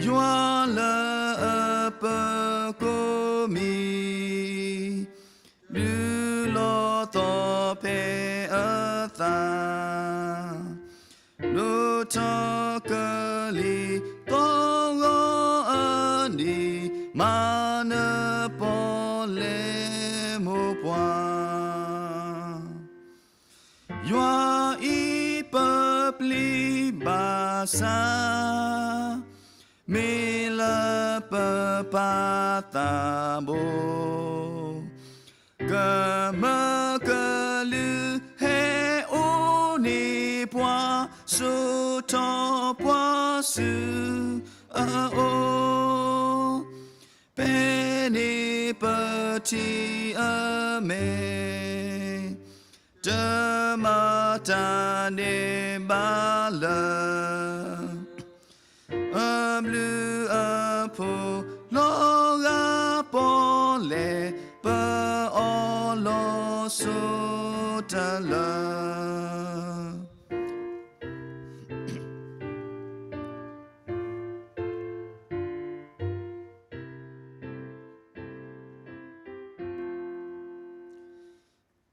ယွၤလၢအပၢၤကိးမံၤ, ဒုးလီၤသီၣ်ဖဲအသး, ဒိၣ်ထီၣ်ကလံၤသီၣ်ဂီၤအနံၤ, မၤနၢၤပီၣ်လဲၣ်မိၢ်ပှၢ် ယွၤအံၤပပျံၤဘၣ်ဆၣ်, မ့ၢ်လၢပပၢ်သးဘိ, ကမၢကလုၢ်ဟဲအိၣ်န့ၢ်ပှၤ, စိာ်ထီၣ်ပှၤဆူအအိၣ်, ဖဲန့ၣ်ပထံၣ်အမဲာ်, တမၤတၢ်ဒဲးဘးလၢ အဘျုးအဖှိၣ်လီၤဂာ်ပီၣ်လဲၣ်, ပအီၣ်လီၤဆိတလၢ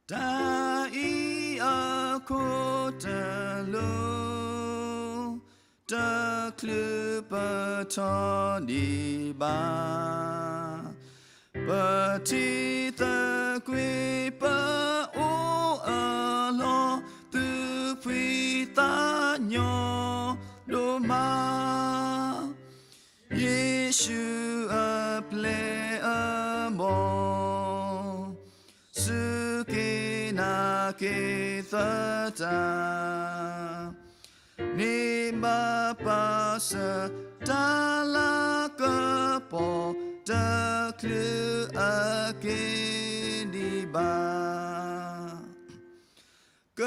တၢ်အံၤအခိၣ်တလိၤ, တချုးပထီၣ်ဒံးဘၣ်, ပထံၣ်သကွံာ်ပအိၣ်အလီၢ်, သူၣ်ဖှံသးညီဒိၣ်မး, ယ့ၣ်ၡူးအပျဲၢ်အဘီၣ် စူၢ်က့ၤနာ်က့ၤသတး, န့ၢ်ဘၣ်ပၢ်ဆၢတၢ်လၤကပီၤ, တချုးအက့ၤဒံးဘၣ် က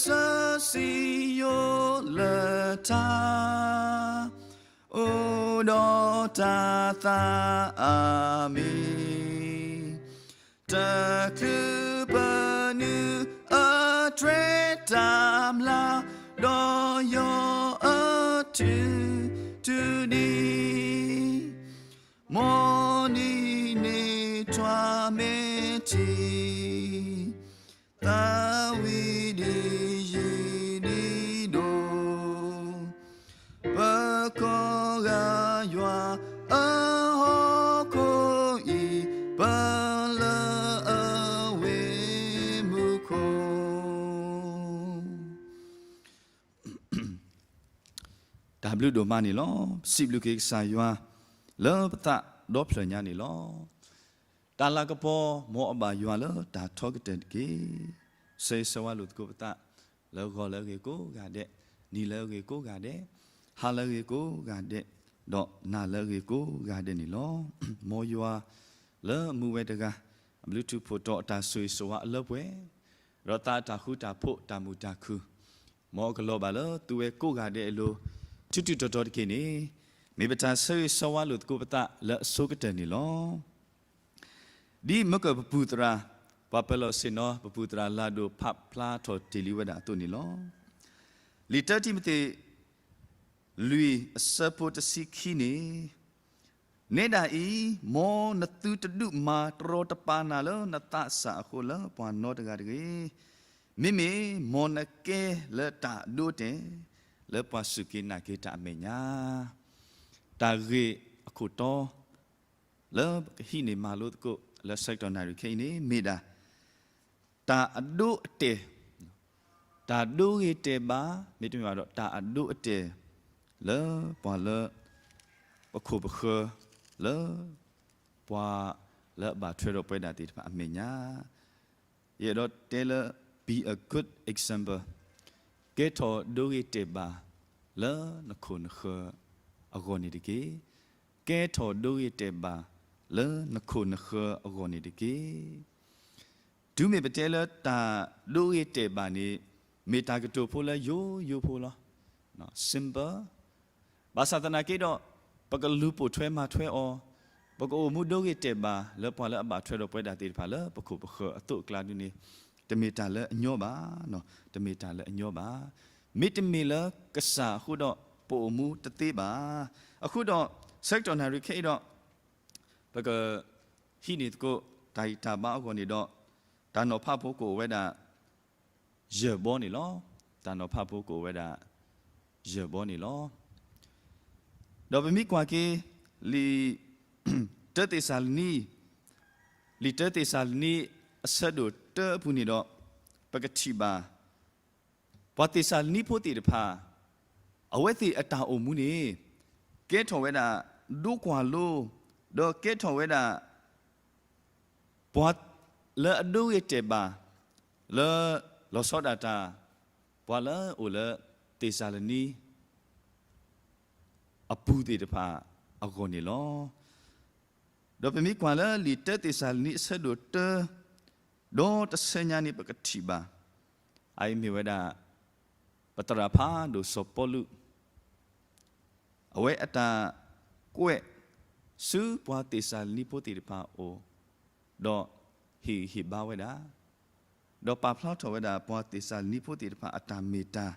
စၢ်စံယိၣ်လၢတၢ် အိၣ်ဒီးတၢ်သးအါမံၤ, တချုးပနုၤအတြဲၤတၢ်မျၢ်, ဒီးယီၤအတုၤတုၤဒံး, မ်နံၤန့ၣ်ထွါမဲာ်ထံ သးဝံၣ်ဒံးယံာ်ဒံးဒိၣ်, ပကိးဂၤယွၤအဟီၣ်ခိၣ်အံၤ, ပလၢအဝ့ၢ်မူခိၣ် တၢ်ဘျုးဒိၣ်မးန့ၣ်လီၤ. စံးဘျုးက့ၤကစၢ်ယွၤ လၢပသးဒီဖျၢၣ်ညါန့ၣ်လီၤ. တၢ်လၤကပီၤ မ်အဘၣ်ယွၤလၢတၢ်ထီကတၢၢ်တက့ၢ်. ဆၢဂ့ၤဆၢဝါလိာ်သကိးပသး လၢဂီၤလၢအဂ့ၤကိးဂၤဒဲး, နံၤလၢအဂ့ၤကိးဂၤဒဲး, ဟါလၢအဂ့ၤကိးဂၤဒဲး, ဒီးနၤလၢအဂ့ၤကိးဂၤဒဲးန့ၣ်လီၤ. မ်ယွၤလၢမူဝဲတဂၤ အဘျုးထူးဖှိၣ်တီၤအတၢ်ဆိၣ်ဂ့ၤဆိၣ်ဝါအလၢပှဲၤ, ဒီးသးအတၢ်ဃူတၢ်ဖိးတၢ်မုာ်တၢ်ခုၣ်, မ်အကလီၤဘၣ်လၢသုဝဲကိးဂၤဒဲးအလိၤ, ထူးထူးတီၤတီၤတက့ၢ်န့ၣ်, မ့ၢ်ပတၢ်ဆၢဂ့ၤဆၢဝါလိာ်သကိးပသးလၢအဆိကတၢၢ်န့ၣ်လီၤ. ဒ်မၢကၢၢ်ပပူၤသရၣ်, ပှၤပၢၤလီၢ်ဆ့ၣ်နီၤ ပပူၤသရၣ်လၤဒိၣ်ဖးဖျါထီၣ်တ့ၢ်လံဝဲဒၣ်အသိးန့ၣ်လီၤ. လံာ်တၢတံၤမသ့း လွံၢ်အဆၢဖိတဆံခံန့ၣ်, နဲဒၣ်အံၤ, မ်နသုတဒုးမၤတရီတပါနၤလၢနသးစၢ်အဃိလၢပှၤနီတဂၤတဂ့ၤ, မ့မ့ၢ်မ်နကဲလၢတၢ်အဒိအတဲာ် လၢပှၤစူၢ်က့ၤနာ်က့ၤတၢ်အမဲာ်ညါ, တၢ်ဂ့ၢ်အခိၣ်တီ လၢပကဟံးန့ၢ်မၤလိသကိး လၢဆၢကတီၢ်နၣ်ရံၣ်ခဲအံၤန့ၣ် မ့ၢ်ဒၣ် တၢ်အဒိအတဲာ်, တၢ်ဒိဂ့ၤတဲာ်ဘၣ် မ့တမ့ၢ်ဘၣ်ဒီး တၢ်အဒိအတဲာ် လၢပှၤလၢ ပခိၣ်ပဃၢၤ လၢ ပှၤလၢအဘၣ်ထွဲဒီးပဝဲဒၣ်သ့ၣ်တဖၣ်အမဲာ်ညါ ယအဲၣ်ဒိးတဲလၢ be a good example, ကဲထီၣ်ဒိဂ့ၤတဲာ်ဘၣ်လၢနခိၣ်နဃၢၤအဂီၢ်န့ၣ်တက့ၢ်. ကဲထီၣ်ဒိဂ့ၤတဲာ်ဘၣ်လၢနခိၣ်နဃၢၤအဂီၢ်န့ၣ်တက့ၢ်. တုၤမ့ၢ်ပတဲလၢတၢ်ဒိဂ့ၤတဲာ်ဘၣ်န့ၣ် မ့ၢ်တၢ်ကတိၤဖိလၢယိယိဖိလီၤ. simple ဘၣ်ဆၣ်သနာ်က့ဒီး ပကလူၤပိာ်ထွဲမၤထွဲအီၤ, ပကအိၣ်မူဒိဂ့ၤတဲာ်ဘၣ်လၢပှၤလၢအဘၣ်ထွဲဒီးပဝဲဒၣ်သ့ၣ်တဖၣ်လၢပခိၣ်ပဃၢၤအသိးအကျါဒ်န့ၣ် တမ့ၢ်တၢ်လၢအညီဘၣ်, တမ့ၢ်တၢ်လၢအညီဘၣ်. မ့တမ့ၢ်လၢကစၢ်အဃိဒီး အိၣ်မူတသ့ဘၣ်. အဃိဒီး ဆၢကတီၢ်နၣ်ရံၣ်ခဲအံၤဒီး ပကဟံးန့ၢ်သကိး တၢ်ဂံၢ်တၢ်ဘါအဂီၢ်န့ၣ်ဒီး တၢ်နီၤဖးဖိကအိၣ်ဝဲဒၣ် ယဲၢ်ဘီန့ၣ်လီၤ. တၢ်နီၤဖးဖိကအိၣ်ဝဲဒၣ် ယဲၢ်ဘီန့ၣ်လီၤ. ဒီးပမ့ၢ်ကွၢ်က့ၤ လံာ် တၢသ့းစၤလနံ လံာ်တၢသ့းစၤလနံ အဆၢဒိၣ်တၢအပူၤန့ၣ်ဒီး ပကထံၣ်ဘၣ် ပှၤသ့းစၤလနံဖိသ့ၣ်တဖၣ် အဝဲသ့ၣ်အတၢ်အိၣ်မူန့ၣ် ကဲထီၣ်ဝဲဒၣ် ဒိကွၢ်လိ ဒီးကဲထီၣ်ဝဲဒၣ် ပှၤလၢအဒိဂ့ၤတဲာ်ဘၣ် လၢလီၤဆီဒၣ်တၢ် ပှၤလၢအအိၣ်လၢသ့းစၤလနံ အပူၤသ့ၣ်တဖၣ်အဂီၢ်န့ၣ်လီၤ. ဒီးပမ့ၢ်ကွၢ်လၢလံာ်တၢသ့းစၤလနံအဆၢဒိၣ်တၢ ဒီးတဆၢညါန့ၣ် ပကထံၣ်ဘၣ် အအံၤမ့ၢ်ဝဲဒၣ် ပသရၣ်ဖးဒိၣ်စီၤပီလူး အဝဲအတၢ်ကွဲးဆူပှၤသ့းစၤလနံဖိသ့ၣ်တဖၣ်အအိၣ်, ဒီးဟ့ၣ်ဂံၢ်ဟ့ၣ်ဘါဝဲဒၣ်, ဒီးပာ်ဖျါထီၣ်ဝဲဒၣ်ပှၤသ့းစၤလနံဖိသ့ၣ်တဖၣ်အတၢ်မ့ၢ်တၢ်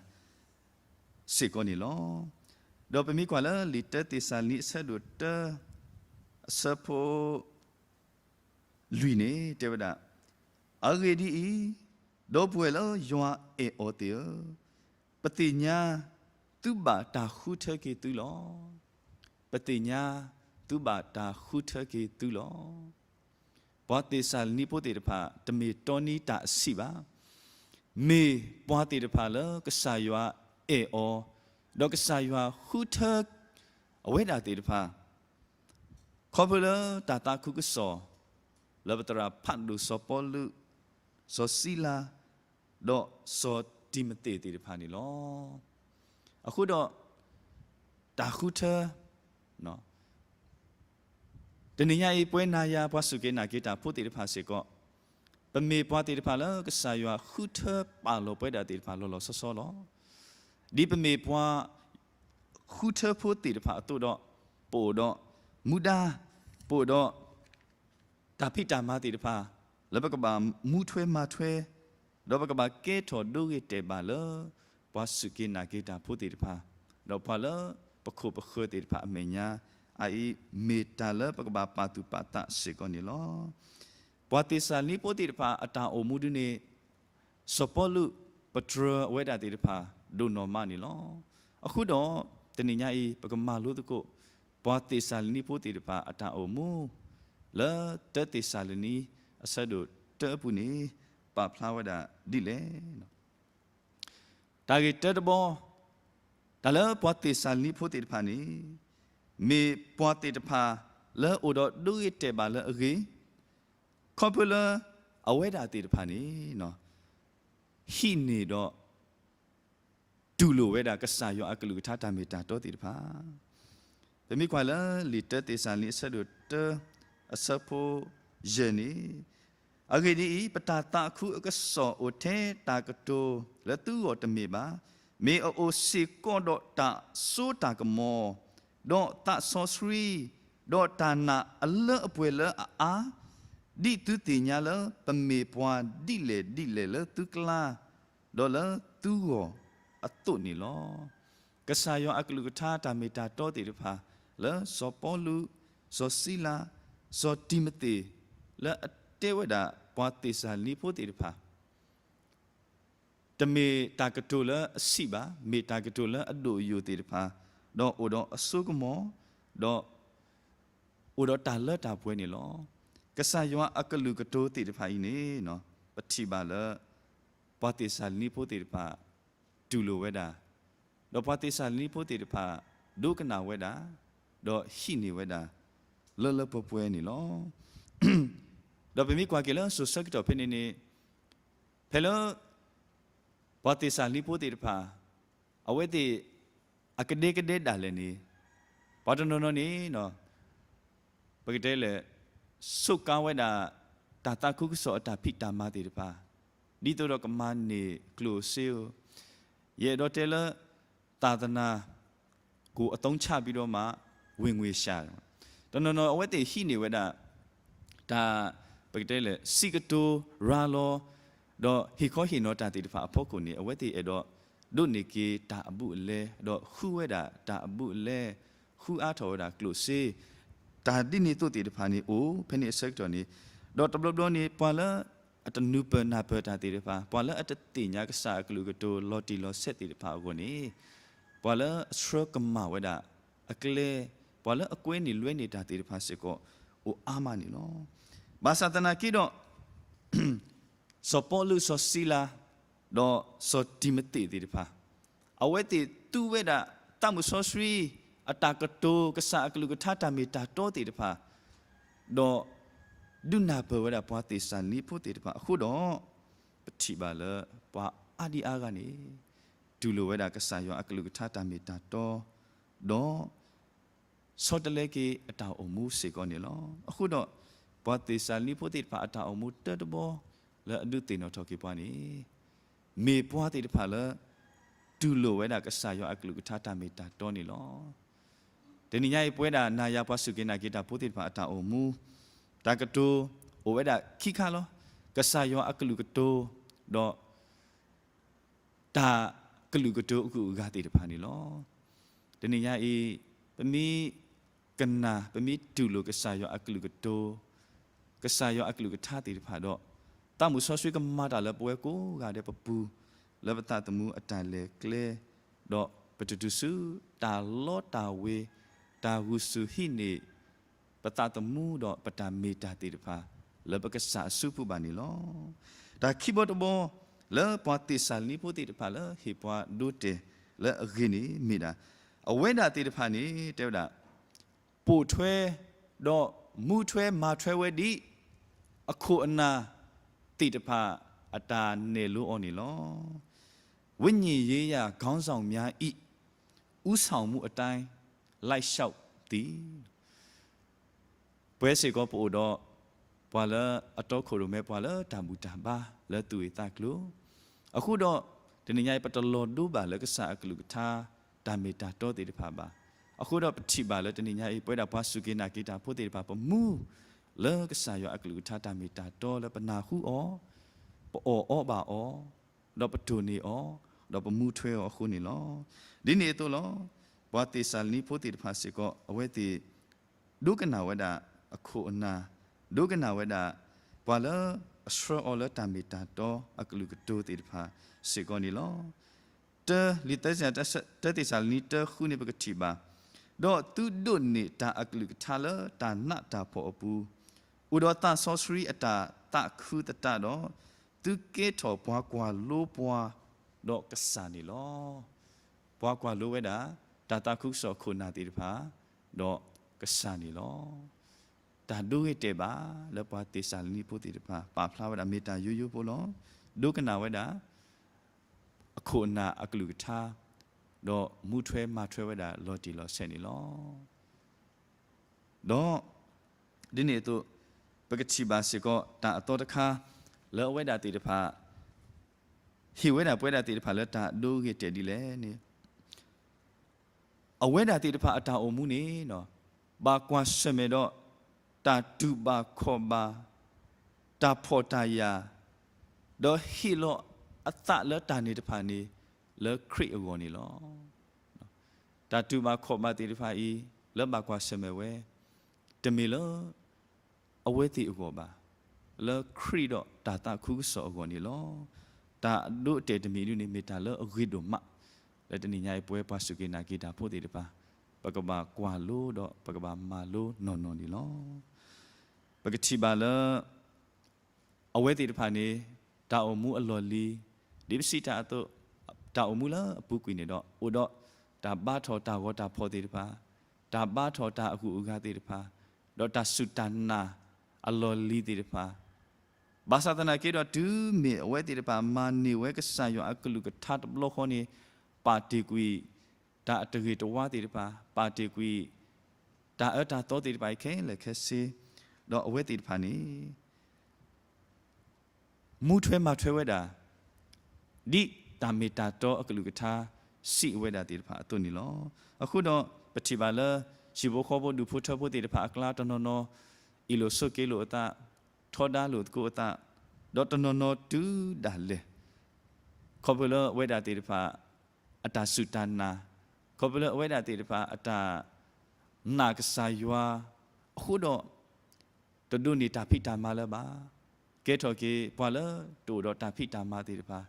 စ့ၢ်ကီးန့ၣ်လီၤ. ဒီးပမ့ၢ်ကွၢ်လၢလံာ်တၢသ့းစၤလနံအဆၢဒိၣ်တၢ အဆၢဖိ လွံၢ်န့ၣ် တဲဝဲဒၣ်, အဂ့ၢ်ဒ်အံၤ, ဒီပုၢ်ဝဲၢ်လၢယွၤအဲၣ်အီၤသ့ၣ်ဧၢ, ပသ့ၣ်ညါ သုဘၣ်တၢ်ဃုထၢက့ၤသုလီၤ. ပသ့ၣ်ညါ သုဘၣ်တၢ်ဃုထၢက့ၤသုလီၤ. ပှၤသ့းစၤလနံဖိသ့ၣ်တဖၣ် တမ့ၢ်တီနံတၢ်အဆံးဘၣ်. မ့ၢ်ပှၤသ့ၣ်တဖၣ်လၢကစၢ်ယွၤအဲၣ်အီၤ, ဒီးကစၢ်ယွၤဃုထၢအဝဲဒၣ်သ့ၣ်တဖၣ် ခီဖျိလၢတၢ်သးခုကစီၣ် လၢပသရၣ်ဖးဒိၣ်စီၤပီလူး, စီၤစံလၤ, ဒီးစီၤတံၤမသ့းသ့ၣ်တဖၣ်န့ၣ်လီၤ. အဃိဒီး တၢ်ဃုထၢ တနံၤညါအံၤ ပဝဲနၤယၤပှၤစူၢ်က့ၤနာ်က့ၤတၢ်ဖိသ့ၣ်တဖၣ်စ့ၢ်ကီး, ပမ့ၢ်ပှၤသ့ၣ်တဖၣ်လၢကစၢ်ယွၤဃုထၢပာ်လီၤပဝဲဒၣ်သ့ၣ်တဖၣ်လီၤလီၤဆီဆီလီၤ. ဒ်ပမ့ၢ်ပှၤဃုထၢဖိသ့ၣ်တဖၣ်အသိးဒီး, ပအိၣ်ဒီးမူဒါ, ပအိၣ်ဒီးတၢ်ဖံးတၢ်မၤသ့ၣ်တဖၣ် လၢပကဘၣ်မူထွဲမၤထွဲ, ဒီးပကဘၣ်ကဲထီၣ်ဒိဂ့ၤတဲာ်ဘၣ်လၢ ပှၤစူၢ်က့ၤနာ်က့ၤတၢ်ဖိသ့ၣ်တဖၣ်, ဒီးပှၤလၢပခိၣ်ပဃၢၤသ့ၣ်တဖၣ်အမဲာ်ညါ, အအံၤမ့ၢ်တၢ်လၢပကဘၣ်ပာ်သူၣ်ပာ်သးစ့ၢ်ကီးန့ၣ်လီၤ. ပှၤသ့းစၤလနံဖိသ့ၣ်တဖၣ်အတၢ်အိၣ်မူဒ်န့ၣ်, စီၤပီလူးပတြၢၤအဝဲဒၣ်သ့ၣ်တဖၣ်ဒိၣ်နီၢ်မးန့ၣ်လီၤ. အဃိဒီး တနံၤညါအံၤ ပကမၤလိသကိး ပှၤသ့းစၤလနံဖိသ့ၣ်တဖၣ်အတၢ်အိၣ်မူ လၢတၢသ့းစၤလနံအဆၢဒိၣ်တၢအပူၤန့ၣ် ပာ်ဖျါဝဲဒၣ်ဒ်လဲၣ်. တၢ်ဂ့ၢ်တၢတဘီ, တၢ်လၢပှၤသ့းစၤလနံဖိသ့ၣ်တဖၣ်န့ၣ် မ့ၢ်ပှၤသ့ၣ်တဖၣ်လၢအိၣ်ဒီးဒိဂ့ၤတဲာ်ဘၣ်လၢအဂ့ၤ, ခီဖျိလၢအဝဲဒၣ်သ့ၣ်တဖၣ်န့ၣ် ဟံးန့ၢ်ဒီး တူၢ်လိာ်ဝဲဒၣ်ကစၢ်ယွၤအကလုၢ်ကထါတၢ်မ့ၢ်တၢ်တီသ့ၣ်တဖၣ်, ပမ့ၢ်ကွၢ်လၢလံာ်တၢသ့းစၤလနံအဆၢဒိၣ်တၢ အဆၢဖိယဲၢ်န့ၣ်, အဂ့ၢ်ဒ်အံၤ, ပတၢ်သးခုအကစီၣ်အိၣ်ထဲတၢ်ကတိၤလၢသုဂီၢ်တမ့ၢ်ဘၣ်. မ့ၢ်အအိၣ်စ့ၢ်ကီးဒီးတၢ်စိတၢ်ကမီၤ, ဒီးသးစီဆှံ, ဒီးတၢ်နာ်အလၢအပှဲၤလၢအအါ, ဒ်သုသ့ၣ်ညါလၢပမ့ၢ်ပှၤဒ်လဲၣ်ဒ်လဲၣ်လၢသုကျါ, ဒီးလၢသုဂီၢ်အသိးန့ၣ်လီၤ. ကစၢ်ယွၤအကလုၢ်ကထါတၢ်မ့ၢ်တၢ်တီသ့ၣ်တဖၣ် လၢစီၤပီလူး, စီၤစံလၤ, စီၤတံၤမသ့း လၢအတဲဝဲဒၣ်ပှၤသ့းစၤလနံဖိသ့ၣ်တဖၣ် တမ့ၢ်တၢ်ကတိၤလၢအဆံးဘၣ်, မ့ၢ်တၢ်ကတိၤလၢအဒိၣ်အယိာ်သ့ၣ်တဖၣ်, ဒီးအိၣ်ဒီးအစိကမီၤ, ဒီး အိၣ်ဒီးတၢ်လၢတၢ်ပှဲၤန့ၣ်လီၤ. ကစၢ်ယွၤအကလုၢ်ကတိၤသ့ၣ်တဖၣ်အံၤန့ၣ် ပထံၣ်ဘၣ်လၢ ပှၤသ့းစၤလနံဖိသ့ၣ်တဖၣ် တူၢ်လိာ်ဝဲဒၣ်, ဒီးပှၤသ့းစၤလနံဖိသ့ၣ်တဖၣ် ဒိကနၣ်ဝဲဒၣ်, ဒီးဟံးန့ၢ်ဝဲဒၣ် လၢလၢပှဲၤပှဲၤန့ၣ်လီၤ. ဒီးပမ့ၢ်ကွၢ်က့ၤလၢစိၤဆၢကတီၢ်ဖဲန့ၣ်န့ၣ် ဖဲလၢ ပှၤသ့းစၤလနံဖိသ့ၣ်တဖၣ် အဝဲသ့ၣ် အကဒဲကဒဲဒၣ်လဲာ်န့ၣ် ပှၤတနီၤနီၤန့ၣ် ပကတဲလဲၣ် ဆိးကါဝဲဒၣ် တၢ်သးခုကစီၣ်အတၢ်ဖံးတၢ်မၤသ့ၣ်တဖၣ် ဒ်သိးဒီးကမၤန့ၢ်ကျိၣ်စ့ဧိၤ, ယအဲၣ်ဒိးတဲလၢ သာသနာကို အသုံးချပြီးတော့မှ ဝင်ငွေရှာ တနီၤနီၤအဝဲသ့ၣ်ဟံးန့ၢ်ဝဲဒၣ် တၢ် ပကတဲလဲၣ် စံးကတိၤရၤလီၤ ဒီးဟ့ၣ်ခီဟ့ၣ်နီၤတၢ်သ့ၣ်တဖၣ်အဖီခိၣ်န့ၣ် အဝဲသ့ၣ်အဲၣ်ဒိး ဒိးန့ၢ်က့ၤတၢ်အဘူးအလဲ ဒီးဃုဝဲဒၣ်တၢ်အဘူးအလဲ, ဃုအါထီၣ်ဝဲဒၣ်ကျိၣ်စ့, တၢ်ဒ်န့ၣ်အသိးသ့ၣ်တဖၣ်န့ၣ်အိၣ်ဖဲန့ၣ်အဆၢကတီၢ်န့ၣ်, ဒီးတဘျီဘျီန့ၣ် ပှၤလၢအတနုၤပၢၢ်နၢ်ပၢၢ်တၢ်သ့ၣ်တဖၣ်, ပှၤလၢအတသ့ၣ်ညါကစၢ်အကလုၢ်ကတိၤလီၤတံၢ်လီၤဆဲးသ့ၣ်တဖၣ်အဂီၢ်န့ၣ်, ပှၤလၢအဆှၢကမၣ်ဝဲဒၣ်အကျဲ, ပှၤလၢအကွဲန့ၢ်လွဲန့ၢ်တၢ်သ့ၣ်တဖၣ်စ့ၢ်ကီး အိၣ်အါမးန့ၣ်လီၤ. ဘၣ်ဆၣ်သနာ်က့ဒီး စီၤပီလူး စီၤစံလၤ ဒီးစီၤတံၤမသ့းသ့ၣ်တဖၣ်, အဝဲသ့ၣ်သူဝဲဒၣ်သးမုၢ်စီဆှံအတၢ်ကတိၤ ကစၢ်အကလုၢ်ကထါတၢ်မ့ၢ်တၢ်တီသ့ၣ်တဖၣ်, ဒီးဒုးနၢ်ပၢၢ်ဝဲဒၣ်ပှၤသ့းစၤလနံဖိသ့ၣ်တဖၣ်အဃိဒီး, ပထံၣ်ဘၣ်လၢပှၤအါဒံအါဂၤန့ၣ် တူၢ်လိာ်ဝဲဒၣ်ကစၢ်ယွၤအကလုၢ်ကထါတၢ်မ့ၢ်တၢ်တီ, ဒီး ဆီတလဲက့ၤအတၢ်အိၣ်မူစ့ၢ်ကီးန့ၣ်လီၤ. အဃိဒီး ပှၤသ့းစၤလနံဖိသ့ၣ်တဖၣ်အတၢ်အိၣ်မူတၢတဘီ လၢအဒုးသ့ၣ်နီၣ်ထီၣ်က့ၤပှၤန့ၣ်, မ့ၢ်ပှၤသ့ၣ်တဖၣ်လၢ တူၢ်လိာ်ဝဲဒၣ်ကစၢ်ယွၤအကလုၢ်ကထါတၢ်မ့ၢ်တၢ်တီန့ၣ်လီၤ. တနံၤညါအံၤ ပဝဲဒၣ်နၤယၤပှၤစူၢ်က့ၤနာ်က့ၤတၢ်ဖိသ့ၣ်တဖၣ်အတၢ်အိၣ်မူ, တၢ်ကတိၤအိၣ်ဝဲဒၣ်ခံခါလီၤ. ကစၢ်ယွၤအကလုၢ်ကတိၤ, ဒီး တၢ်ကလုၢ်ကတိၤအဂုၤအဂၤသ့ၣ်တဖၣ်န့ၣ်လီၤ. တနံၤညါအံၤ ပမ့ၢ်ကနၣ် ပမ့ၢ်တူၢ်လိာ်ကစၢ်ယွၤအကလုၢ်ကတိၤ, ကစၢ်ယွၤအကလုၢ်ကထါသ့ၣ်တဖၣ်ဒီး, သးမုၢ်စီဆှံကမၤတၢ်လၢပဝဲကိးဂၤဒဲးပပူၤ, လၢပသးသမူအတၢ်လဲၤကျဲ, ဒီးပတတုၤဆူတၢ်လီတၢ်ဝ့ၤ, တၢ်ဂုာ်ဆူၣ်ဟံးန့ၢ် ပသးသမူဒီးပတၢ်မ့ၢ်တၢ်သ့ၣ်တဖၣ် လၢပကစၢ်အစုပူၤဘၣ်န့ၣ်လီၤ. တၢ်ခံဘီတဘီ လၢပှၤသ့းစၤလနံဖိသ့ၣ်တဖၣ်လၢဟ့ၣ်ပှၤဒိတဲာ်လၢအဂ့ၢ်န့ၣ်မ့ၢ်ဒၣ်, အဝဲဒၣ်သ့ၣ်တဖၣ်န့ၣ် တဲဝဲဒၣ်, ပိာ်ထွဲ ဒီးမူထွဲမၤထွဲဝဲဒ် အခိၣ်အနၢ်သ့ၣ်တဖၣ်အတၢ်နဲၣ်လိအီၤန့ၣ်လီၤ. ဝိညာဉ်ရေးရာခေါင်းဆောင်များ၏ ဦးဆောင်မှုအတိုင်း လိုက်လျှောက်သည်. ပဝဲစ့ၢ်ကီးပအိၣ်ဒီး ပှၤလၢအတီခိၣ်ရိၣ်မဲ ပှၤလၢတၢ်ဘူၣ်တၢ်ဘါလၢသူၣ်ဂ့ၢ်သးကျိၤ, အဃိဒီး တနံၤညါအံၤ ပတလီၤဒိဘၣ်လၢကစၢ်အကလုၢ်ကထါ တၢ်မ့ၢ်တၢ်တီသ့ၣ်တဖၣ်ဘၣ်. အဃိဒီးပထံၣ်ဘၣ်လၢတနံၤညါအံၤ ပဝဲဒၣ်ပှၤစူၢ်က့ၤနာ်က့ၤတၢ်ဖိသ့ၣ်တဖၣ် ပမူလၢကစၢ်ယွၤအကလုၢ်ကထါတၢ်မ့ၢ်တၢ်တီလၢပနၢ်ဟူအီၤ, ပအီၣ်အီဘၣ်အီၤ, ဒီးပတိၢ်န့ၢ်အီၤ, ဒီးပမူထွဲအီၤအဃိန့ၣ်လီၤ. ဒ်န့ၣ်အသိးလီၤ. ပှၤသ့းစၤလနံဖိသ့ၣ်တဖၣ်စ့ၢ်ကီး အဝဲသ့ၣ် ဒိကနၣ်ဝဲဒၣ်အခိၣ်အနၢ်, ဒိကနၣ်ဝဲဒၣ် ပှၤလၢအဆှၢအီၤလၢတၢ်မ့ၢ်တၢ်တီအကလုၢ်ကတိၤသ့ၣ်တဖၣ်စ့ၢ်ကီးန့ၣ်လီၤ. တၢ လံာ်တၢသ့းစၤလနံ တၢဃုန့ၣ် ပကထံၣ်ဘၣ်, ဒီးသုဒိးန့ၢ်တၢ်အကလုၢ်ကထါလၢတၢ်နးတၢ်ဖှီၣ်အပူၤ, အိၣ်ဒီးသးစီဆှံအတၢ်သးခုသတးဒီး, သုကဲထီၣ်ပှၤကွၢ်လိပှၤဒီးကစၢ်န့ၣ်လီၤ. ပှၤကွၢ်လိဝဲဒၣ် တၢ်သးခုကစီၣ်အခိၣ်နၢ်သ့ၣ်တဖၣ် ဒီးကစၢ်န့ၣ်လီၤ. တၢ်ဒိဂ့ၤတဲာ်ဘၣ် လၢပှၤသ့းစၤလနံဖိသ့ၣ်တဖၣ် ပာ်ဖျါဝဲဒၣ်မ့ၢ်တၢ်ယိယိဖိလီၤ. ဒိကနၣ်ဝဲဒၣ် အခိၣ်အနၢ်အကလုၢ်ကထါ, ဒီးမူထွဲမၤထွဲဝဲဒၣ်လီၤတံၢ်လီၤဆဲးန့ၣ်လီၤ. ဒီး ဒ်န့ၣ်အသိး ပကထံၣ်ဘၣ်စ့ၢ်ကီးတၢ်အသီတခါ လၢအဝဲဒၣ်သ့ၣ်တဖၣ် ဟ့ၣ်ဝဲဒၣ်ပဝဲဒၣ်သ့ၣ်တဖၣ်လၢတၢ်ဒိဂ့ၤတဲာ်ဒ်လဲၣ်န့ၣ် အဝဲဒၣ်သ့ၣ်တဖၣ်အတၢ်အိၣ်မူန့ၣ် ဘၣ်ကွၢ်ဆၢၣ်မဲာ်ဒီး တၢ်တူၢ်ဘၣ်ခီၣ်ဘၣ်, တၢ်ဖှီၣ်တၢ်ယာ်, ဒီးဟ့ၣ်လီၤအသးလၢတၢ်န့ၣ်တဖၣ်န့ၣ် လၢခရံာ်အဂီၢ်န့ၣ်လီၤ. တၢ်တူၢ်ဘၣ်ခီၣ်ဘၣ်သ့ၣ်တဖၣ်အံၤ လၢဘၣ်ကွၢ်ဆၢၣ်မဲာ်ဝဲ တမ့ၢ်လၢ အဝဲသ့ၣ်အဂီၢ်ဘၣ်, လၢခရံာ်ဒီးတၢ်သးခုကစီၣ်အဂီၢ်န့ၣ်လီၤ. တၢ်ဒိတဲာ်တမံၤဒ်န့ၣ် မ့ၢ်တၢ်လၢအဂ့ၤဒိၣ်မး, လၢတနံၤညါအံၤ ပဝဲပှၤစူၢ်က့ၤနာ်က့ၤတၢ်ဖိသ့ၣ်တဖၣ် ပကဘၣ်ကွၢ်လိဒီးပကဘၣ်မၤလိနီၢ်နီၢ်န့ၣ်လီၤ. ပကထံၣ်ဘၣ်လၢ အဝဲသ့ၣ်တဖၣ်န့ၣ် တၢ်အိၣ်မူအလီၢ်လံၤ ဒ်ပစံးတၢ်အသိး, တၢ်အိၣ်မူလၢအပူၤကွံာ်န့ၣ်ဒီး အိၣ်ဒီးတၢ်ဘါထီၣ်တၢ်ဂီၤတၢ်ဖီၣ်သ့ၣ်တဖၣ်, တၢ်ဘါထီၣ်တၢ်အဂုၤအဂၤသ့ၣ်တဖၣ်, ဒီးတၢ်စူၢ်တၢ်နာ်အလီၢ်လံၤသ့ၣ်တဖၣ်, ဘၣ်ဆၣ်သနာ်က့ဒီး တုၤမ့ၢ်အဝဲသ့ၣ်တဖၣ်မၤန့ၢ်ဝဲကစၢ်ယွၤအကလုၢ်ကထါတဘျီဃီန့ၣ် ပာ်တ့ၢ်ကွံာ် တၢ်အတဂ့ၤတဝါသ့ၣ်တဖၣ်, ပာ်တ့ၢ်ကွံာ် တၢ်အၢတၢ်သီသ့ၣ်တဖၣ်အံၤခဲလၢာ်ခဲဆ့, ဒီးအဝဲသ့ၣ်တဖၣ်န့ၣ် မူထွဲမၤထွဲဝဲဒၣ် ဒ်တၢ်မ့ၢ်တၢ်တီအကလုၢ်ကထါ စံးဝဲဒၣ်သ့ၣ်တဖၣ်အသိးန့ၣ်လီၤ. အဃိဒီး ပထံၣ်ဘၣ်လၢ ဟံၣ်ဖိဃီဖိဒူၣ်ဖိထၢဖိသ့ၣ်တဖၣ်အကျါ တနီၤနီၤ အ့ၣ်လိာ်ဆိးက့လိာ်အသး, ထီဒါလိာ်သကိးအသး, ဒီးတနီၤနီၤတုၤဒၣ်လဲာ် ခီဖျိလၢအဝဲဒၣ်သ့ၣ်တဖၣ် အတၢ်စူၢ်တၢ်နာ်, ခီဖျိလၢအဝဲဒၣ်သ့ၣ်တဖၣ် အတၢ်နာ်ကစၢ်ယွၤအဃိဒီး တဒိးန့ၢ်တၢ်ဖံးတၢ်မၤလၢၤဘၣ်. ကဲထီၣ်က့ၤပှၤလၢတအိၣ်ဒီးတၢ်ဖံးတၢ်မၤသ့ၣ်တဖၣ်,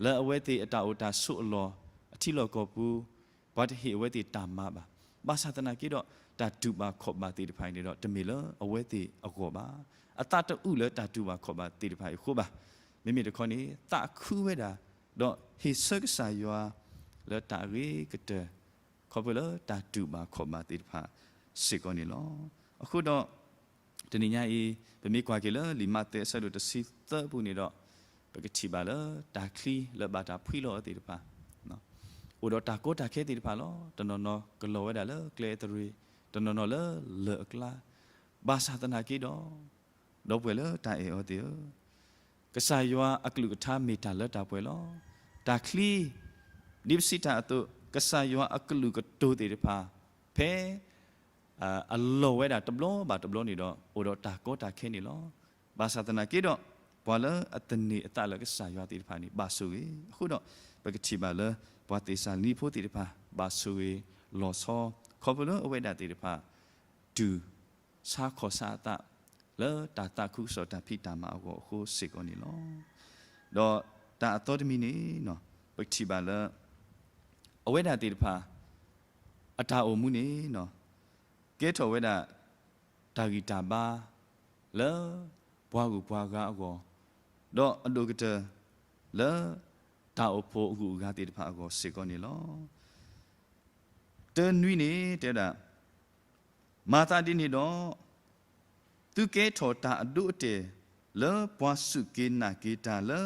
လၢအဝဲသ့ၣ်အတၢ်အိၣ်တၢ်ဆိးအလီၢ် အထံလီၢ်ကီၢ်ပူၤ, ပှၤတဟ့ၣ်အဝဲသ့ၣ်တၢ်မၤဘၣ်. ဘၣ်ဆၣ်သနာ်က့ဒီး တၢ်တူၢ်ဘၣ်ခီၣ်ဘၣ်သ့ၣ်တဖၣ်အံၤန့ၣ်ဒီး တမ့ၢ်လၢအဝဲသ့ၣ်အဂီၢ်ဘၣ်. အသးတအုးလၢတၢ်တူၢ်ဘၣ်ခီၣ်ဘၣ်သ့ၣ်တဖၣ်အံၤအဃိဘၣ်. မ့မ့ၢ်တခီန့ၣ် သးခုဝဲဒၣ်, ဒီးဟ့ၣ်ဆၢကစၢ်ယွၤ, လၢတၢ်အဂ့ၤကတၢၢ်, ခီဖျိလၢတၢ်တူၢ်ဘၣ်ခီၣ်ဘၣ်သ့ၣ်တဖၣ်စ့ၢ်ကီးန့ၣ်လီၤ. အဃိဒီး တနံၤညါအံၤ ပမ့ၢ်ကွၢ်က့ၤလၢ လံာ်မးသဲအဆၢဒိၣ်တဆံသၢအပူၤန့ၣ်ဒီး, ပကထံၣ်ဘၣ်လၢတၢ်ချံလၢဘၣ်တၢ်ဖှံလီၤအီၤသ့ၣ်တဖၣ်, အိၣ်ဒီးတၢ်ကီတၢ်ခဲသ့ၣ်တဖၣ်လီၤ. တနီၤနီၤကလီၤဝဲဒၣ်လၢကျဲအသရ့ၤ, တနီၤနီၤလၢလၢၢ်အကျါ, ဘၣ်ဆၣ်သနာ်က့ဒီး, ဒီပုၢ်ဝဲၢ်လၢတၢ်အဲၣ်အီၤသ့ၣ်ဧၢ, ကစၢ်ယွၤအကလုၢ်ကထါမ့ၢ်တၢ်လၢတၢ်ပှဲၤလီၤ. တၢ်ချံ, ဒ်ပစံးတၢ်အသိး ကစၢ်ယွၤအကလုၢ်ကတိၤသ့ၣ်တဖၣ်, ဖဲ အလီၤဝဲဒၣ်တဘျီဘၣ်တဘျီန့ၣ်ဒီး အိၣ်ဒီးတၢ်ကီတၢ်ခဲန့ၣ်လီၤ. ဘၣ်ဆၣ်သနာ်က့ဒီး ပှၤလၢအသန့ၤအသးလၢကစၢ်ယွၤသ့ၣ်တဖၣ်န့ၣ် ဘၣ်ဆိၣ်ဂ့ၤ. အဃိဒီး ပကထံၣ်ဘၣ်လၢ ပှၤသ့းစၤလနံဖိသ့ၣ်တဖၣ် ဘၣ်ဆိၣ်ဂ့ၤလီၤဆီ ခီဖျိလၢအဝဲဒၣ်သ့ၣ်တဖၣ် တူၢ်ဆါခီၣ်ဆါအသး လၢတၢ်သးခုကစီၣ်တၢ်ဖံးတၢ်မၤအဂီၢ်အဃိစ့ၢ်ကီးန့ၣ်လီၤ. ဒီးတၢ်အသီတမံၤန့ၣ် ပကထံၣ်ဘၣ်လၢ အဝဲဒၣ်သ့ၣ်တဖၣ် အတၢ်အိၣ်မူန့ၣ် ကဲထီၣ်ဝဲဒၣ် တၢ်ဂံၢ်တၢ်ဘါ လၢပှၤဂုၤပှၤဂၤအဂီၢ်, ဒီးအဒိၣ်ကတၢၢ်လၢ တၢ်အိၣ်ဖှိၣ်အဂုၤအဂၤသ့ၣ်တဖၣ်အဂီၢ်စ့ၢ်ကီးန့ၣ်လီၤ. တၢနွံန့ၣ်တဲဝဲဒၣ်, မၤသးဒ်န့ၣ်ဒီး သုကဲထီၣ်တၢ်အဒိအတဲာ် လၢပှၤစူၢ်က့ၤနာ်က့ၤတၢ်လၢ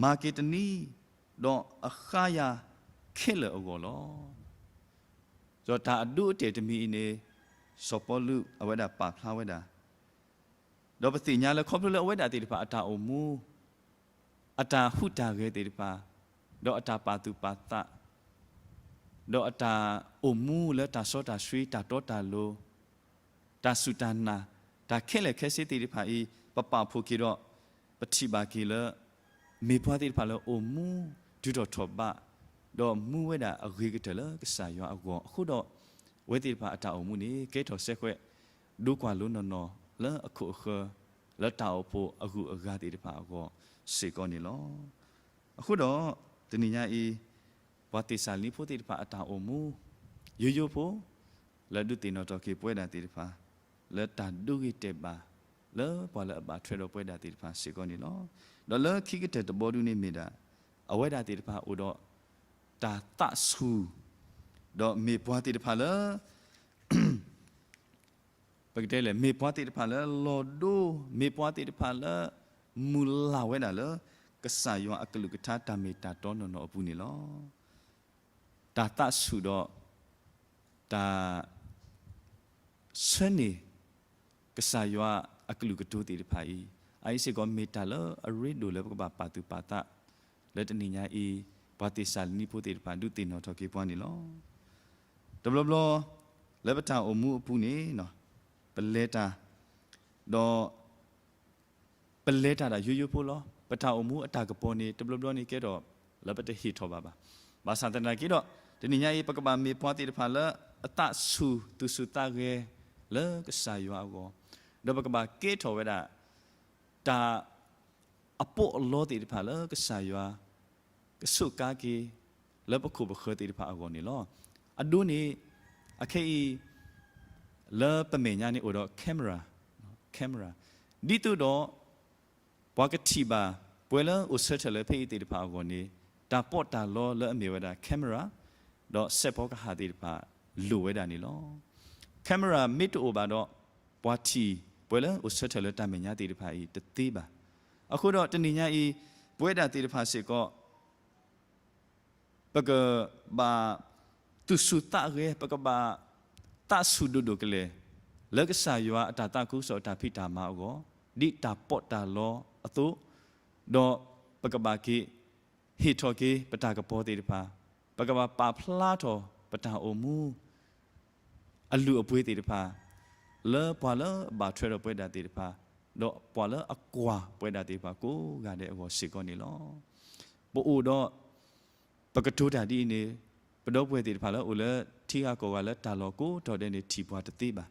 မၤက့ၤတနံၤ ဒီးအဃါယၤခဲလၢာ်အဂီၢ်လီၤ. ဒီးတၢ်အဒိအတဲာ်တမံၤအံၤန့ၣ် စီၤပီလူးအဝဲဒၣ်ပာ်ဖျါဝဲဒၣ် ဒီးပသ့ၣ်ညါလၢခီဖျိလၢအဝဲဒၣ်သ့ၣ်တဖၣ်အတၢ်အိၣ်မူ, အတၢ်ဟူးတၢ်ဂဲၤသ့ၣ်တဖၣ်, ဒီးအတၢ်ပာ်သူၣ်ပာ်သး, ဒီးအတၢ်အိၣ်မူလၢတၢ်စီတၢ်ဆှံ တၢ်တီတၢ်လိၤ, တၢ်စူၢ်တၢ်နာ်, တၢ်ခဲလၢာ်ခဲဆ့သ့ၣ်တဖၣ်အံၤ ပပာ်ဖှိၣ်က့ၤဒီး ပထံၣ်ဘၣ်က့ၤလၢ မ့ၢ်ပှၤသ့ၣ်တဖၣ်လၢအိၣ်မူတုၤထီၣ်ထီၣ်ဘး, ဒီးမူဝဲဒၣ်အဂ့ၤကတၢၢ်လၢကစၢ်ယွၤအဂီၢ်အဃိဒီး, အဝဲသ့ၣ်တဖၣ်အတၢ်အိၣ်မူန့ၣ် ကဲထီၣ်စဲဃဲး ဒိကွၢ်လိနီၢ်နီၢ်လၢအခိၣ်အဃၢၤ လၢတၢ်အိၣ်ဖှိၣ်အဂုၤအဂၤသ့ၣ်တဖၣ်အဂီၢ်စ့ၢ်ကီးန့ၣ်လီၤ. အဃိဒီး တနံၤညါအံၤ ပှၤသ့းစၤလနံဖိသ့ၣ်တဖၣ်အတၢ်အိၣ်မူ ယိယိဖိ လၢဒုးသ့ၣ်နီၣ်ထီၣ်က့ၤပဝဲဒၣ်သ့ၣ်တဖၣ် လၢတၢ်ဒိဂ့ၤတဲာ်ဘၣ် လၢပှၤလၢအဘၣ်ထွဲဒီးပဝဲဒၣ်သ့ၣ်တဖၣ်စ့ၢ်ကီးန့ၣ်လီၤ. ဒီးလၢခံကတၢၢ်တဘီဒုန့ၣ်မ့ၢ်ဒၣ် အဝဲဒၣ်သ့ၣ်တဖၣ်အိၣ်ဒီး တၢ်သးဆူၣ်, ဒီးမ့ၢ်ပှၤသ့ၣ်တဖၣ်လၢ ပကတဲလဲၣ် မ့ၢ်ပှၤသ့ၣ်တဖၣ်လၢလီၤဒိ, မ့ၢ်ပှၤသ့ၣ်တဖၣ်လၢ မုၢ်လၢ်ဝဲဒၣ်လၢ ကစၢ်ယွၤအကလုၢ်ကထါတၢ်မ့ၢ်တၢ်တီနီၢ်နီၢ်အပူၤန့ၣ်လီၤ. တၢ်သးဆူၣ်ဒီး တၢ် ဆၢန့ၢ် ကစၢ်ယွၤအကလုၢ်ကတိၤသ့ၣ်တဖၣ်အံၤ, အအံၤစ့ၢ်ကီးမ့ၢ်တၢ်လၢအရ့ဒိၣ်လၢပကဘၣ်ပာ်သူၣ်ပာ်သး လၢတနံၤညါအံၤ ပှၤသ့းစၤလနံဖိသ့ၣ်တဖၣ်ဒုးသ့ၣ်နီၣ်ထီၣ်က့ၤပှၤန့ၣ်လီၤ. တဘျီဘျီ လၢပတၢ်အိၣ်မူအပူၤန့ၣ် ပလဲၤတၢ် ဒီး ပလဲၤတၢ်ဒၣ်ယိယိဖိလီၤ. ပတၢ်အိၣ်မူအတၢ်ကပီၤန့ၣ် တဘျီဘျီန့ၣ်ကဲထီၣ် လၢပတဟ့ၣ်ထီၣ်ဘၣ်ဘၣ်. ဘၣ်ဆၣ်သနာ်က့ဒီး တနံၤညါအံၤ ပကဘၣ်မ့ၢ်ပှၤသ့ၣ်တဖၣ်လၢ အသးဆူၣ်သူၣ်ဆူၣ်သးဂဲၤ လၢကစၢ်ယွၤအဂီၢ်, ဒီးပကဘၣ်ကဲထီၣ်ဝဲဒၣ် တၢ် အပီးအလီသ့ၣ်တဖၣ်လၢကစၢ်ယွၤ ကဆိးကါက့ၤ လၢပခိၣ်ပဃၢၤသ့ၣ်တဖၣ်အဂီၢ်န့ၣ်လီၤ. အဒိန့ၣ် အခဲအံၤ လၢပမဲာ်ညါန့ၣ်အိၣ်ဒီး camera, camera, ဒ်သိးဒီး ပှၤကထံၣ်ဘၣ် ပှၤလၢအိၣ်ဆၢထၢၣ်လၢဖဲအံၤသ့ၣ်တဖၣ်အဂီၢ်န့ၣ် တၢ်ပီးတၢ်လီလၢအမ့ၢ်ဝဲဒၣ် camera ဒီးစဲးဖီကဟၣ်သ့ၣ်တဖၣ် လိၣ်ဝဲဒၣ်န့ၣ်လီၤ. camera မ့ၢ်တအိၣ်ဘၣ်ဒီး ပှၤထံၣ် ပှၤလၢအိၣ်ဆၢထၢၣ်လၢတၢ်မဲာ်ညါသ့ၣ်တဖၣ်အံၤတသ့ဘၣ်. အဃိဒီးတနံၤညါအံၤ ပဝဲဒၣ်သ့ၣ်တဖၣ်စ့ၢ်ကီး ပကဘၣ်သူၣ်ဆူၣ်သးဂဲၤ ပကဘၣ်သးဆူၣ်ဒိၣ်ဒိၣ်ကလဲာ် လၢကစၢ်ယွၤအတၢ်သးခုကစီၣ်အတၢ်ဖံးတၢ်မၤအဂီၢ် ဒ်တၢ်ပီးတၢ်လီအသိး, ဒီးပကဘၣ်က့ၤ ဟ့ၣ်ထီၣ်က့ၤပတၢ်ကပီၤသ့ၣ်တဖၣ်, ပကဘၣ်ပာ်ဖျါထီၣ်ပတၢ်အိၣ်မူ အလုၢ်အပှ့ၤသ့ၣ်တဖၣ် လၢပှၤလၢအဘၣ်ထွဲဒီးပဝဲဒၣ်သ့ၣ်တဖၣ်, ဒီးပှၤလၢအကွၢ်ပဝဲဒၣ်သ့ၣ်တဖၣ်ကိးဂၤဒဲးအဂီၢ်စ့ၢ်ကီးန့ၣ်လီၤ. ပအိၣ်ဒီး ပကတိၤတၢ်ဒ်အံၤန့ၣ် ပဒီပုၢ်ဝဲၢ်သ့ၣ်တဖၣ်လၢအိၣ်လၢထံဂၤကီၢ်ဂၤလၢတၢ်လီၢ်ကိးတီၤဒဲးန့ၣ် ထံၣ်ပှၤတသ့ဘၣ်.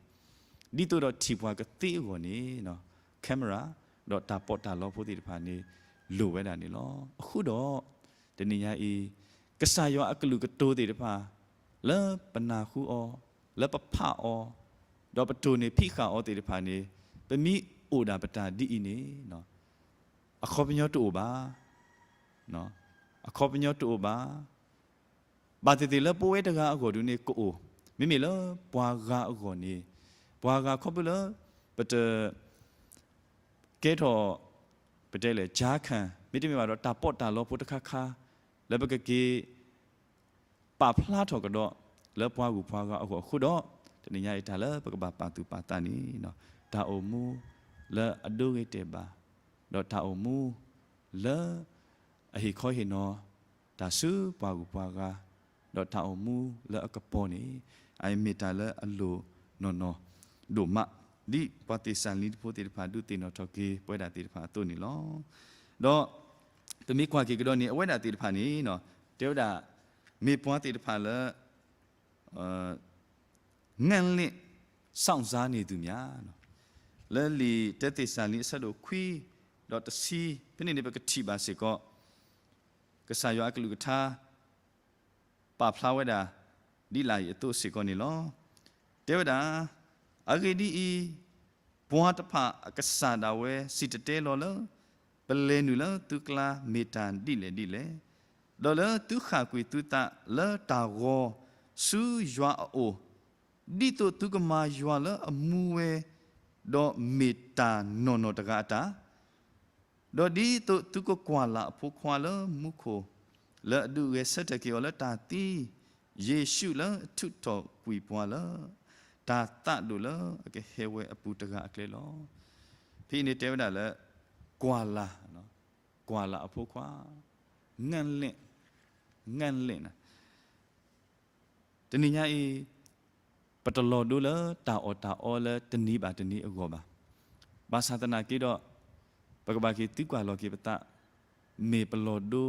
ဒ်သိးဒီးထံၣ်ပှၤကသ့အဂီၢ်န့ၣ် camera ဒီးတၢ်ပီးတၢ်လီဖိသ့ၣ်တဖၣ်န့ၣ် လိၣ်ဝဲဒၣ်န့ၣ်လီၤ. အဃိဒီး တနံၤညါအံၤ ကစၢ်ယွၤအကလုၢ်ကတိၤသ့ၣ်တဖၣ် လၢပနၢ်ဟူအီၤ, လၢပဖးအီၤ, ဒီးပတိၢ်န့ၢ်ဖံးဃာ်အီၤသ့ၣ်တဖၣ်န့ၣ် ပမ့ၢ်အိၣ်ဒၣ်ပတၢ်ဒ်အံၤန့ၣ် အခီပညီတအိၣ်ဘၣ်. အခီပညီတအိၣ်ဘၣ်. ဘၣ်သ့ၣ်သ့ၣ်လၢပဝဲတဂၤအဂီၢ်ဒုန့ၣ်ကအိၣ်, မ့မ့ၢ်လၢပှၤဂၤအဂီၢ်န့ၣ် ပှၤဂၤခီဖျိလၢ ပတ ကဲထီၣ် ပတဲလဲၣ် ကြားခံ မ့တမ့ၢ်ဘၣ်ဒီးတၢ်ပီးတၢ်လီဖိတခါခါ လၢပကက့ၤ ပာ်ဖျါထီၣ်ကဒီး လၢပှၤဂုၤပှၤဂၤအဂီၢ်အဃိဒီး တနံၤညါအံၤတၢ်လၢပကဘၣ်ပာ်သူၣ်ပာ်သးန့ၣ် တၢ်အိၣ်မူလၢအဒိဂ့ၤတဲာ်ဘၣ်, ဒီးတၢ်အိၣ်မူလၢ အဟ့ၣ်ခီဟ့ၣ်နီၤ တၢ်ဆူပှၤဂုၤပှၤဂၤ, ဒီးတၢ်အိၣ်မူလၢအကပီၤန့ၣ် အမ့ၢ်တၢ်လၢအလိၣ်နီၢ်နီၢ်ဒိၣ်မး, ဒ်ပှၤသ့းစၤလနံဖိသ့ၣ်တဖၣ်ဒုးသ့ၣ်နီၣ်ထီၣ်က့ၤပဝဲဒၣ်သ့ၣ်တဖၣ်အသိးန့ၣ်လီၤ. ဒီး ပမ့ၢ်ကွၢ်က့ၤကဒီးန့ၣ် အဝဲဒၣ်သ့ၣ်တဖၣ်န့ၣ် တဲဝဲဒၣ် မ့ၢ်ပှၤသ့ၣ်တဖၣ်လၢ ငန့်လင့်စောင့်စားနေသူများ, လၢလံာ်တၢသ့းစၤလနံအဆၢဒိၣ်ခွံ ဒီးတဆံ ဖဲန့ၣ်န့ၣ် ပကထံၣ်ဘၣ်စ့ၢ်ကီး ကစၢ်ယွၤအကလုၢ်ကထါ ပာ်ဖျါဝဲဒၣ် ဒ်လာ်အံၤအသိးစ့ၢ်ကီးန့ၣ်လီၤ. တဲဝဲဒၣ်, အဂ့ၢ်ဒ်အံၤ, ပှၤတဖၣ်အကစၢ်ဒၣ်ဝဲစံၣ်တဲၤတဲလီၤလၢ ပလဲၤနုာ်လၢသုကျါမ့ၢ်တၢ်ဒ်လဲၣ်ဒ်လဲၣ်, ဒီးလၢသုဃၣ်ကွံာ်သုသးလၢတၢ်ဂီၤဆူယွၤအအိၣ်, ဒ်သိးသုကမၤယွၤလၢအမူဝဲ, ဒီးမ့ၢ်တၢ်နီၢ်နီၢ်တဂၤအတၢ် ဒီးဒ်သိးသုကကွၢ်လၢ်အဖိခွါလၢမူခိၣ်, လၢအဒုးဂဲၤဆၢထၢၣ်က့ၤအီၤလၢတၢ်သံ, ယ့ၣ်ၡူးလၢအထုးထီၣ်ကွံာ်ပှၤလၢ တၢ်သးဒိၣ်လၢအကဟဲဝဲအပူၤတဂၤအကျဲလီၤ. ဖဲအံၤန့ၣ်တဲဝဲဒၣ်လၢ ကွၢ်လၢ်, ကွၢ်လၢ်အဖိခွါ, ငန့်လင့်, ငန့်လင့်န တနံၤညါအံၤ ပတလီၤဒိလၢတၢ်အီၣ်တၢ်အီလၢတနံၤဘၣ်တနံၤအဂီၢ်ဘၣ်. ဘၣ်ဆၣ်သနာ်က့ဒီး ပကဘၣ်က့ၤသံကွၢ်လီၤက့ၤပသး, မ့ၢ်ပလီၤဒိ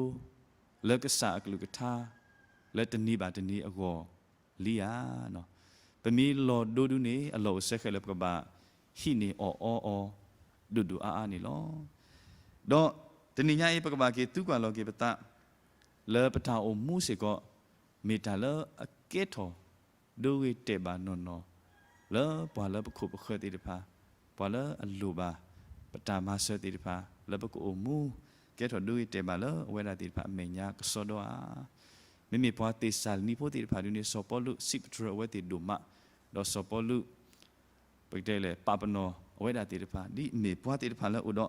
လၢကစၢ်အကလုၢ်ကထါ လၢတနံၤဘၣ်တနံၤအဂီၢ်လံဧါ. ပမ့ၢ်လီၤဒိဒုန့ၣ် အလီၢ်အိၣ်စဲဃဲးလၢပကဘၣ်ဟံးန့ၢ်အီၣ်အီအီၤ ဒိၣ်ဒိၣ်အါအါန့ၣ်လီၤ. ဒီးတနံၤညါအံၤ ပကဘၣ်က့ၤသံကွၢ်လီၤက့ၤပသး လၢပတၢ်အိၣ်မူစ့ၢ်ကီး မ့ၢ်တၢ်လၢအကဲထီၣ် ဒိဂ့ၤတဲာ်ဘၣ်နီၢ်နီၢ် လၢပှၤလၢပခိၣ်ပဃၢၤသ့ၣ်တဖၣ်, ပှၤလၢအလိၣ်ဘၣ် ပတၢ်မၤစၢၤသ့ၣ်တဖၣ် လၢပကအိၣ်မူ ကဲထီၣ်ဒိဂ့ၤတဲာ်ဘၣ်လၢအဝဲဒၣ်သ့ၣ်တဖၣ်အမဲာ်ညါကစီဒီဧါ. မ့မ့ၢ်ပှၤသ့းစၤလနံဖိသ့ၣ်တဖၣ်ဒုန့ၣ် စီၤပီလူးစံးပတြၢၤအဝဲသ့ၣ်ဒိၣ်မး, ဒီးစီၤပီလူး ပကတဲလဲၣ် ပာ်ပနီၣ်အဝဲဒၣ်သ့ၣ်တဖၣ် ဒ်အမ့ၢ်ပှၤသ့ၣ်တဖၣ်လၢအိၣ်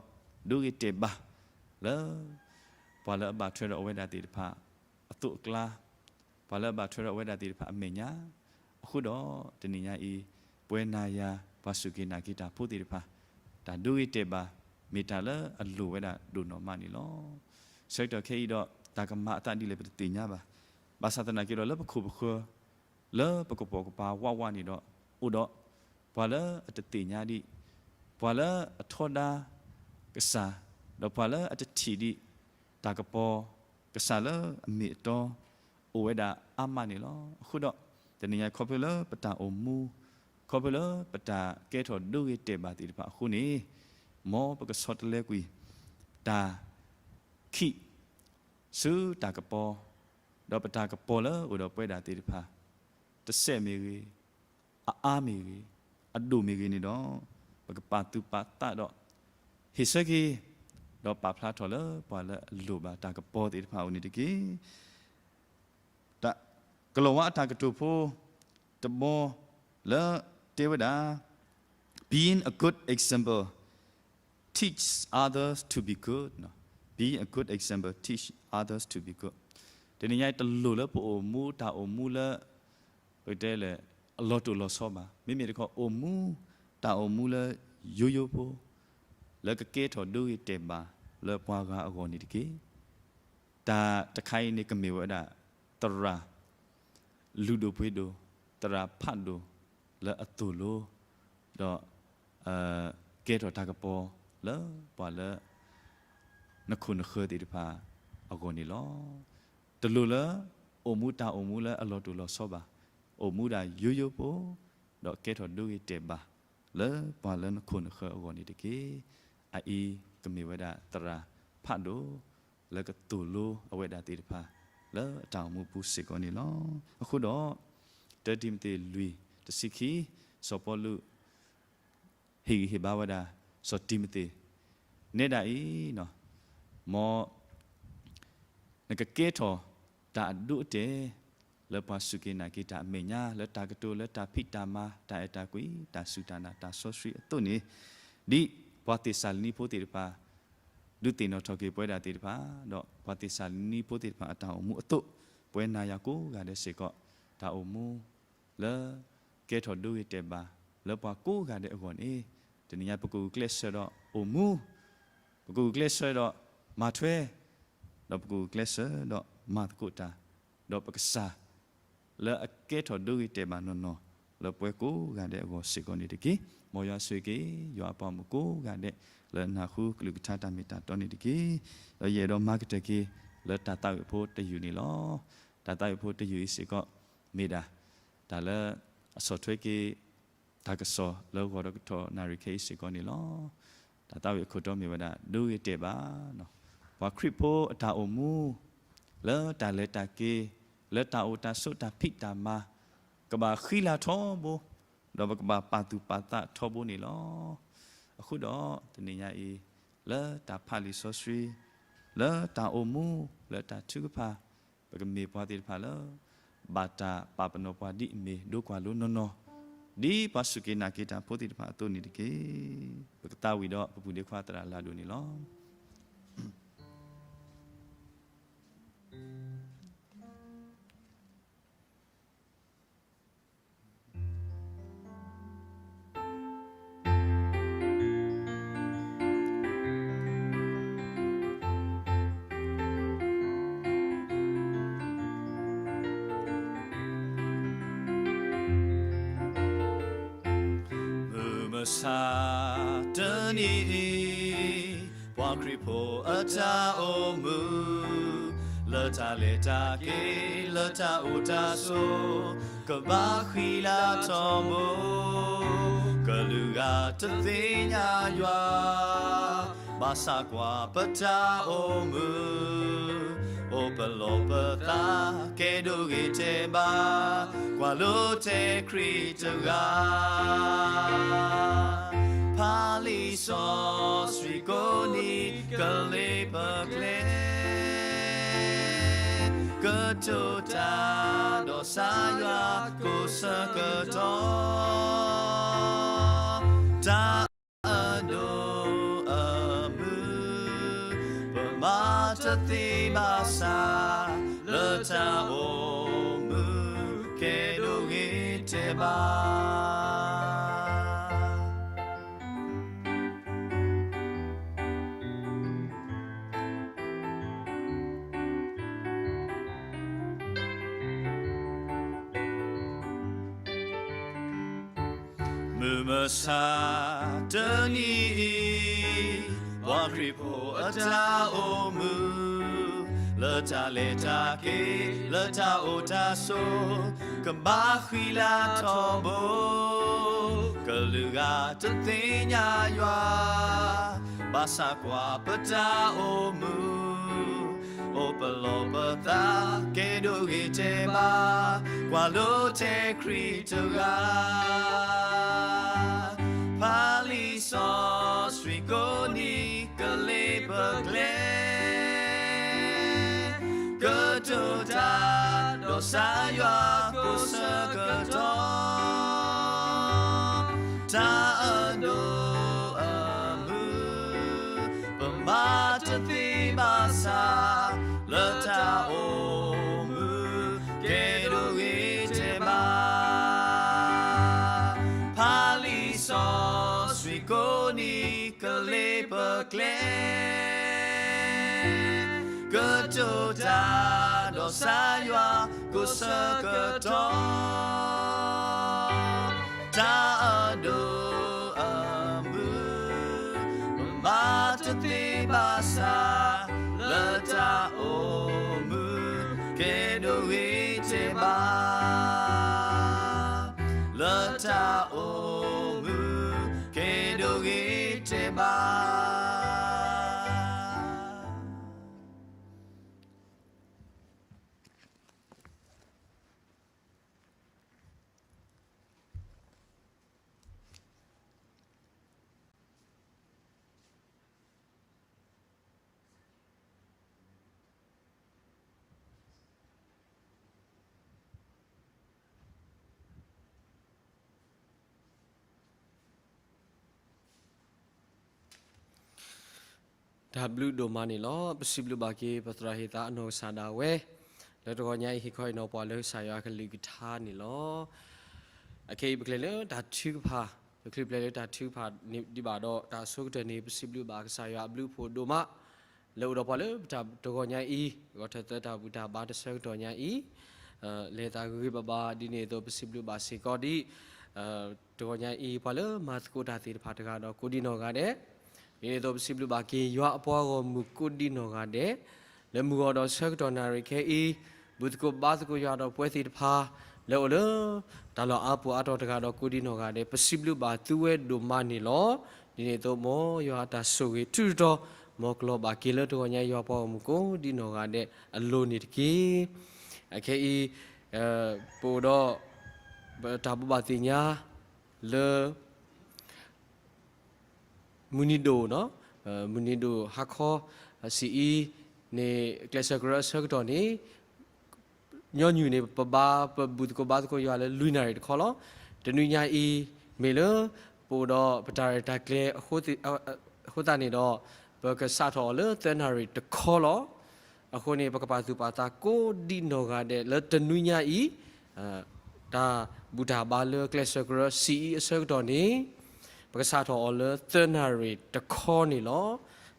ဒီး ဒိဂ့ၤတဲာ်ဘၣ် လၢ ပှၤလၢအဘၣ်ထွဲဒီးအဝဲဒၣ်သ့ၣ်တဖၣ် အသိးအကျါ, ပှၤလၢအဘၣ်ထွဲဒီးအဝဲဒၣ်သ့ၣ်တဖၣ်အမဲာ်ညါ, အဃိဒီး တနံၤညါအံၤ ပဝဲနၤယၤ ပှၤစူၢ်က့ၤနာ်က့ၤတၢ်ဖိသ့ၣ်တဖၣ် တၢ်ဒိဂ့ၤတဲာ်ဘၣ် မ့ၢ်တၢ်လၢအလိၣ်ဝဲဒၣ်ဒိၣ်နီၢ်မးန့ၣ်လီၤ. ဆၢကတီၢ်ခဲအံၤဒီး တၢ်ကမၤအသးဒ်လဲၣ်ပတသ့ၣ်ညါဘၣ်. ဘၣ်ဆၣ်သနာ်က့ဒီးလၢပခိၣ်ပဃၢၤ လၢပကပိာ်ကပၤဝးဝးန့ၣ်ဒီး အိၣ်ဒီး ပှၤလၢအတသ့ၣ်ညါဒံး, ပှၤလၢအထီဒါကစၢ်, ဒီးပှၤလၢအတထံၣ်ဒံး တၢ်ကပီၤကစၢ်လၢအမ့ၢ်အတီ အိၣ်ဝဲဒၣ်အါမးန့ၣ်လီၤ. အဃိဒီး တနံၤညါခီဖျိလၢပတၢ်အိၣ်မူ, ခီဖျိလၢပတၢ်ကဲထီၣ်ဒိဂ့ၤတဲာ်ဘၣ်သ့ၣ်တဖၣ်အဃိန့ၣ်, မ်ပကဆီတလဲကွံာ် တၢ် ခံး ဆူတၢ်ကပီၤ, ဒီးပတၢ်ကပီၤလၢအိၣ်ဒီးပဝဲဒၣ်သ့ၣ်တဖၣ်, တစဲးမ့ၢ်ဂ့ၤ, အအါမ့ၢ်ဂ့ၤ, အဒိၣ်မ့ၢ်ဂ့ၤန့ၣ်ဒီး, ပကပာ်သူၣ်ပာ်သးဒီး ဟ့ၣ်ဆၢက့ၤ, ဒီးပာ်ဖျါထီၣ်လၢပှၤလၢအလိၣ်ဘၣ်တၢ်ကပီၤသ့ၣ်တဖၣ်အအိၣ်န့ၣ်တက့ၢ်. တၢ်ကလီၤဝါအတၢ်ကတိၤဖိတဘီလၢတဲဝဲဒၣ်, Being a good example teach others to be good. Being a good example teach others to be good. တနံၤညါအံၤတလိၣ်လၢပအိၣ်မူတၢ်အိၣ်မူလၢ ပကတဲလဲၣ် အလီၤတိၢ်လီၤဆီဘၣ်. မ့မ့ၢ်တခီ အိၣ်မူတၢ်အိၣ်မူလၢယိယိဖိ လၢကကဲထီၣ်ဒိဂ့ၤတဲာ်ဘၣ်လၢပှၤဂၤအဂီၢ်န့ၣ်တက့ၢ်. တၢ်တခါအံၤန့ၣ်ကမ့ၢ်ဝဲဒၣ် သရၣ်လုၢ်ဒိၣ်ပှ့ၤဒိၣ်, သရၣ်ဖးဒိၣ်လၢအသိၣ်လိ, ဒီး ကဲထီၣ်တၢ်ကပီၤလၢပှၤလၢ နခိၣ်နဃၢၤသ့ၣ်တဖၣ်အဂီၢ်န့ၣ်လီၤ. တလိၣ်လၢအိၣ်မူတၢ်အိၣ်မူလၢအလီၤတိၢ်လီၤဆီဘၣ်. အိၣ်မူဒၣ်ယိယိဖိ, ဒီးကဲထီၣ်ဒိဂ့ၤတဲာ်ဘၣ် လၢပှၤလၢနခိၣ်နဃၢၤအဂီၢ်န့ၣ်တက့ၢ်. အအံၤကမ့ၢ်ဝဲဒၣ်သရၣ်ဖးဒိၣ် လၢကသိၣ်လိအဝဲဒၣ်သ့ၣ်တဖၣ် လၢအတၢ်အိၣ်မူပူၤစ့ၢ်ကီးန့ၣ်လီၤ. အဃိဒီး တၢတံၤမသ့းလွံၢ်တဆံခံ, စီၤပီလူး ဟ့ၣ်ဂံၢ်ဟ့ၣ်ဘါဝဲဒၣ် စီၤတံၤမသ့း, နဲဒၣ်အံၤ, မ်နကကဲထီၣ်တၢ်အဒိအတဲာ် လၢပှၤစူၢ်က့ၤနာ်က့ၤတၢ်အမဲာ်ညါ လၢတၢ်ကတိၤ လၢတၢ်ဖံးတၢ်မၤ တၢ်အဲၣ်တၢ်ကွံ တၢ်စူၢ်တၢ်နာ် တၢ်စီဆှံအသိးန့ၣ်, ဒ်ပှၤသ့းစၤလနံဖိသ့ၣ်တဖၣ် ဒုးသ့ၣ်နီၣ်ထီၣ်က့ၤပဝဲဒၣ်သ့ၣ်တဖၣ်, ဒီးပှၤသ့းစၤလနံဖိသ့ၣ်တဖၣ်အတၢ်အိၣ်မူအသိး, ပဝဲနၤယၤကိးဂၤဒဲးစ့ၢ်ကီး တၢ်အိၣ်မူ လၢကဲထီၣ်ဒိဂ့ၤတဲာ်ဘၣ် လၢပှၤကိးဂၤဒဲးအဂီၢ်န့ၣ်, တနံၤညါပကဂုာ်ကျဲးစၢးဒီးအိၣ်မူ, ပကဂုာ်ကျဲးစၢးဒီးမၤထွဲ, ဒီးပကဂုာ်ကျဲးစၢးဒီးမၤသကိးတၢ်, ဒီးပကစၢ် လၢအကဲထီၣ်ဒိဂ့ၤတဲာ်ဘၣ်နီၢ်နီၢ် လၢပဝဲကိးဂၤဒဲးအဂီၢ်စ့ၢ်ကီးန့ၣ်တက့ၢ်. မ်ယွၤဆိၣ်ဂ့ၤက့ၤ ယွၤအပှၤမုၣ်ကိးဂၤဒဲး လၢနၢ်ဟူကလုၢ်ကထါတၢ်မ့ၢ်တၢ်တီန့ၣ်တက့ၢ်. ဒီးယအဲၣ်ဒိးမၤကတၢၢ်က့ၤ လၢတၢ်သးဝံၣ်ဖိတယုၢ်န့ၣ်လီၤ. တၢ်သးဝံၣ်ဖိတယုၢ်အံၤစ့ၢ်ကီး မ့ၢ်ဒၣ် တၢ်လၢအဆီၣ်ထွဲက့ၤ တၢ်ကစီၣ်လၢဂီၤဒီးကထီၣ်နၣ်ရံၣ်ခဲအံၤစ့ၢ်ကီးန့ၣ်လီၤ. တၢ်သးဝံၣ်အခိၣ်တီမ့ၢ်ဝဲဒၣ် ဒိဂ့ၤတဲာ်ဘၣ်, ပှၤခရံာ်ဖိအတၢ်အိၣ်မူ လၢတၢ်လဲၤတၢ်က့ၤ, လၢတၢ်အိၣ်တၢ်ဆိးတၢ်ဖံးတၢ်မၤ, ကဘၣ်ဃံလၤထီဘိ, ဒီးပကဘၣ်ပာ်သူၣ်ပာ်သးထီဘိန့ၣ်လီၤ. အဃိဒီး တနံၤညါအံၤ လၢတၢ်ဖးလံာ်စီဆှံ, လၢတၢ်အိၣ်မူ, လၢတၢ်ထုကဖၣ်, ပကမ့ၢ်ပှၤသ့ၣ်တဖၣ်လၢ ဘၣ်တၢ်ပာ်ပနီၣ်ပှၤဒ်အမ့ၢ်ဒိကွၢ်လိနီၢ်နီၢ်, ဒ်ပှၤစူၢ်က့ၤနာ်က့ၤတၢ်ဖိသ့ၣ်တဖၣ်အသိးန့ၣ်တက့ၢ်. ပကသးဝံၣ်ဒီးပပုၢ်ဒ့ခွါသရၣ်လၢ်ဒိၣ်န့ၣ်လီၤ. မုၢ်မဆါတနံၤအံၤ, ပှၤခရံာ်ဖိအတၢ်အိၣ်မူ, လၢတၢ်လဲၤတၢ်က့ၤ လၢတၢ်အိၣ်တၢ်ဆိး, ကဘၣ်ဃံလၤထီဘိ, ကလုာ်ဂၤတသ့ၣ်ညါယွၤ, ဘၣ်ဆၣ်ကွၢ်ပတၢ်အိၣ်မူ, အိၣ်ပလီၢ်ပသးကဲဒိဂ့ၤတဲာ်ဘၣ်, ကွၢ်လိတဲာ်ခရံာ်တဂၤ ဖးလံာ်စီဆှံကိးနံၤကလ့ပကျဲ, ကတိၤတၢ်ဒီးစၢ်ယွၤကိးဆၢကတီၢ်, တၢ်အဒိၣ်အမုၢ် ပမၤတသ့ဘၣ်ဆၣ်, လၢတၢ်အိၣ်မူကဲဒိဂ့ၤတဲာ်ဘၣ်. မုၢ်မဆါတနံၤအံၤ, ပှၤခရံာ်ဖိအတၢ်အိၣ်မူ, လၢတၢ်လဲၤတၢ်က့ၤ လၢတၢ်အိၣ်တၢ်ဆိး, ကဘၣ်ဃံလၤထီဘိ, ကလုာ်ဂၤတသ့ၣ်ညါယွၤ, ဘၣ်ဆၣ်ကွၢ်ပတၢ်အိၣ်မူ, အိၣ်ပလီၢ်ပသးကဲဒိဂ့ၤတဲာ်ဘၣ်, ကွၢ်လိတဲာ်ခရံာ်တဂၤ ဖးလံာ်စီဆှံကိးနံၤကလ့ပကျဲ, ကတိၤတၢ်ဒီးစၢ်ယွၤကိးဆၢကတီၢ်, တၢ်အဒိၣ်အမုၢ် ပမၤတသ့ဘၣ်ဆၣ်, လၢတၢ်အိၣ်မူကဲဒိဂ့ၤတဲာ်ဘၣ်, ဖးလံာ်စီဆှံကိးနံၤကလ့ပကျဲ, ကတိၤတၢ်ဒီးစၢ်ယွၤကိးဆၢကတီၢ်, တၢ်အဒိၣ်အမုၢ် ပမၤတသ့ဘၣ်ဆၣ်, လၢတၢ်အိၣ်မူကဲ လၢတၢ်အိၣ်မူ ကဲဒိၣ်ဂ့ၤတဲဘၣ်. တၢ်ဘျုးဒိၣ်မးန့ၣ်လီၤ. ပစံးဘျုးဘၣ်က့ၤ ပသရၣ်ဟ့ၣ်သးအနီၢ်ကစၢ်ဒၣ်ဝဲ လၢတဂီၤညါအံၤ ဟ့ၣ်ခီဟ့ၣ်နီၤပှၤလၢကစၢ်ယွၤအကလုၢ်ကထါန့ၣ်လီၤ. အခဲအံၤပကလဲၤလၢတၢ်ထုကဖၣ်, ပချုးပလဲၤလၢတၢ်ထုကဖၣ်န့ၣ်ဒံးဘၣ်ဒီး တၢ်ဆိကတၢၢ်န့ၣ် ပစံးဘျုးဘၣ်ကစၢ်ယွၤအဘျုးအဖှိၣ်ဒိၣ်မး လၢအိၣ်ဒီးပှၤလၢပတၢ်တဂီၤညါအံၤ ဂီၤထၢၣ်သၢတၢ်ဘူၣ်တၢ်ဘါတဆၢကတီၢ်ညါအံၤ လဲၤသးဂ့ၤဂ့ၤဘၣ်ဘၣ် ဒ်န့ၣ်အသိးပစံးဘျုးဘၣ်စ့ၢ်ကီးဒ် တဂီၤညါအံၤ ပှၤလၢမၤသကိးတၢ်သ့ၣ်တဖၣ်တဂၤဒီးကိးဒံးနီၢ်ဂၤဒဲး, ဒ်န့ၣ်အသိးပစံးဘျုးဘၣ်က့ၤ ယွၤအပှၤဂီၢ်မုၢ်ကိးဒံးနီၢ်ဂၤဒဲး, လၢမုၢ်ဂီၤဒီးဆၢကတီၢ်နၣ်ရံၣ်ခဲအံၤ ဘူၣ်သကိးဘါသကိးယွၤဒီးပဝဲသ့ၣ်တဖၣ် လၢအိၣ်လၢ တၢ်လီၢ်အါပူၤအါတီၤတဂၤဒီးကိးဒံးနီၢ်ဂၤဒဲး ပစံးဘျုးဘၣ်သုဝဲဒိၣ်မးန့ၣ်လီၤ. ဒ်န့ၣ်အသိး မ်ယွၤအတၢ်ဆိၣ်ဂ့ၤထုးထီၣ် မ်ကလီၤဘၣ်က့ၤလၢတဂီၤညါအံၤ ယွၤပှၤဂီၢ်မုၢ်ကိးဒံးနီၢ်ဂၤဒဲးအလိၤန့ၣ်တက့ၢ်. အခဲအံၤ ပအိၣ်ဒီး တၢ်ဘိးဘၣ်သ့ၣ်ညါ လၢ မုၢ်နံၤဒိၣ်, မုၢ်နံၤဒိၣ်ဟါခီ စံးအံၤန့ၣ် ကျဲးစၢးကရၢအဆၢကတီၢ်န့ၣ် ညီနုၢ်န့ၣ် ပဘါပဘူၣ်သကိးဘါသကိးယွၤလၢလွံၢ်နၣ်ရံၣ်တခီလီၤ. တနွံညါအံၤ မ့ၢ်လၢ ပအိၣ်ဒီးပတၢ်ရဲၣ်တၢ်ကျဲၤ အဃိသတးန့ၣ်ဒီး ပကစးထီၣ်အီၤလၢသၢနၣ်ရံၣ်တခီလီၤ. အဃိန့ၣ် ပကပာ်သူၣ်ပာ်သးကိးဒံးနီၢ်ဂၤဒဲးလၢတနွံညါအံၤ တၢ်ဘူၣ်တၢ်ဘါလၢကျဲးစၢးကရၢစံးအံၤအဆၢကတီၢ်န့ၣ် ပကစးထီၣ်အီၤလၢသၢနၣ်ရံၣ်တခီန့ၣ်လီၤ.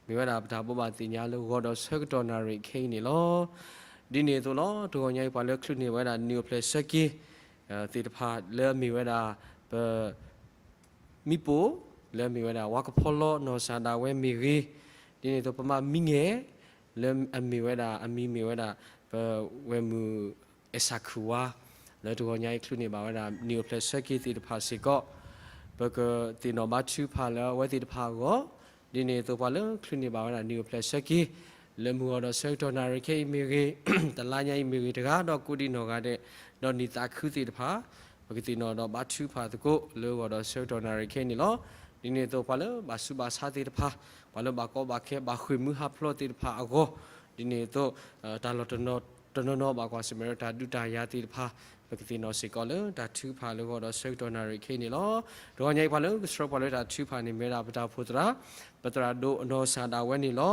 မ့ၢ်ဝဲဒၣ်ပတၢ်ဘိးဘၣ်သ့ၣ်ညါလၢဂီၤဒီးဆၢကတီၢ်နၣ်ရံၣ်ခဲအံၤန့ၣ်လီၤ. ဒ်န့ၣ်အသိးလီၤ တဂီၤညါအံၤပှၤလၢချုးန့ၢ်ဝဲဒၣ်နံၣ်အိၣ်ဖျဲၣ်ဆၢက့ၤ သ့ၣ်တဖၣ်လၢအမ့ၢ်ဝဲဒၣ် ပ မံပိၢ် လၢအမ့ၢ်ဝဲဒၣ်ဝါကဖီလီနီၢ်စၢ်ဒၣ်ဝဲမ့ၢ်ဂ့ၤ, ဒ်န့ၣ်အသိးပမါမံငဲၤ လၢအမ့ၢ်ဝဲဒၣ် အမံၤမ့ၢ်ဝဲဒၣ် ပဝဲၢ်မုၢ်အဲၣ်စးခုၣ်ဝါ လၢတဂီၤညါအံၤချုးန့ၢ်ဘၣ်ဝဲဒၣ် နံၣ်အိၣ်ဖျဲၣ်ဆၢက့ၤသ့ၣ်တဖၣ်စ့ၢ်ကီး ပကသ့ၣ်နီၣ်ဘါထုကဖၣ်လၢအဝဲသ့ၣ်တဖၣ်အဂီၢ်, ဒ်န့ၣ်အသိးပှၤလၢချုးန့ၢ်ဘၣ်ဝဲဒၣ်နံၣ်အိၣ်ဖျဲၣ်ဆၢက့ၤ လၢမုၢ်ဂီၤဒီးဆၢကတီၢ်နၣ်ရံၣ်ခဲအံၤမ့ၢ်ဂ့ၤ, တလါညါအံၤမ့ၢ်ဂ့ၤတဂၤဒီးကိးဒံးနီၢ်ဂၤဒဲး, ဒီးနံၣ်သးခုသ့ၣ်တဖၣ် ပကသ့ၣ်နီၣ်ဒီးဘါထုကဖၣ်သကိးလၢဂီၤဒီးဆၢကတီၢ်နၣ်ရံၣ်ခဲအံၤန့ၣ်လီၤ. ဒ်န့ၣ်အသိးပှၤလၢဘၣ်ဆူးဘၣ်ဆါသ့ၣ်တဖၣ်, ပှၤလၢဘၣ်ကီဘၣ်ခဲဘၣ်ဃ့ၢ်မုၢ်ဟးဖျိးသ့ၣ်တဖၣ်အဂီၢ်, ဒ်န့ၣ်အသိး တၢ်လီၢ်တနီၤနီၤဘၣ်ကွၢ်ဆၢၣ်မဲာ်ဒီးတၢ်ဒုးတၢ်ယၤသ့ၣ်တဖၣ်, ပကသ့ၣ်နီၣ်စ့ၢ်ကီးလၢတၢ်ထုကဖၣ်လၢဂီၤဒီးဆၢကတီၢ်နၣ်ရံၣ်ခဲအံၤန့ၣ်လီၤ. တဂီၤညါအံၤပှၤလၢကဆှၢပှၤလၢတၢ်ထုကဖၣ်န့ၣ်မ့ၢ်ဝဲဒၣ်ပတၢ်အိၣ်ဖှိၣ်သရၣ်, ပသရၣ်ဒိၣ်အနီၢ်ကစၢ်ဒၣ်ဝဲန့ၣ်လီၤ.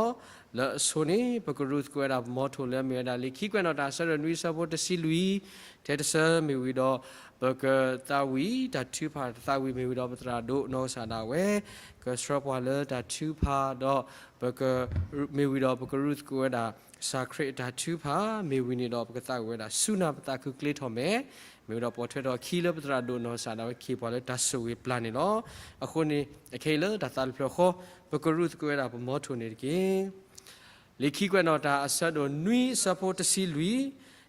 လၢအဆိန့ၣ် ပကရူၢ်သကိးဝဲဒၣ်ပမီထိၣ်လၢအမ့ၢ်ဝဲဒၣ်လံာ်ခံကွဲးနီၣ်တၢ်အဆၢဒိၣ်နွံအဆၢဖိတဆံလွံၢ်, ထဲတဆၢမ့ၢ်ဝံၤဒီး ပကသးဝံၣ်တၢ်ထုကဖၣ်တသးဝံၣ်မ့ၢ်ဝံၤဒီး ပသရၣ်ဒိၣ်အနီၢ်ကစၢ်ဒၣ်ဝဲ ကဆှၢပှၤလၢတၢ်ထုကဖၣ်ဒီး ပက မ့ၢ်ဝံၤဒီးပကရူၢ်သကိးဝဲဒၣ် ကစၢ်ခရံာ်အတၢ်ထုကဖၣ်, မ့ၢ်ဝံၤန့ၣ်ဒီးပကသးဝံၣ်ဝဲဒၣ်ဆူနၢ်ပသးခုကျ့ထီၣ်မဲာ်, မ့ၢ်ဝံၤဒီးပိာ်ထွဲထီၣ်အခံလၢပသရၣ်ဒိၣ်အနီၢ်ကစၢ်ဒၣ်ဝဲကဟ့ၣ်ပှၤလၢတၢ်ဆိၣ်ဂ့ၤပျၢ်န့ၣ်လီၤ. အဃိန့ၣ် အခဲအံၤလၢတၢ်သးတဖျၢၣ်ဃီ ပကရူၢ်သကိးဝဲဒၣ်ပမီထိၣ်န့ၣ်တက့ၢ်. လံာ်ခံကွဲးနီၣ်တၢ်အဆၢဒိၣ်နွံအဆၢဖိတဆံလွံၢ်,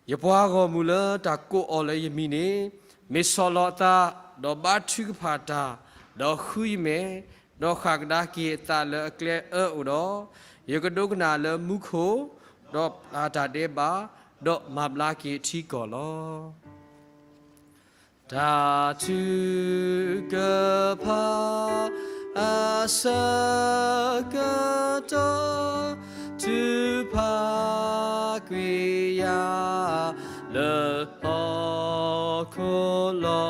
ယပှၤဂီၢ်မုၢ်လၢတၢ်ကိးအီၤလၢယမံၤန့ၣ်, မ့ၢ်ဆီၣ်လီၤအသး, ဒီးဘါထုကဖၣ်တၢ်, ဒီးဃုယမဲာ်, ဒီးဃၣ်ကဒါက့ၤအသးလၢအကျဲအၢအိၣ်ဒီး, ယကဒိကနၣ်လၢမူခိၣ်, ဒီးပျၢ်တၢ်ဒဲးဘး, ဒီးမၤဘျါက့ၤထံကီၢ်လီၤ. တၢ်ထုကဖၣ်အဆၢကတီၢ် ထုကဖၣ်ကွံာ်ယၤလၢဟီၣ်ခိၣ်လီ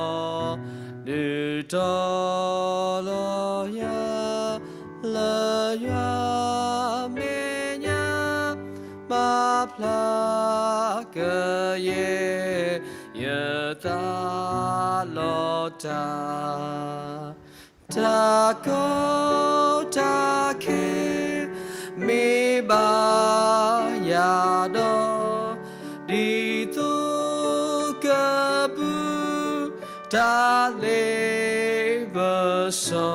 ၤ. ဒုးတီၤလီၤယၤ လၢယွၤမဲာ်ညါ မၤဖျါကယဲၢ် ယသးလီတၢ်, တၢ်ကီတၢ်ခဲမ့ၢ်ဘၣ်ယၤဒီး, ဒ်သိးကပူၤတၢ်လ့ပစီ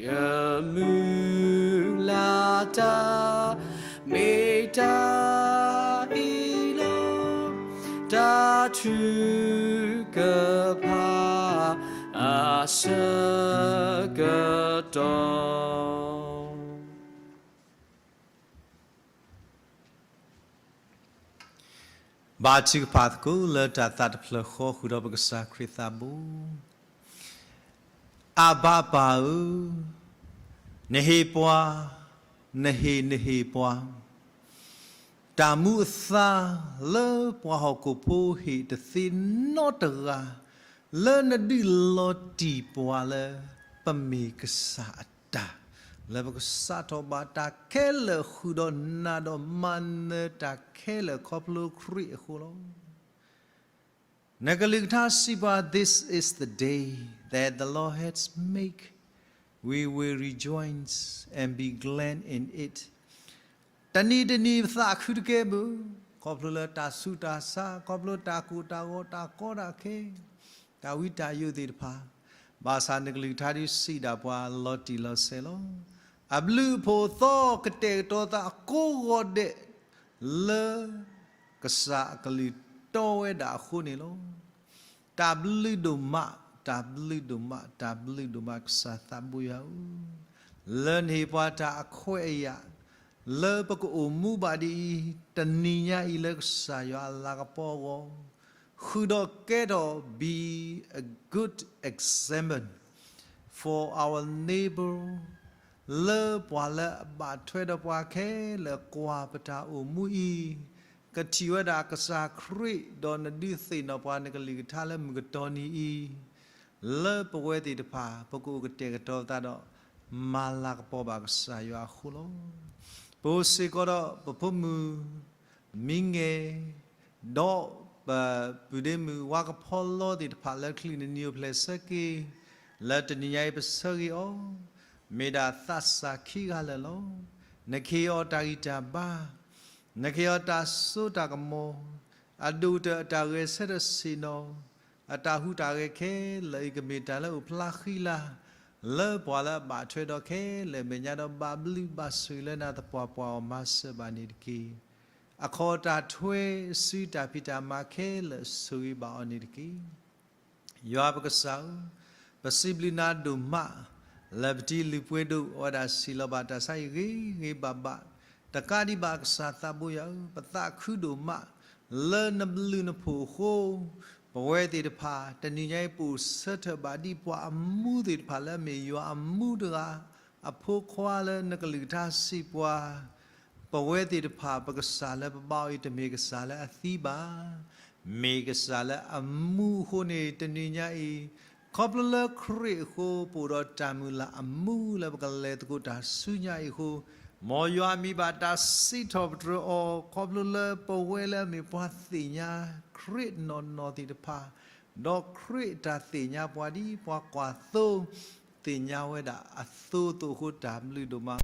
ယမုၢ်လၢ်တၢ်မ့ၢ်တၢ်အံၤလီၤ. တၢ်ထု ကဖးအဆၢကတီၢ် ဘါထုကဖၣ်သကိးလၢတၢ်သးတဖျၢၣ်ဃီ ဃုာ်ဒီးပကစၢ်ခရံာ်သးဘိ. အဘၤပၢ်ဧၢ, နဟ့ၣ်ပှၤ, နဟ့ၣ်, နဟ့ၣ်ပှၤ တၢ်မူအသါလၢပှၤဟီၣ်ခိၣ်ဖိ ဟ့ၣ်တသ့နီတဂၤ လၢနဒုးလီၤတံၢ်ပှၤလၢ ပမ့ၢ်ကစၢ်အတၢ်, လၢပကစးထီၣ်ဘၣ်တၢ်ခဲလၢာ် ဃုာ်ဒီးနၤဒီးမၤနၢၤတၢ်ခဲလၢာ် ခီဖျိခရံာ်အဃိလီၤ. နကလုၢ်ကထါစံးပှၤ, This is the day that the Lord has made, we will rejoice and be glad in it. တနံၤတနံၤပသးခုတကဲဘၣ်, ခီဖျိလၢတၢ်ဆူးတၢ်ဆါ, ခီဖျိတၢ်ကိၢ်တၢ်ဂီၤ တၢ်ကီတၢ်ခဲ, တၢ်ဝံတၢ်ယိးသ့ၣ်တဖၣ်, ဘၣ်ဆၣ်နကလုၢ်ကထါဒုးစံးဒၣ်ပှၤလီၤတံၢ်လီၤဆဲးလီၤ. အဘျုးအဖှိၣ်သီကတဲာ်ကတီၤသးအကိးဂီၤဒဲး လၢကစၢ်အကလုၢ်တီဝဲဒၣ်အဃိန့ၣ်လီၤ. တၢ်ဘျုးဒိၣ်မး, တၢ်ဘျုးဒိၣ်မး, တၢ်ဘျုးဒိၣ်မး ကစၢ်သးဘိယွၤဧၢ, လၢနဟ့ၣ်ပှၤတၢ်အခွဲးအယာ် လၢပကအိၣ်မူဘၣ်ဒ်အံၤ, တနံၤညါအံၤလၢကစၢ်ယွၤအလၤကပီၤအဂီၢ်, ဃုာ်ဒီးကဲထီၣ် be a good example for our neighbor, လၢပှၤလၢအဘၣ်ထွဲဒီးပှၤခဲလၢာ် ကွၢ်ပတၢ်အိၣ်မူအံၤ, ကထံၣ်ဝဲဒၣ်ကစၢ်ခရံာ် ဒီးနဒုးသ့ၣ်နီၣ်ပှၤနကလုၢ်ကထါလၢမုၢ်ကတီၢ်နံၤအံၤ, လၢပဝဲသ့ၣ်တဖၣ် ပကအိၣ်ကတဲာ်ကတီၤသးဒီး မၤလၤကပီၤဘၣ်ကစၢ်ယွၤအဃိလီၤ. ပအိၣ်စ့ၢ်ကီးဒီးပဖိမုၣ် မံငဲၤ ဒီးပပုၢ်ဒ့မုၣ်ဝါကဖီလီသ့ၣ်တဖၣ်လၢချံၣ်နနံၤအိၣ်ဖျဲၣ်ဆၢက့ၤ, လၢတနံၤညါအံၤပဆၢဂ့ၤအီၤ, မ့ၢ်ဒၣ်သးစၢ်ခံဂၤလၢာ်လီၤ. နကဟ့ၣ်အီၤတၢ်ဂံၢ်တၢ်ဘါ, နကဟ့ၣ်အီၤတၢ်စိတၢ်ကမီၤ, အဒိၣ်ကတၢၢ်အတၢ်ဂဲၤဆၢထၢၣ်ဆ့ၣ်နီၤ, အတၢ်ဟူးတၢ်ဂဲၤခဲလၢာ်အံၤ ကမ့ၢ်တၢ်လၢအိၣ်ဖျါဃံလၤ လၢပှၤလၢအဘၣ်ထွဲဒီးခဲလၢာ်မဲာ်ညါဒီး ဘၣ်ဘျုးဘၣ်ဆိၣ်ဂ့ၤလၢနၤသပှၢ်ပှၢ်အီၤမၤစၢၤဘၣ်န့ၣ်တက့ၢ်. အခီၣ်တၢ်ထွဲစုတၢ်ဖံးတၢ်မၤခဲလၢာ်ဆိၣ်ဂ့ၤဘၣ်အီၤန့ၣ်တက့ၢ်. ယွၤပကစၢ်ဧၢ, ပစံးဘျုးနၤဒိၣ်မး လၢပတံၤလုၢ်ပှ့ၤဒိၣ်အဝဲဒၣ် စံၣ်လီၤဘၣ်တၢ်ဆါအံၤဂ့ၤဂ့ၤဘၣ်ဘၣ်, တကးဒံးဘၣ်ကစၢ်သးဘိယွၤဧၢ, ပသးခုဒိၣ်မး လၢနဘျုးနဖှိၣ်အဃိ, ပဝဲသ့ၣ်တဖၣ် တနံၤညါအံၤ ပအိၣ်ဆၢထၢၣ်ဘၣ်ဒ်ပှၤအမူသ့ၣ်တဖၣ်လၢအမ့ၢ်ယွၤအမူတဂၤ, အဖိခွါလၢနကလုၢ်ကထါစံးပှၤ ပဝဲသ့ၣ်တဖၣ် ပကစၢ်လၢပဘါအီၤအံၤ တမ့ၢ်ကစၢ်လၢအသံဘၣ်, မ့ၢ်ကစၢ်လၢအမူအဃိန့ၣ် တနံၤညါအံၤ, ခီဖျိလၢခရံာ်အဃိ ပအိၣ်ဒီးတၢ်မုၢ်လၢ်အမူလၢပကလဲၤသကိးတၢ်ဆူညါအံၤအဃိ, မ်ယွၤအမံၤဘၣ်တၢ်စံးထီၣ်ပတြၢၤအီၤ, ခီဖျိလၢပဝဲလၢအမ့ၢ်ပှၤသ့ၣ်ညါခရံာ်နီၢ်နီၢ်သ့ၣ်တဖၣ်, ဒီးခရံာ်တၢ်သ့ၣ်ညါပှၤဒ်ပှၤကွၢ်သိ သ့ၣ်ညါဝဲဒၣ်အသိအသိးအဃိ တၢ်ဘျုးဒိၣ်မး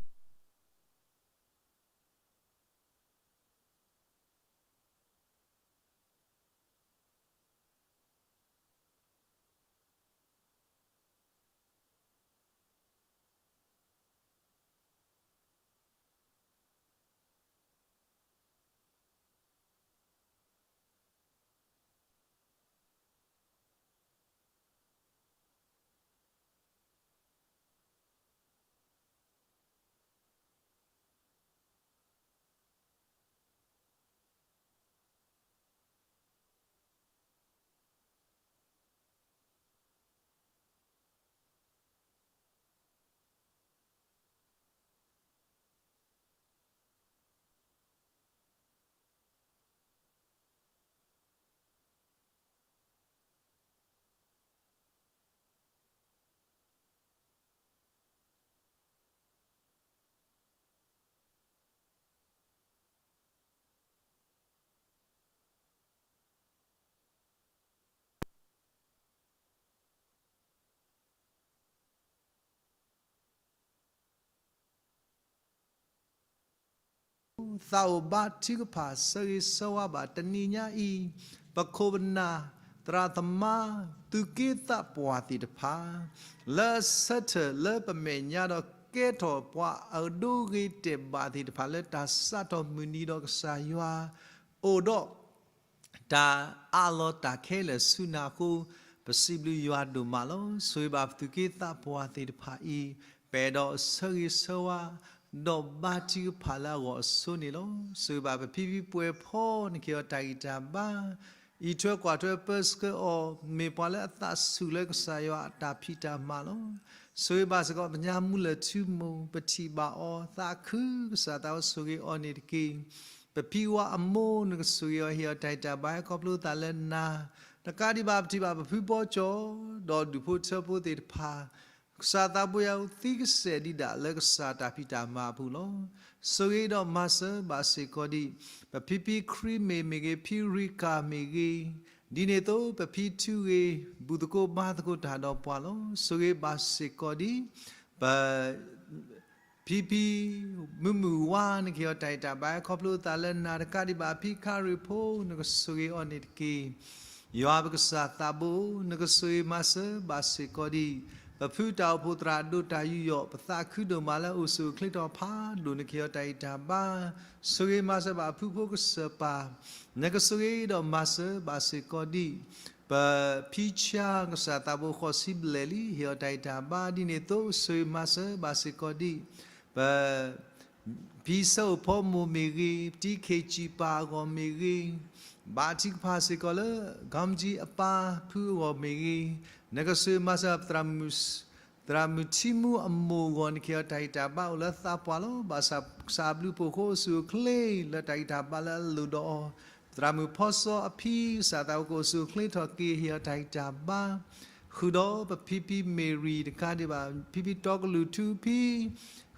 သးအိၣ်ဘါထုကဖၣ်ဆၢဂ့ၤဆၢဝါဘၣ်တနံၤညါအံၤ, ပခိၣ်ပနၢ်, သရၣ်သမါ, သူၣ်က့သးပှၢ်သ့ၣ်တဖၣ်, လၢအဆၢထၢၣ်လၢပမဲာ်ညါဒီးကဲထီၣ်ပှၤအဒိဂ့ၤတဲာ်ဘၣ်သ့ၣ်တဖၣ်လၢတၢ်စးထီၣ်မုၢ်နံၤဒီးကစၢ်ယွၤ, အိၣ်ဒီး တၢ်အးလီၤတၢ်ခဲလၢာ်ဆူနၤအဃိ, ပစံးဘျုးယွၤဒိၣ်မးလီၤ. ဆိၣ်ဂ့ၤဘၣ်ပသူၣ်က့သးပှၢ်သ့ၣ်တဖၣ်အံၤ, ပအဲၣ်ဒိးဆၢဂ့ၤဆၢဝါ, ဒီးဘါထုကဖၣ်လၢအဂီၢ်အဆိန့ၣ်လီၤ. ဆိၣ်ဂ့ၤဘၣ်ပဖံဖံပှဲၤဖီ နကဟ့ၣ်အီၤတၢ်ဂံၢ်တၢ်ဘါ, အံးထွဲကွၢ်ထွဲပၢဆှၢအီၤ, မ့ၢ်ပှၤလၢအသးဆူၣ်လၢကစၢ်ယွၤအတၢ်ဖံးတၢ်မၤလီၤ. ဆိၣ်ဂ့ၤဘၣ်စ့ၢ်ကီးပညါမူလၢၢ်ထူမိၢ်, ပထံၣ်ဘၣ်အီၤ, သးခုကစၢ်သးဘိဆိၣ်ဂ့ၤအီၤန့ၣ်တက့ၢ်. ပဖံဝါအမိၢ် နကဆိၣ်ဂ့ၤအီၤ ဟ့ၣ်အီၤတၢ်ဂံၢ်တၢ်ဘါ ခီဖျိသးလၢနၤ, တကးဒံးဘၣ်ပထံၣ်ဘၣ်ပဖုဘီကၠီ, ဒီးဒူၣ်ဖိထၢဖိသ့ၣ်တဖၣ်, ကစၢ်သးဘိယွၤဧၢ, သံကစဲၢ်ဒံးဒၣ်လၢကစၢ်တၢ်ဖံးတၢ်မၤအပူၤလီၤ. ဆိၣ်ဂ့ၤဒီးမၤစၢၤဘၣ်စ့ၢ်ကီးဒံး, ပဖံဖံခရံမ့ၢ်မ့ၢ်ဂ့ၤ, ဖံရံကၤမ့ၢ်ဂ့ၤ, ဒ်န့ၣ်အသိး ပဖံထူဂ့ၤ, ဘူၣ်သကိးဘါသကိးတၢ်ဒီးပှၤလီၤ. ဆိၣ်ဂ့ၤဘၣ်စ့ၢ်ကီးဒံး, ပ ဖံဖံ မုၢ်မုၢ်ဝါ နကဟ့ၣ်အီၤတၢ်ဂံၢ်တၢ်ဘါ ခီဖျိသးလၢနၤ တကးဒံးဘၣ် ဖံခရံဖိ နကဆိၣ်ဂ့ၤအီၤန့ၣ်တက့ၢ်. ယွၤပကစၢ်သးဘိ, နကဆိၣ်ဂ့ၤမၤစၢၤဘၣ်စ့ၢ်ကီးဒံး, ပဖုတၢ်အိၣ်ဖှိၣ်သရၣ်ဒိၣ်တၢ်ယူးယီၣ် ပသးခုဒိၣ်မးလၢအိၣ်ဆူၣ်အိၣ်ချ့ထီၣ်ဖးဒိၣ် နကဟ့ၣ်အီၤတၢ်ဂံၢ်တၢ်ဘါ, ဆိၣ်ဂ့ၤမၤစၢၤဘၣ်အဖုဖိကစၢၢ်ပၢ်, နကဆိၣ်ဂ့ၤဒီးမၤစၢၤဘၣ်စ့ၢ်ကီးဒံး ပဖံဆါ ကစၢ်သးဘိဃီၤဆံဘျဲၣ်လံ ဟ့ၣ်အီၤတၢ်ဂံၢ်တၢ်ဘါ ဒ်န့ၣ်အသိး ဆိၣ်ဂ့ၤမၤစၢၤဘၣ်စ့ၢ်ကီးဒံး ပ ဖံဆၢအိၣ်ဖီမိၢ်မ့ၢ်ဂ့ၤ, တံခံကၠံၣ်ပၢ်အဂီၢ်မ့ၢ်ဂ့ၤ, ဘါထုကဖၣ်စ့ၢ်ကီးလၢ ကီမတံအပၢ်ဖုအဂီၢ်မ့ၢ်ဂ့ၤ, နကဆိၣ်ဂ့ၤမၤစၢၤ သရၣ်မုၣ်ထံမူအမိၢ်အဂီၢ် နကဟ့ၣ်အီၤတၢ်ဂံၢ်တၢ်ဘါအိၣ်လၢသးပှၢ်လီၤ. ဘၣ်ဆၣ်ကစၢ်အဘျုးအဖှိၣ်အဃိ အိၣ်ဆူၣ်အိၣ်ချ့လၢတၢ်ဂံၢ်တၢ်ဘါလၢအလိၣ်ဒီးအီၤ, သရၣ်မုၣ်ဖီစီအဖံ ကစၢ်သးဘိကအိၣ်ဆူၣ်အိၣ်ချ့ထီၣ်က့ၤ ဟ့ၣ်အီၤတၢ်ဂံၢ်တၢ်ဘါ ဃုာ်ဒီးပဖံဖံမ့ၢ်ရံၤတကးဒံးဘၣ် ဖံဖံတီကလုာ်ထူဖံ,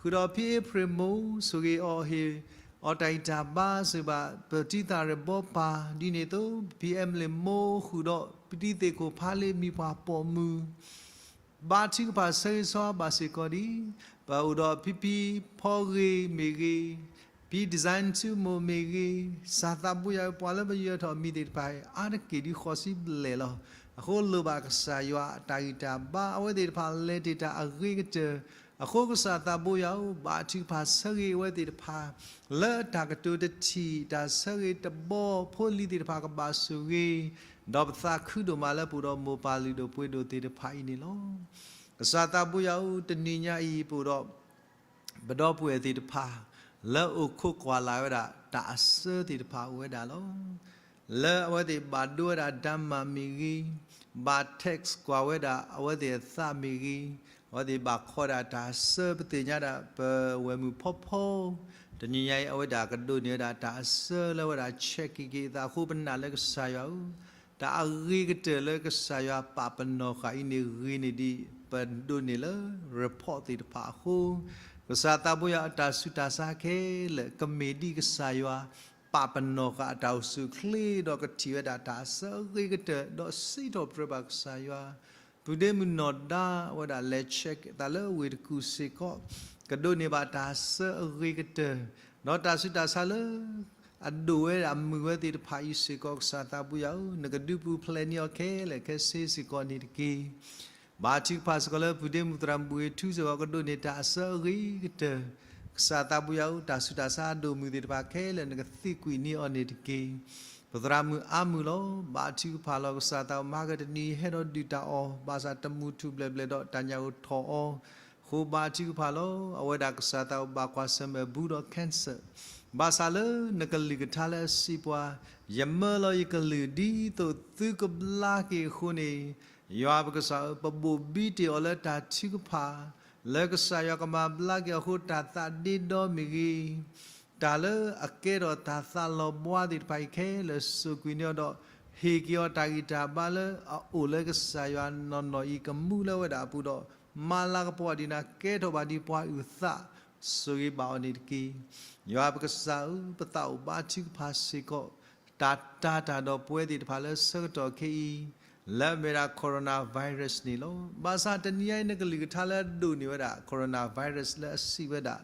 ဃုာ်ဒီးဖံအ့ဖြ့ၣ်မိၢ် ဆိၣ်ဂ့ၤအီၤဟ့ၣ်အီၤတၢ်ဂံၢ်တၢ်ဘါစ့ၢ်ကီးဘၣ် ပတံၤသၣ်ရဲၣ်ဘီပၢ် ဒ်န့ၣ်အသိး ဖံအဲမလ့ၣ်မိၢ် ဃုာ်ဒီးပတံၤသ့ၣ်ခိၣ်ဖးလ့ မံၤပှၢ်ပိာ်မုၣ် ဘါထုကဖၣ်ဆၢဂ့ၤဆၢဝါဘၣ်စ့ၢ်ကီးဒံး ပအိၣ်ဒီးဖံဖံဖီဂ့ၤမ့ၢ်ဂ့ၤ, ဖံ design ထူမိၢ်မ့ၢ်ဂ့ၤ, ကစၢ်သးဘိယွၤ ပှၤလၢပယၢၤထီၣ်မံၤသ့ၣ်တဖၣ် အါတက့ၢ်ဒ်ဃီၤဆံဘျဲၣ်လီၤ. အဃိလိၣ်ဘၣ်ကစၢ်ယွၤအတၢ်ဂံၢ်တၢ်ဘါ အဝဲသ့ၣ်တဖၣ်လဲၤတ့ၢ်တၢ်အဂ့ၤကတၢၢ်, အဃိကစၢ်သးဘိယွၤဧၢ ဘါထုကဖၣ်ဆၢဂ့ၤအဝဲသ့ၣ်တဖၣ် လၢတၢ်ကတိၤတထံၣ် တၢ်ဆၢဂ့ၤတဘီ ဖိလံၤသ့ၣ်တဖၣ်ကဘၣ်ဆိၣ်ဂ့ၤ, ဒီးပသးခုဒိၣ်မးလၢပအိၣ်ဒီးမိၢ်ပၢ်လုၢ်ဒိၣ်ပှ့ၤဒိၣ်သ့ၣ်တဖၣ်အံၤန့ၣ်လီၤ. ကစၢ်သးဘိယွၤဧၢ တနံၤညါအံၤ ပအိၣ်ဒီး ပဒီပုၢ်ဝဲၢ်သ့ၣ်တဖၣ် လၢအိၣ်ခိးကွၢ်လၢ်ဝဲဒၣ် တၢ်အစၢသ့ၣ်တဖၣ်အိၣ်ဝဲဒၣ်လီၤ. လၢအဝဲသ့ၣ်ဘၣ်ဒိဝဲဒၣ် ဓာတ်မှန် မ့ၢ်ဂ့ၤ, ဘၣ် text ကွၢ်ဝဲဒၣ် အဝဲသ့ၣ်အသးမ့ၢ်ဂ့ၤ, အဝဲသ့ၣ်ဘၣ်ခိးဒၣ်တၢ်အစၢ ပသ့ၣ်ညါဒၣ် ပဝဲၢ်မုၣ်ဖီဖီ တနံၤညါအံၤ အဝဲဒၣ်ကဒိးန့ၢ်ဝဲဒၣ်တၢ်အစၢလၢဝဲဒၣ် check က့ၤက့ၤအသးအဃိ ပနာ်လၢကစၢ်ယွၤဧၢ တၢ်အဂ့ၤကတၢၢ်လၢကစၢ်ယွၤပာ်ပနီၣ်ဃာ်အံၤန့ၣ် ဂ့ၤန့ၢ်ဒံး ပဒိးန့ၢ်လၢ report သ့ၣ်တဖၣ်အဃိ, ကစၢ်သးဘိယွၤအတၢ်ဆူးတၢ်ဆါခဲလၢာ် ကမ့ၢ်ဒ်ကစၢ်ယွၤ ပာ်ပနီၣ်ဃာ်အတၢ်အိၣ်ဆူၣ်အိၣ်ချ့ ဒီးကထံၣ်ဝဲဒၣ်တၢ်အစၢအဂ့ၤကတၢၢ် ဒီးစံးထီၣ်ပတြၢၤဘၣ်ကစၢ်ယွၤ, ပုၢ်ဒ့မုၣ်နီၢ်ဒါ အဝဲဒၣ်လဲၤ check အသးလၢဝ့ၢ်တကူၣ်စ့ၢ်ကီး ကဒိးန့ၢ်ဘၣ်တၢ်အစၢအဂ့ၤကတၢၢ်, ဒီးတၢ်ဆူးတၢ်ဆါလၢ အဒိၣ်ဝဲဒၣ်မုာ်ဝဲသ့ၣ်တဖၣ်အံၤစ့ၢ်ကီး ကစၢ်သးဘိယွၤဧၢ နကဒုးပူၤဖျဲးန့ၢ်အီၤခဲလၢာ်ခဲဆ့စ့ၢ်ကီးန့ၣ်တက့ၢ်. ဘါထုကဖၣ်စ့ၢ်ကီးလၢ ပုၢ်ဒ့မုၣ်သရၣ်မုၣ်ဘှ့ၣ်ထူစ့ၢ်ကီး ကဒိးန့ၢ်တၢ်အစၢအဂ့ၤကတၢၢ်, ကစၢ်သးဘိယွၤဧၢ တၢ်ဆူးတၢ်ဆါအဒိၣ်မုာ်သ့ၣ်တဖၣ်ခဲလၢာ် နကသံကွံာ်န့ၢ်အီၤန့ၣ်တက့ၢ်. ပသရၣ်မုၣ်အါမုၢ်လီၤ. ဘါထုကဖၣ်လီၤ. ကစၢ်သးဘိမၤကတနံၤဟဲဒီးဒုၣ်တၢ်အီၣ် ဘၣ်ဆၣ်တမုာ်ထူၣ်ဘျဲၣ်ဘျဲၣ်ဒီးတၢ်ညၣ်အိၣ်ထီၣ်အီၤ, အဃိဘါထုကဖၣ်လီၤ. အဝဲဒၣ်ကစၢ်သးဘိဘၣ်ကွၢ်ဆၢၣ်မဲာ်ဘူးဒီး cancer ဘၣ်ဆၣ်လၢနကလုၢ်ကထါလၢအစံးပှၤ, ယမၢလီၤယကလုၢ်ဒ်သိးသုကဘျါက့ၤအဃိန့ၣ်, ယွၤပကစၢ်ဧၢ ပဘိၣ်ဘံတ့ၢ်အီၤလၢတၢ်ထုကဖၣ်, လၢကစၢ်ယွၤကမၤဘျါက့ၤအဃိ တၢ်သးဒ့ဒီမ့ၢ်ဂ့ၤ, တၢ်လၢအကဲထီၣ်တၢ်သးလီၤဘှါသ့ၣ်တဖၣ်အံၤခဲလၢာ် စိာ်ကွံာ်န့ၢ်အီၤဒီး ဟ့ၣ်က့ၤအီၤတၢ်ဂံၢ်တၢ်ဘါလၢအအိၣ်လၢကစၢ်ယွၤနီၢ်နီၢ်အံၤ ကမူလၢဝဲဒၣ်အပူၤဒီး မၤလၤကပီၤဒံးနၤ ကဲထီၣ်ဘၣ်ဒံးပှၤအုၣ်သး ဆိၣ်ဂ့ၤဘၣ်အီၤန့ၣ်တက့ၢ်. ယွၤပကစၢ်ဧၢ ပသးအိၣ်ဘါထုကဖၣ်စ့ၢ်ကီး တၢ်တာ်တၢ်ဒီးပဝဲသ့ၣ်တဖၣ်လၢဆၢကတီၢ်ခဲအံၤ လၢအမ့ၢ်ဝဲဒၣ် coronavirus န့ၣ်လီၤ. ဘၣ်ဆၣ်တနံၤညါအံၤ နကလုၢ်ကထါလၢအဒိၣ်န့ၢ်ဝဲဒၣ် coronavirus လၢအစံးဝဲဒၣ်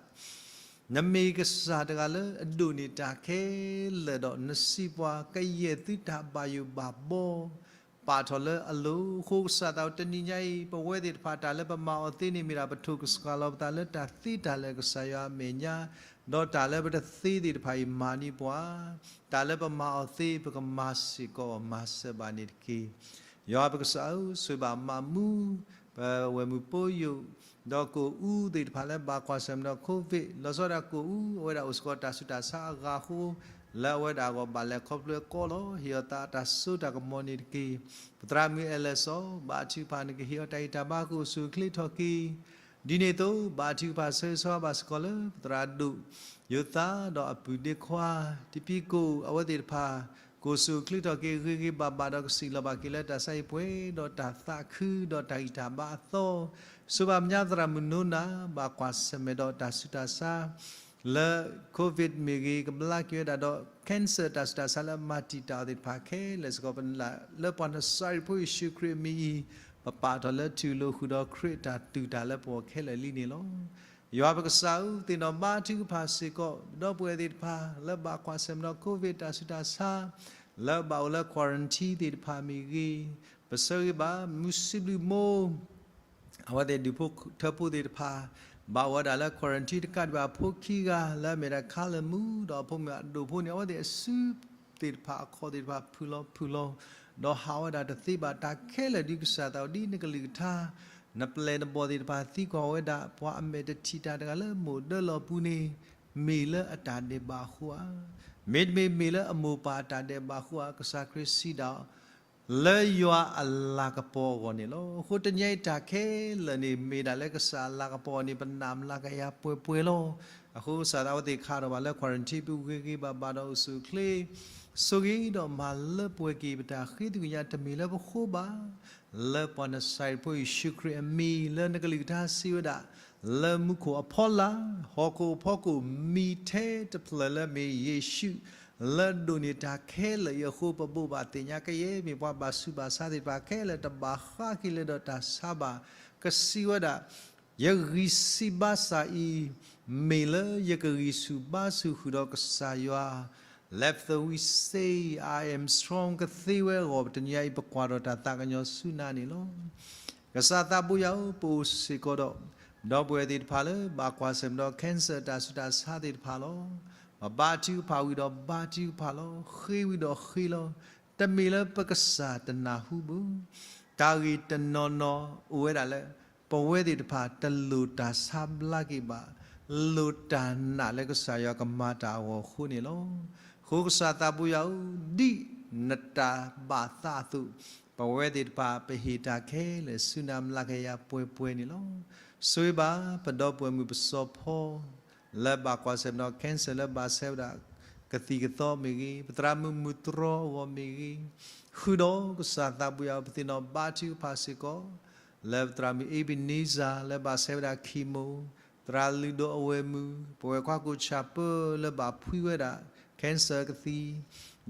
နမ့ၢ်ကစၢ်တဂၤလၢအဒိၣ်န့ၢ်တၢ်ခဲလၢာ်ဒီး နစံးပှၤ ကယဲၢ်သုတၢ်ဘၣ်ယိၣ်ဘၣ်ဘီ ပာ်ထီၣ်လၢအလိၤ. အဃိကစၢ်သးဘိတနံၤညါအံၤ ပဝဲသ့ၣ်တဖၣ်တၢ်လၢပမၤအီၤသ့န့ၣ်မ့ၢ်ဒၣ် ပထိၣ်ကစှၤလီၤပသးလၢတၢ်သ့တၢ်လၢာ်ကစၢ်ယွၤအမဲာ်ညါ ဒီးတၢ်လၢပတသ့သ့ၣ်တဖၣ်အံၤမၤန့ၢ်ပှၤ, တၢ်လၢပမၤအီၤသ့ ပကမၤစ့ၢ်ကီးအီၤ မၤစၢၤဘၣ်န့ၣ်တက့ၢ်. ယွၤပကစၢ်ဧၢ, ဆိၣ်ဂ့ၤဘၣ်မၤမူ ပဝဲၢ်မုၣ်ဖိယိာ် ဒီးကအိၣ်အူသ့ၣ်တဖၣ်လၢဘၣ်ကွၢ်ဆၢၣ်မဲာ်ဒီး COVID, လီၤဆီဒၣ်တၢ်ကအိၣ်အူ အဝဲဒၣ်အိၣ်စ့ၢ်ကီးတၢ်ဆူးတၢ်ဆါအဂၤအဃိ, လၢအဝဲဒၣ်အဂီၢ်ဘၣ်လဲၤခီဖျိအကီလီၤ. ဟ့ၣ်အီၤသးတၢ်စိတၢ်ကမီၤန့ၣ်တက့ၢ်. ပသရၣ်မုၣ်အဲၣ်လၢစီၤ ဘါထုကဖၣ် နကဟ့ၣ်အီၤတၢ်ဂံၢ်တၢ်ဘါ ကအိၣ်ဆူၣ်အိၣ်ချ့ထီၣ်က့ၤ ဒ်န့ၣ်အသိး ဘါထုကဖၣ်ဆၢဂ့ၤဆၢဝါဘၣ်စ့ၢ်ကီးလၢပသရၣ်ဒိၣ် ယိၤသးဒီးအပုၢ်ဒ့ခွါ တံဖံကိၣ် အဝဲသ့ၣ်တဖၣ် ကအိၣ်ဆူၣ်အိၣ်ချ့ထီၣ်က့ၤ ဂ့ၤဂ့ၤဘၣ်ဘၣ်ဒီးကစံးလီၤဘၣ်က့ၤလၢတၢ်ဆါဟံၣ်ပှဲၤ ဒီးတၢ်သးခုဒီးတၢ်ဂံၢ်တၢ်ဘါအသီ, ဆိၣ်ဂ့ၤဘၣ်မညါသရၣ်မုၣ်နိနၤ ဘၣ်ကွၢ်ဆၢၣ်မဲာ်ဒီးတၢ်ဆူးတၢ်ဆါ လၢ COVID မ့ၢ်ဂ့ၤ ကဘျါက့ၤဝဲဒၣ်ဒီး cancer တၢ်ဆူးတၢ်ဆါလၢအမၤတံာ်တာ်အီၤသ့ၣ်တဖၣ်ခဲလၢာ်စ့ၢ်ကီး ပနၢ်လၢပှၤနစၤရ့းဖိယ့ၣ်ၡူးခရံာ်အမံၤအံၤ ပပာ်ထီၣ်လၢထူၣ်လိာ်ဃုာ်ဒီးခရံာ်တၢ်တူၢ်တၢ်လၢပဂီၢ်ခဲလၢာ်လံန့ၣ်လီၤ. ယွၤပကစၢ်ဧၢ, ပသ့ၣ်နီၣ်ဘါထုကဖၣ်စ့ၢ်ကီး ပဒီပုၢ်ဝဲၢ်သ့ၣ်တဖၣ် လၢဘၣ်ကွၢ်ဆၢၣ်မဲာ်ဒီး COVID တၢ်ဆူးတၢ်ဆါ လၢဘၣ်အိၣ်လၢ quarantine သ့ၣ်တဖၣ်မ့ၢ်ဂ့ၤ, ပဆၢဂ့ၤဘၣ် မုၢ်စံးဘျုးမိၢ် အဝဲသ့ၣ်ဒူၣ်ဖိထၢဖိသ့ၣ်တဖၣ် ဘၣ်အိၣ်ဝဲဒၣ်လၢ quarantine တကးဒံးဘၣ် ဖိခံဂၤလၢအမ့ၢ်ဒၣ် ခါလၢမူ ဒီးအဖိမုၣ်အဒိၣ်ဖိန့ၣ် အဝဲသ့ၣ်အစုသ့ၣ်တဖၣ် အခီၣ်သ့ၣ်တဖၣ် ဖုၣ်လီၤဖုၣ်လီၤ ဒီးဟးဝဲဒၣ်တသ့ဘၣ်တၢ်ခဲလၢာ် ဒ်ကစၢ်သးဝံၣ်ဒ်နကလုၢ်ကထါ နပျဲၢ်နဘီၣ်သ့ၣ်တဖၣ်သံကွၢ်ဝဲဒၣ် ပှၤအမဲာ်တထံၣ်တၢ်တဂၤလၢမိၢ်ဒၢလီၢ်ပူၤန့ၣ် မ့ၢ်လၢအတၢ်ဒဲးဘးအဃိဧါ, မ့တမ့ၢ်မ့ၢ်လၢအမိၢ်ပၢ်အတၢ်ဒဲးဘးအဃိဧါ, ကစၢ်ခရံာ်စံးဒၣ် လၢယွၤအလၤကပီၤအဂီၢ်န့ၣ်လီၤ. အဃိတနံၤအံၤတၢ်ခဲလၢာ်န့ၣ် မ့ၢ်ဒၣ်လၢကစၢ်အလၤကပီၤအဂီၢ်န့ၣ် ပနၢ်မလၤကယၤပှဲၤပှဲၤလီၤ. အဃိကစၢ်သးဝဲသ့ၣ်ခးထီၣ်ဘၣ်လၢ quarantine ပူၤဂ့ၤဂ့ၤဘၣ်ဘၣ်ဒီးအိၣ်ဆူၣ်အိၣ်ချ့ ဆိၣ်ဂ့ၤဒီးမၤလၢပှဲၤက့ၤပတၢ်ဃ့သကွံၢ်ညါ တမ့ၢ်လၢပဃိဘၣ် လၢပှၤနစၤရ့းဖိယ့ၣ်ၡူးခရံာ်အမံၤ လၢနကလုၢ်ကထါစံးဝဲဒၣ် လၢမူခိၣ်အဖီလာ် ဟီၣ်ခိၣ်အဖီခိၣ် မံၤထဲတဖျၢၣ်လၢမ့ၢ်ယ့ၣ်ၡူး လၢဒိးန့ၢ်တၢ်ခဲလၢာ်အံၤအဃိ ပဘိးဘၣ်သ့ၣ်ညါကယဲၢ် မ့ၢ်ပှၤဘၣ်ဆူးဘၣ်ဆါသ့ၣ်တဖၣ်ခဲလၢာ် တဘၣ်ဃးက့ၤလၢၤဒီးတၢ်ဆါဘၣ်. ကစံးဝဲဒၣ် ယဂံၢ်စၢ်ဘါစၢ်အံၤ မ့ၢ်လၢယကဂံၢ်ဆူၣ်ဘါဆူၣ်ဃုာ်ဒီးကစၢ်ယွၤ Let the weak say, I am strong ကသ့ဝဲအဂီၢ် ပတနံၤအံၤ ပကွၢ်ထီၣ်တၢ်သးကညီၤဆူနၤန့ၣ်လီၤ. ကစၢ်သးဘိယွၤဧၢ, ပအိၣ်စ့ၢ်ကီးဒီး ဒီပုၢ်ဝဲၢ်သ့ၣ်တဖၣ်လၢ ဘၣ်ကွၢ်ဆၢၣ်မဲာ်ဒီး cancer တၢ်ဆူးတၢ်ဆါသ့ၣ်တဖၣ်လီၤ. ပဘါထုကဖၣ်ဝံၤဒီးဘါထုကဖၣ်လီၤ. ဃ့ဝံၤဒီးဃ့လီၤ. တမ့ၢ်လၢပကစၢ်တနၢ်ဟူဘၣ်. တၢ်ဂ့ၢ်တနီၤနီၤ အိၣ်ဝဲဒၣ်လၢ ပဝဲသ့ၣ်တဖၣ်တလိၣ်တၢ်ဆါဘျါက့ၤဘၣ်, လိၣ်တၢ်နာ်လၢကစၢ်ယွၤကမၤတၢ်အဂီၢ်အဃိန့ၣ်လီၤ. အဃိကစၢ်သးဘိယွၤဧၢ, ဒ်နတၢ်ဘၣ်သးအသိး, ပဝဲသ့ၣ်တဖၣ်ပဟ့ၣ်တၢ်ခဲလၢာ်ဆူနၤ မလၤကယၤပှဲၤပှဲၤန့ၣ်လီၤ. ဆိၣ်ဂ့ၤဘၣ်ပဒီပုၢ်ဝဲၢ်မုၣ်ပစီၤဖီ လၢဘၣ်ကွၢ်ဆၢၣ်မဲာ်ဒီး cancer လၢဘၣ်ဆဲးဝဲဒၣ်ကသံၣ်ကသီမ့ၢ်ဂ့ၤ, ပသရၣ်မုၣ်မုၢ်တြီအဂီၢ်မ့ၢ်ဂ့ၤ, ဃုာ်ဒီးကစၢ်သးဘိယွၤ ပသ့ၣ်နီၣ်ဘါထုကဖၣ်စ့ၢ်ကီး လၢပသရၣ်မုၣ် Ebenezer လၢဘၣ်ဆဲးဝဲဒၣ် chemo, သရၣ်လုၢ်ဒိၣ်အဝဲၢ်မုၣ်, ပဝဲၢ်ခွါကိၣ်ဆၣ်ပၢၢ်လၢဘၣ်ဖှံဝဲဒၣ် cancer ကသံၣ်,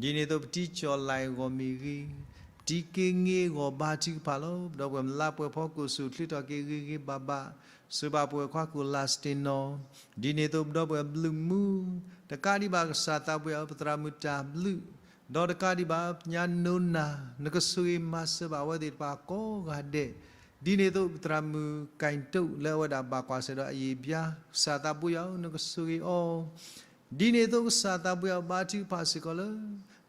ဒ်န့ၣ်အသိး ပတံကၠီၣ်လဲၣ်အဂီၢ်မ့ၢ်ဂ့ၤ, ပတံက့င့အဂီၢ်ဘါထုကဖၣ်လီၤ. ပဒီပုၢ်ဝဲၢ်မုၣ်လါပှဲၤဖီ ကအိၣ်ဆူၣ်အိၣ်ချ့ထီၣ်က့ၤဂ့ၤဂ့ၤဘၣ်ဘၣ်, ဆိၣ်ဂ့ၤဘၣ်ပဝဲၢ်ခွါကိၣ်လါစတ့ၣ်နီၣ်, ဒ်န့ၣ်အသိး ပဒီပုၢ်ဝဲၢ်ဘျုးမူ, တကးဒံးဘၣ်ကစၢ်သးဘိယွၤ ပသရၣ်မုၣ်တၢ်ဘျုး, ဒီးတကးဒံးဘၣ် ပညါနိနၤ နကဆိၣ်ဂ့ၤမၤစၢၤဘၣ်အဝဲသ့ၣ်တဖၣ်ကိးဂၤဒဲး, ဒ်န့ၣ်အသိး ပသရၣ်မုၣ်ကၢ်တိၣ်လၢအဝဲဒၣ်ဘၣ်ကွၢ်ဆၢၣ်ဒီးအယံာ်ဘျါ, ကစၢ်သးဘိယွၤဧၢ နကဆိၣ်ဂ့ၤအီၤ ဒ်န့ၣ်အသိးကစၢ်သးဘိယွၤ ဘါထုကဖၣ်စ့ၢ်ကီးလၢ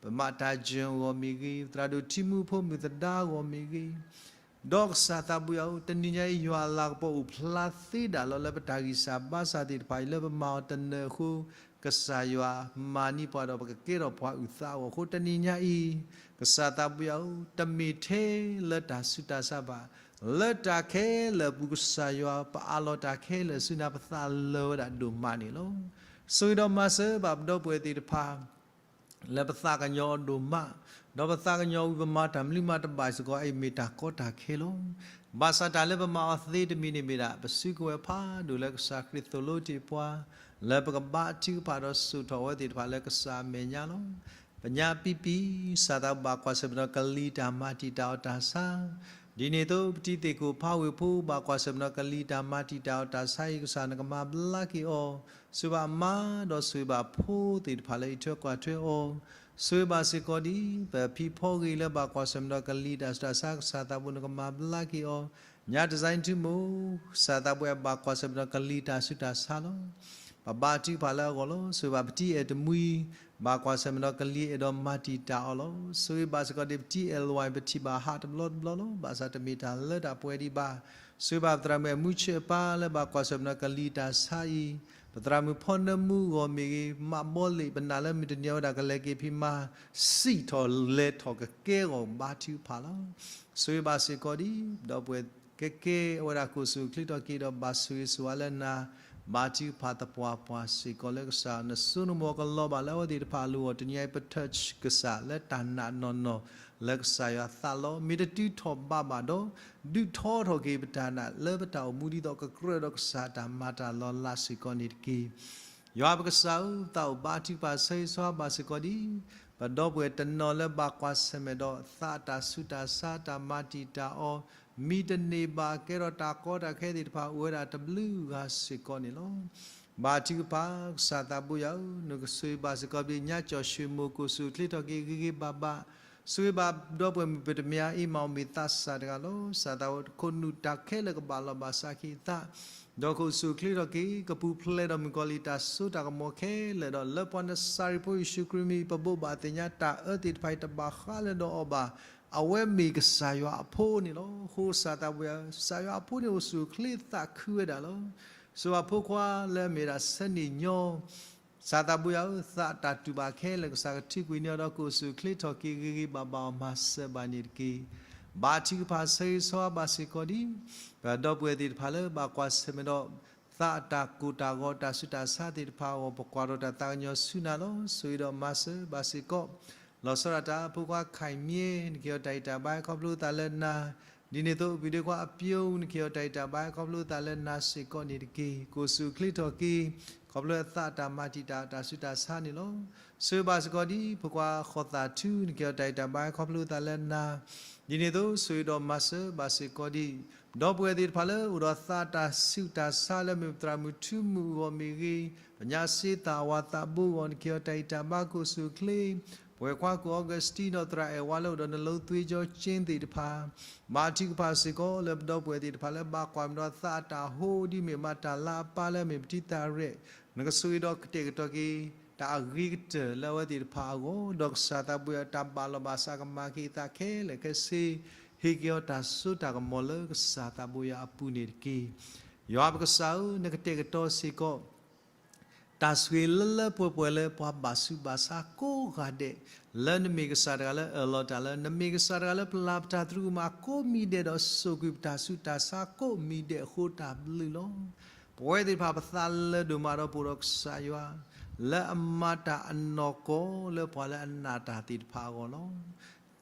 ပမၤတၢ်ယၢၢ်အဂီၢ်မ့ၢ်ဂ့ၤ, ပသရၣ်ဒိၣ်ထံမူဖိမုၣ်သဒါအဂီၢ်မ့ၢ်ဂ့ၤ, ဒီးကစၢ်သးဘိယွၤဧၢ, တနံၤညါအံၤ ယွၤအလၤကပီၤအိၣ်ဖျါသ့ဒၣ်လီၤ လၢပတၢ်ဂံၢ်စၢ်ဘါစၢ်သ့ၣ်တဖၣ်အံၤ လၢပမၤအီၤတနၢၤအဃိ, ကစၢ်ယွၤမၤန့ၢ်ပှၤဒီး ပကကဲထီၣ်ပှၤအုၣ်သးအဂီၢ်အဃိ တနံၤညါအံၤ, ကစၢ်သးဘိယွၤဧၢ, တမ့ၢ်ထဲလၢတၢ်ဆူးတၢ်ဆါဘၣ်, လၢတၢ်ခဲလၢာ်အပူၤ ကစၢ်ယွၤ ပအးလီၤတၢ်ခဲလၢာ်ဆူနၤ ပသးလၢာ်ဝဲဒၣ်ဒိၣ်မးန့ၣ်လီၤ. ဆိၣ်ဂ့ၤဒီးမၤစၢၤဘၣ်ပဒီပုၢ်ဝဲၢ်သ့ၣ်တဖၣ် လၢပသးကညီၤအီၤဒိၣ်မး, ဒီးပသးကညီၤဝံၤ ပမၤတၢ်မနုၤမးတဘၣ်စ့ၢ်ကီး အအံၤမ့ၢ်တၢ်ကီတၢ်ခဲလီၤ. ဘၣ်ဆၣ်တၢ်လၢပမၤအီၤသ့တမံၤန့ၣ်မ့ၢ်ဒၣ် ပစုကဝဲၤဖးဒိၣ်လၢကစၢ်ခရံာ်သိၣ်လိတ့ၢ်ပှၤ လၢပကဘါထုကဖၣ်ဒီးစိာ်ထီၣ်အဝဲသ့ၣ်တဖၣ်လၢကစၢ်အမဲာ်ညါလီၤ. ပညါပံပံၤ ကစၢ်သးဘိယွၤ ဘၣ်ကွၢ်ဆၢၣ်မဲာ်ဒီးကလံၤတၢ်မၤတံာ်တာ်အီၤတၢ်ဆါ, ဒ်န့ၣ်အသိး ပတံၤသ့ၣ်ခိၣ်ဖးဝ့ၢ်ဖိ ဘၣ်ကွၢ်ဆၢၣ်မဲာ်ဒီးကလံၤတၢ်မၤတံာ်တာ်အီၤတၢ်ဆါအံၤ ကစၢ်နကမၤဘျါက့ၤအီၤ, ဆိၣ်ဂ့ၤဘၣ်အမါ ဒီးဆိၣ်ဂ့ၤဘၣ်ဖိသ့ၣ်တဖၣ်လၢအံးထွဲကွၢ်ထွဲအီၤ, ဆိၣ်ဂ့ၤဘၣ်စ့ၢ်ကီးဒ် ပဖံဖီဂ့ၤလၢဘၣ်ကွၢ်ဆၢၣ်မဲာ်ဒီးကလံၤတၢ်ဆူးတၢ်ဆါ ကစၢ်သးဘိယွၤ နကမၤဘျါက့ၤအီၤ, ညါတစဲးထူမိၢ် ကစၢ်သးဘိယွၤ ဘၣ်ကွၢ်ဆၢၣ်မဲာ်ဒီးကလံၤတၢ်ဆူးတၢ်ဆါလီၤ. ပဘါထုကဖၣ်လၢအဂီၢ်လီၤ. ဆိၣ်ဂ့ၤဘၣ်ပတံၤအဲၣ်တမှံၤ, ဘၣ်ကွၢ်ဆၢၣ်မဲာ်ဒီးကလံၤအဲၣ်ဒိးမၤတံာ်တာ်အီၤလီၤ. ဆိၣ်ဂ့ၤဘၣ်စ့ၢ်ကီးဒ်ပတံၤအဲၣ်လွဲၢ် ပထံၣ်ဘၣ်ဟးတဘျီတဘျီလီၤ. ဘၣ်ဆၣ်တမ့ၢ်တၢ်လၢတၢ်ပှဲၤဒံးဘၣ်. ဆိၣ်ဂ့ၤဘၣ်ပသရၣ်မုၣ်အဲၣ်မူဆၢၣ်အပၢ်လၢဘၣ်ကွၢ်ဆၢၣ်မဲာ်ဒီးကလံၤတၢ်ဆါအံၤ, ပသရၣ်မုၣ်ဖီနၢမူအဂီၢ်မ့ၢ်ဂ့ၤ, မးဘီလ့ၣ် ပနာ်လၢမုၢ်တနံၤအဝဲဒၣ်ကလဲၤက့ၤဖံးမၤ စံးထီၣ်လဲၤထီၣ်ကကဲအဂီၢ်ဘါထုကဖၣ်လီၤ. ဆိၣ်ဂ့ၤဘၣ်စ့ၢ်ကီးဒ် ဒီပုၢ်ဝဲၢ်ကဲကဲအဝဲဒၣ်ကိၣ်ဆူၣ်ချ့ထီၣ်က့ၤဒီးဘၣ်ဆိၣ်ဂ့ၤဆိၣ်ဝါလၢနၤ, ဘါထုကဖၣ်သပှၢ်ပှၢ်စ့ၢ်ကီးလၢကစၢ်နစိနမီၤကလီၤဘၣ်လၢအဝဲသ့ၣ်တဖၣ်အလိၤအီၤ တနံၤအံၤပထၢၣ်ကစၢ်လၢတၢ်နာ်နီၢ်နီၢ်လၢကစၢ်ယွၤသးလီၤ. မ့ၢ်တတုၤထီၣ်ဘးဘၣ်ဒီး ဒုးထီထီၣ်က့ၤပတၢ်နာ်လၢပတၢ်အိၣ်မူဒ်သိးကကြၢးဒီးကစၢ်တၢ်မၤတၢ်လီၤလးစ့ၢ်ကီးန့ၣ်တက့ၢ်. ယွၤပကစၢ်ဧၢ, သးအိၣ်ဘါထုကဖၣ်ဆၢဂ့ၤဆၢဝါဘၣ်စ့ၢ်ကီးဒ် ပဒီပုၢ်ဝဲၢ်တနီၤလၢဘၣ်ကွၢ်ဆၢၣ်မဲာ်ဒီးသးတၢ်ဆူးတၢ်ဆါတၢ်မၤတံာ်တာ်အီၤ, မံတန့ၢ်ဘၣ်ကဲထီၣ်တၢ်ကီတၢ်ခဲသ့ၣ်တဖၣ်အိၣ်ဝဲဒၣ်တဘျုးဂၤစ့ၢ်ကီးန့ၣ်လီၤ. ဘါထုကဖၣ် ကစၢ်သးဘိယွၤဧၢ, နကဆိၣ်ဂ့ၤဘၣ်စ့ၢ်ကီးပှၤကညီကၠီၣ်ၡွ့ၣ်မိၢ်ကိၣ်ဆူၣ်ချ့ထီၣ်က့ၤဂ့ၤဂ့ၤဘၣ်ဘၣ်, ဆိၣ်ဂ့ၤဘၣ်ဒီပုၢ်ဝဲၢ်မုၣ်ပတမၠါအံၤ မၤအီၣ်မ့ၢ်သးစၢ်တဂၤလီၤ. ကစၢ်သးဘိခိၣ်နူာ်တၢ်ခဲလၢာ်ကဘၣ်လီၤဘၣ်စးက့ၤအသး ဒီးကိၣ်ဆူၣ်ချ့ထီၣ်က့ၤ ကပူၤဖျဲးဒီးမုၣ်ကီၤလံၢ်တၢ်စိတၢ်ကမီၤခဲလၢာ်ဒီး လၢပှၤနစၤရ့းဖိယ့ၣ်ၡူးခရံာ်မံၤ ပဘိးဘၣ်သ့ၣ်ညါတၢ်အၢသ့ၣ်တဖၣ်အံၤတဘၣ်ဃးလၢၤဒီးအီၤဘၣ်. အဝဲမ့ၢ်ကစၢ်ယွၤအဖိန့ၣ်လီၤ. အဃိကစၢ်သးဘိယွၤဧၢ, ကစၢ်ယွၤအဖိန့ၣ်အိၣ်ဆူၣ်အိၣ်ချ့သးခုဝဲဒၣ်လီၤ. ဆိၣ်ဂ့ၤဘၣ်ဖိခွါလၢအမ့ၢ်ဒၣ်ဆၢန့ၢ်ညီ ကစၢ်သးဘိယွၤဧၢ, သးတၢ်တူၢ်ဘၣ်ခဲလၢာ် ကစၢ်ကထုးကွံာ်န့ၢ်အီၤဒီးကိၣ်ဆူၣ်ချ့ထီၣ်က့ၤဂ့ၤဂ့ၤဘၣ်ဘၣ်အီၤမၤစၢၤဘၣ်န့ၣ်တက့ၢ်. ဘါထုကဖၣ်ဆၢဂ့ၤဆၢဝါဘၣ်စ့ၢ်ကီးဒ် ပဒီပုၢ်ဝဲၢ်သ့ၣ်တဖၣ်လၢဘၣ်ကွၢ်ဆၢၣ်မဲာ်ဒီး သးအတၢ်ကိၢ်တၢ်ဂီၤတၢ်ဆူးတၢ်ဆါသ့ၣ်တဖၣ်အဂီၢ် ပကွၢ်ထီၣ်တၢ်သးကညီၤဆူနၤလီၤ. ဆိၣ်ဂ့ၤဒီးမၤစၢၤဘၣ်စ့ၢ်ကီး လီၤဆီဒၣ်တၢ် ဖိခွါခဲမံၤ နကဟ့ၣ်အီၤတၢ်ဂံၢ်တၢ်ဘါခီဖျိသးလၢနၤ, ဒ်န့ၣ်အသိး ပုၢ်ဒ့ခွါအပျိ နကဟ့ၣ်အီၤတၢ်ဂံၢ်တၢ်ဘါခီဖျိသးလၢနၤစ့ၢ်ကီးန့ၣ်တက့ၢ်. ကိၣ်ဆူၣ်ချ့ထီၣ်က့ၤ ခီဖျိအသးအတၢ်မၤတံာ်တာ်တၢ်ဆူးတၢ်ဆါန့ၣ်လီၤ. ဆိၣ်ဂ့ၤဘၣ်စ့ၢ်ကီးဒ် ဖိခွါဃီၤသးထူ နကဟ့ၣ်အီၤတၢ်ဂံၢ်တၢ်ဘါခီဖျိသးလၢနၤ, ဒ်န့ၣ်အသိး ဆိၣ်ဂ့ၤဒီးမၤစၢၤဘၣ်စ့ၢ်ကီးဒ် ဒီပုၢ်ဝဲၢ်သ့ၣ်တဖၣ်လၢအိၣ်ဒီးသးတၢ်ဆူးတၢ်ဆါလၢမ့ၢ်ပသရၣ်မုၣ်ထူမုၣ်အဂီၢ်မ့ၢ်ဂ့ၤ, ပညါစ့သးဝၤသးဘိအဂီၢ် နကဟ့ၣ်အီၤတၢ်ဂံၢ်တၢ်ဘါကိၣ်ဆူၣ်ချ့, ပဝဲၢ်ခွါကိၣ်အီကူးစတံဒီးသရၣ်အဲၣ်ဝါလၢအိၣ်ဒီးနလိသ့ကၠီကၠ့သ့ၣ်တဖၣ်, ဘါထုကဖၣ်စ့ၢ်ကီးလၢပဒီပုၢ်ဝဲၢ်သ့ၣ်တဖၣ်လၢဘၣ်ကွၢ်မ့ၢ်ဒီးသးအတၢ်ဟိ ဒ်မ့ၢ်မၤတၢ်လၤအပၢ်လၢအမ့ၢ်ပတံၤသးရဲၣ်, နကဆိၣ်ဂ့ၤဒီးကတဲာ်ကတီၤက့ၤ တၢ်အဂ့ၤကတၢၢ်လၢအဝဲသ့ၣ်တဖၣ်အဂီၢ်, ဒီးကစၢ်သးဘိယွၤတၢ်ဘၣ်လီၤဘၣ်စးကမၤက့ၤအသးခဲလၢာ်ခဲဆ့, ဟ့ၣ်က့ၤအီၤတၢ်စိတၢ်ကမီၤလၢကစၢ်သးဘိယွၤအပူၤန့ၣ်တက့ၢ်. ယွၤပကစၢ်ဧၢ, နကတဲာ်ကတီၤစ့ၢ်ကီး တၢ်ဆိၣ်ဂ့ၤလၢလၢပှဲၤပှဲၤလၢပှၤဘၣ်ဆူးဘၣ်ဆါကိးဂၤဒဲး, လၢနမ့ၢ်ကစၢ်တဂၤလၢအၢၣ်လီၤတၢ်လၢ နမ့ၢ်ကစၢ်တဂၤလၢပလၤပတၢ်သရူးကမၣ်ကိးမံၤဒဲးဒီးစိာ်ကွံာ်ပတၢ်ဆူးတၢ်ဆါကိးမံၤဒဲးအဃိတၢ်ဘျုးလီၤ. ပဝဲသ့ၣ်တဖၣ်ပသးလၢဒိၣ်မးဒီးပအိၣ်ဒီးကစၢ်ယွၤ လၢအမၤတၢ်အနီၢ်ကီၢ်လၢပှၤလၢအနာ်တၢ်သ့ၣ်တဖၣ်အဂီၢ်လီၤ.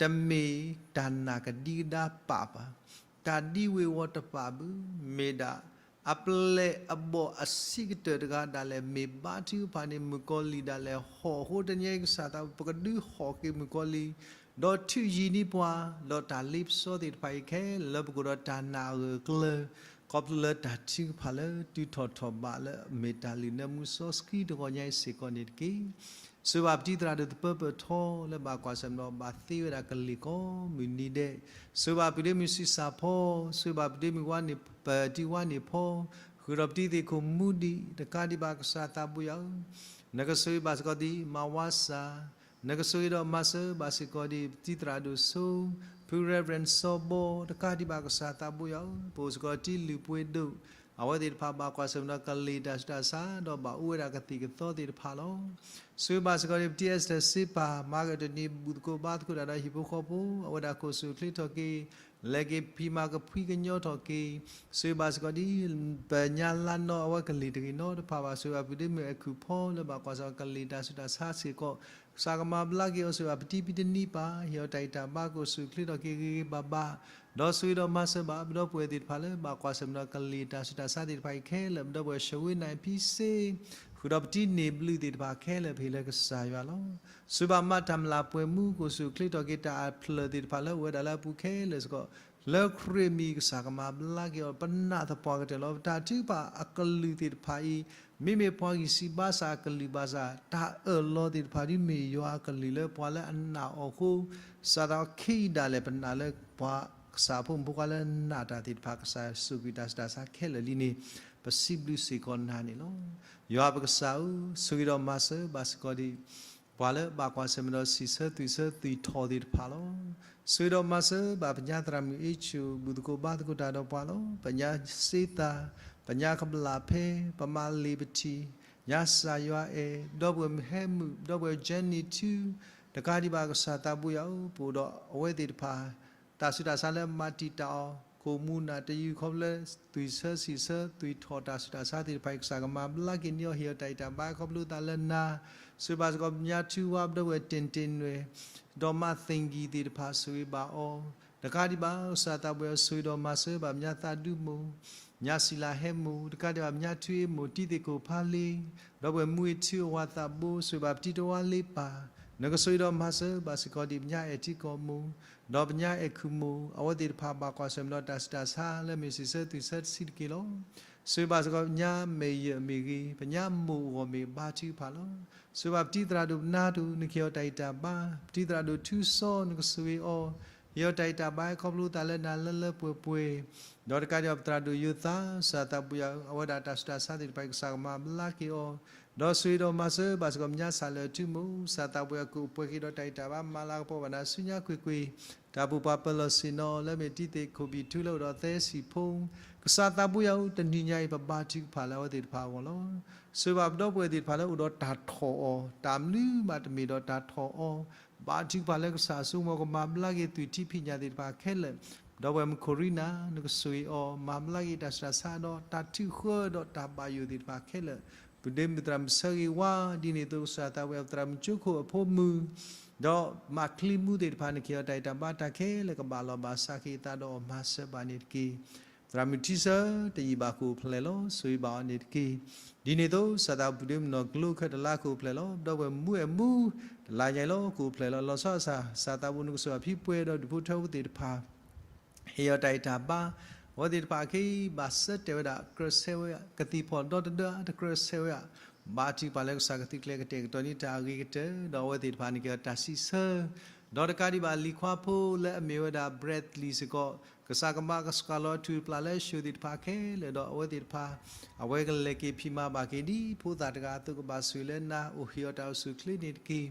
တမ့ၢ်တၢ်နာ်ကဒံကဒါပာ်ဘၣ်, တၢ်ဒံဝ့ၤဝီၤတပာ်ဘၣ်, မ့ၢ်ဒၣ် အပျဲၢ်အဘီၣ်အဆံးကတၢၢ်တဂၤဒၣ်လဲာ် မ့ၢ်ဘါထုကဖၣ်န့ၣ် မုၣ်ကီၤလံၢ်ဒၣ်လဲာ်ဟီၣ်အဃိ တနံၤအံၤကစၢ်သး ပကဒုးဟီၣ်က့ၤမုၣ်ကီၤလံၢ်, ဒီးထုးယံၤန့ၢ်ပှၤ, ဒီးတၢ်လ့ပစီသ့ၣ်တဖၣ်အံၤခဲလၢာ် ပကအိၣ်ဒီးတၢ်နာ်အဂၢၢ်အကျၢၤ, ခီဖျိလၢတၢ်ထုကဖၣ်လၢတုၤထီၣ်ထီၣ်ဘးလၢမ့ၢ်တၢ်လုၢ်နၢမူစီဆှံတဂီၤညါအံၤစ့ၢ်ကီးန့ၣ်တက့ၢ်. ဆိၣ်ဂ့ၤဘၣ်ပတံၤသရၣ်ဒိၣ်သပၢၤပၢၢ်ထီလၢဘၣ်ကွၢ်ဆၢၣ်မဲာ်ဒီးဘၣ်သ့ဝဲဒၣ်ကလံၤကိးမုၢ်နံၤဒဲး, ဆိၣ်ဂ့ၤဘၣ်ပုၢ်ဒ့မုၣ်ဆံးစၢ်ဖီ, ဆိၣ်ဂ့ၤဘၣ်ပုၢ်ဒ့မုၣ်ဝါန့ၣ် ပတံၤဝါန့ၣ်ဖီ, ဃုာ်ဒီးပတံၤသ့ၣ်ခိၣ်မူဒံး တကးဒံးဘၣ်ကစၢ်သးဘိယွၤဧၢ, နကဆိၣ်ဂ့ၤဘၣ်စ့ၢ်ကီးဒ်မၤဝါစၢ်, နကဆိၣ်ဂ့ၤဒီးမၤစၢၤဘၣ်စ့ၢ်ကီးဒ်ပတံၤသရၣ်ဒိၣ်စိ, ဖု Reverend စီၤဘီ တကးဒံးဘၣ်ကစၢ်သးဘိယွၤဧၢ, ပအိၣ်စ့ၢ်ကီးတံၤလုၢ်ပှ့ၤဒိၣ်, အဝဲသ့ၣ်တဖၣ်ဘၣ်ကွၢ်ဆၢၣ်မဲာ်ဒီးကလံၤတၢ်ဆူးတၢ်ဆါ ဒီးဘၣ်အိၣ်ဝဲဒၣ်ကသံၣ်ကသီသ့ၣ်တဖၣ်လီၤ. ဆိၣ်ဂ့ၤဘၣ်စ့ၢ်ကီးဒ်ပတံၤ Esther စ့ပၢ် မၤကတနံၤဘူၣ်သကိးဘါသကိးတၢ်ဒီးဟံၣ်ဖိဃီဖိ, အဝဲဒၣ်ကိးဆူၣ်ချ့ထီၣ်က့ၤ, လဲၤက့ၤဖံးမၤကဖှံကညီထီၣ်က့ၤ, ဆိၣ်ဂ့ၤဘၣ်စ့ၢ်ကီးဒ် ပညါလါနီၢ်အဝဲကလံၤတဂ့ၤနီတဖၣ်ဘၣ်, ဆိၣ်ဂ့ၤဘၣ်ပုၢ်ဒ့မုၣ်အဲၤခူၣ်ဖီလၢဘၣ်ကွၢ်ဆၢၣ်မဲာ်ကလံၤတၢ်ဆူးတၢ်ဆါစ့ၢ်ကီး, ကစၢ်ကမၤဘျါက့ၤအီၤ ဆိၣ်ဂ့ၤဘၣ်ပတံၤပတနံၤပၢ် ဟ့ၣ်အီၤတၢ်ဂံၢ်တၢ်ဘါကိးဆူၣ်ချ့ထီၣ်က့ၤဂ့ၤဂ့ၤဘၣ်ဘၣ်, ဒီးဆိၣ်ဂ့ၤဒီးမၤစၢၤဘၣ်ပဒီပုၢ်ဝဲၢ်သ့ၣ်တဖၣ်လၢဘၣ်ကွၢ်ဆၢၣ်မဲာ်ဒီးကလံၤတၢ်ဆူးတၢ်ဆါသ့ၣ်တဖၣ်အံၤခဲလၢာ်, ပဒီပုၢ်ဝဲၢ် ရှဝ့နၢ်ဖံစ့, ဃုာ်ဒီးပတံၤန့ၢ်ဘျုးသ့ၣ်တဖၣ်ခဲလၢာ် ပဟ့ၣ်လၢကစၢ်ယွၤလီၤ. ဆိၣ်ဂ့ၤဘၣ်မၤတၢ်မျၢ်ပှဲၤမူ ကိးဆူၣ်ချ့ထီၣ်က့ၤတၢ်အဖျၢၣ်သ့ၣ်တဖၣ်လၢအိၣ်ဝဲဒၣ်လၢအပူၤခဲလၢာ်စ့ၢ်ကီး, လၢခရံာ်မံၤ ကစၢ်ကမၤဘျါက့ၤအီၤ, ပနာ်သပှၢ်ကတၢၢ်လီၤ. ပတၢ်ထုကဖၣ်အကလုၢ်သ့ၣ်တဖၣ်အံၤ မ့မ့ၢ်ပှၤဂံၢ်စၢ်ဘါစၢ်အကလုၢ်ဘၣ်ဆၣ်, တၢ်အၢၣ်လီၤသ့ၣ်တဖၣ်ဒ်မ့ၢ်ယွၤအကလုၢ်လၢပှၤလၢအနာ်အီၤအဃိ, စးထီၣ်ခံဒၣ်လဲာ် ပနာ်လၢပှၤ ကစၢ်အဖိမုၣ်ဖိခွါလၢနာ်တၢ်သ့ၣ်တဖၣ် ကစၢ်ယွၤဆိၣ်ဂ့ၤတၢ်ဆူးတၢ်ဆါခဲလၢာ်လံန့ၣ် ပစံးဘျုးစ့ၢ်ကီးနၤန့ၣ်လီၤ. ယွၤပကစၢ်ဧၢ, ဆိၣ်ဂ့ၤဒီးမၤစၢၤဘၣ်စ့ၢ်ကီးဒံး ပှၤလၢဘၣ်ကွၢ်ဆၢၣ်မဲာ်ဒီးစံးဆၢသွံၣ်ဆၢသွံၣ်ထီၣ်သ့ၣ်တဖၣ်လီၤ. ဆိၣ်ဂ့ၤဒီးမၤစၢၤဘၣ်ပညါသရၣ်မုၣ်အ့ၣ်ဆူၣ် ဘူၣ်သကိးဘါသကိးတၢ်ဒီးပှၤလီၤ. ပညါစ့သး, ပညါကဘျၣ်ဖဲ, ပမၤလ့ၤပထံၣ်, ညါစၢ်ယွၤအဲၣ်, ဒီပုၢ်ဝဲၢ်မုၢ်ဟဲမုၣ်, ဒီပုၢ်ဝဲၢ် Jenny ထူ, တကးဒံးဘၣ်ကစၢ်သးဘိယွၤဧၢ, ပအိၣ်ဒီးအဝဲသ့ၣ်တဖၣ် တၢ်ဆူးတၢ်ဆါလၢမၤတံာ်တာ်အီၤ, ကိၣ်မူနၢ်တယုၢ်ခီဖျိလၢ သွံၣ်ဆၢစံးဆၢသွံၣ်ထီၣ်တၢ်ဆူးတၢ်ဆါသ့ၣ်တဖၣ်အံၤ ကစၢ်ကမၤဘျါက့ၤန့ၢ်အီၤ ဟ့ၣ်အီၤတၢ်အံၣ်တၢ်ဘါခီဖျိသးလၢနၤ, ဆိၣ်ဂ့ၤဘၣ်စ့ၢ်ကီးပညါထူဝါ ဒီပုၢ်ဝဲၢ်တ့ၢ်တ့ၢ်နွဲၣ်, ဒီးမၤသ့ၣ်ကံၢ်သ့ၣ်တဖၣ်ဆိၣ်ဂ့ၤဘၣ်အီၤ, တကးဒံးဘၣ်ကစၢ်သးဘိယွၤဆိၣ်ဂ့ၤဒီးမၤစၢၤဘၣ်ပညါသးဒူမိၢ် ညါစံလၤဟဲမိၢ်, တကးဒံးဘၣ်ပညါထူအ့ၣ်မိၢ် တံၤသ့ၣ်ခိၣ်ဖးလ့, ဒီပုၢ်ဝဲၢ်မူအ့ၣ်ထူအဝၤသးဘိ ဆိၣ်ဂ့ၤဘၣ်ပတံၤတဝါလ့ပၢ်, နကဆိၣ်ဂ့ၤဒီးမၤစၢၤဘၣ်စ့ၢ်ကီးဒံးပညါအဲၣ်ထံကီၢ်မိၢ်, ဒီးပညါအဲၣ်ခုၣ်မိၢ် အဝဲသ့ၣ်တဖၣ်ဘၣ်ကွၢ်ဆၢၣ်မဲာ်ဒီးတၢ်ဆူးတၢ်ဆါလၢမ့ၢ်စံးဆၢသွံၣ်ဆၢတဆံးတက့ၢ်လီၤ. ဆိၣ်ဂ့ၤဘၣ်စ့ၢ်ကီးပညါမဲာ်ယဲၢ်မ့ၢ်ဂ့ၤ, ပညါမိၢ်အဂီၢ်မ့ၢ်ဘါထုကဖၣ်လီၤ. ဆိၣ်ဂ့ၤဘၣ်ပတံၤသရၣ်ဒိၣ်ပနါဒိၣ် နကဟ့ၣ်အီၤတၢ်အံၣ်တၢ်ဘါ, ပတံၤသရၣ်ဒိၣ်ထူစီ နကဆိၣ်ဂ့ၤအီၤ, ဟ့ၣ်အီၤတၢ်အံၣ်တၢ်ဘါခီဖျိသးလၢနၤလၢလၢပှဲၤပှဲၤ, ဒီးတကးဒံးဘၣ်ပသရၣ်ဒိၣ်ယိၤသး ကစၢ်သးဘိယွၤဧၢ, အဝဲဒၣ်တၢ်ဆူးတၢ်ဆါသ့ၣ်တဖၣ်အံၤ ကစၢ်ကမၤဘျါက့ၤအီၤ, ဒီးဆိၣ်ဂ့ၤဒီးမၤစၢၤဘၣ်စ့ၢ်ကီးပညါစၢ်လၢာ်ထူမိၢ်, ကစၢ်သးဘိယွၤကအိၣ်ပှဲၤက့ၤဒီးတၢ်အံၣ်တၢ်ဘါ မၤလၤကပီၤဘၣ်နၤဆူညါကွ့ၢ်ကွ့ၢ်, တၢ်ပိာ်ပှၤပၢၤလီၢ်ဆ့ၣ်နီၤလၢမ့ၢ်တံၤသ့ၣ်ခိၣ်ဘံၣ်ထူလၢအိၣ်ဒီးသဲစံၣ်ဖိ, ကစၢ်သးဘိယွၤဧၢ, တနံၤညါအံၤပဘါထုကဖၣ်လၢအဝဲသ့ၣ်တဖၣ်အဂီၢ်လီၤ. ဆိၣ်ဂ့ၤဘၣ်ပဒီပုၢ်ဝဲၢ်သ့ၣ်တဖၣ်လၢအိၣ်ဒီးတၢ်ထီၣ်အီၤ, တၢ်မနုၤမးတမ့ၢ်ဒီးတၢ်ထီၣ်အီၤ, ဘါထုကဖၣ်လၢကစၢ်အစိကမီၤကမၤဘျါက့ၤသွံၣ်ထံဖံးညၣ်သ့ၣ်တဖၣ်ခဲလၢာ်, ဒီပုၢ်ဝဲၢ်မုၣ်ခိၣ်ရံနၤ နကဆိၣ်ဂ့ၤအီၤ, မၤဘျါက့ၤတၢ်ဆူးတၢ်ဆါဒီးတၢ်ထုးဃၢဒီးတၢ်ဘၣ်ယိၣ်သ့ၣ်တဖၣ်ခဲလၢာ်, ပဒ့မုၣ်သရၣ်မုၣ်ဆၢဂ့ၤဝါ ဒ်န့ၣ်အသိးကစၢ်သးဘိယွၤ ပသရၣ်မုၣ်ကၠိခိၣ်အဖိမုၣ် ဒီးမၤချံမူသ့ၣ်တဖၣ် နကဟ့ၣ်အီၤတၢ်အံၣ်တၢ်ဘါတၢ်ခဲလၢာ်ကဘၣ်လီၤဘၣ်စးက့ၤအသးဒီးအီၤမၤစၢၤဘၣ်န့ၣ်တက့ၢ်. သရၣ်မုၣ်ထံဆၢတယံာ်ဘၣ်ကအိၣ်ဖျဲၣ်လီၤ. ဆိၣ်ဂ့ၤဘၣ်အီၤန့ၣ်တက့ၢ်. ဒ်န့ၣ်အသိး ကစၢ်သးဘိယွၤ ပဒ့မုၣ်နီၢ်ကျိခဲတလါကအိၣ်ဖျဲၣ်လီၤ. ဒီပုၢ်ဝဲၢ်မူအဲၣ်မူ တလါညါအံၤလီၤ ကအိၣ်ဖျဲၣ်လီၤ. လီၤဆီဒၣ်တၢ် ကစၢ်သးဘိယွၤ နကဆိၣ်ဂ့ၤဖံပှဲၤဒီးဒူၣ်ဖိထၢဖိသ့ၣ်တဖၣ် ဟ့ၣ်အီၤတၢ်အံၣ်တၢ်ဘါ, အဝဲသ့ၣ်တဖၣ်အခံ ဘၣ်ဆၢတဲာ်ဝဲဒၣ် ကြၢးဆဲးဝဲ ကသံၣ်ဖီၣ်ဒီတဒၢ တကြၢးဆဲးဝဲဧါ, ဘါထုကဖၣ်လၢကစၢ်ကသုးကျဲၤကတဲာ်ကတီၤန့ၢ်တၢ်အဂ့ၤကတၢၢ် ဒီးအဝဲသ့ၣ်တဖၣ်န့ၣ်က့ၤအီၤတၢ်စံးဆၢ, ဒီးတကးဒံးဘၣ်လံၤခွါဖိလၢအမ့ၢ်ဝဲဒၣ် Bradley စ့ၢ်ကီး, ကစၢ်ကမၤကဆှၣ်လီၤအထူၣ်ပျၢ်လၢအဆှၢသ့ၣ်တဖၣ်ခဲလၢာ် ဒီးအဝဲသ့ၣ်တဖၣ် အဝဲကလဲၤက့ၤဖံးမၤဘၣ်က့ၤဒ်ဖိသၣ်တဂၤအသိး ကဘၣ်ဆိၣ်ဂ့ၤလၢနၤ အိၣ်ဟ့ၣ်အီၤတၢ်အိၣ်ဆူၣ်အိၣ်ချ့န့ၣ်တက့ၢ်.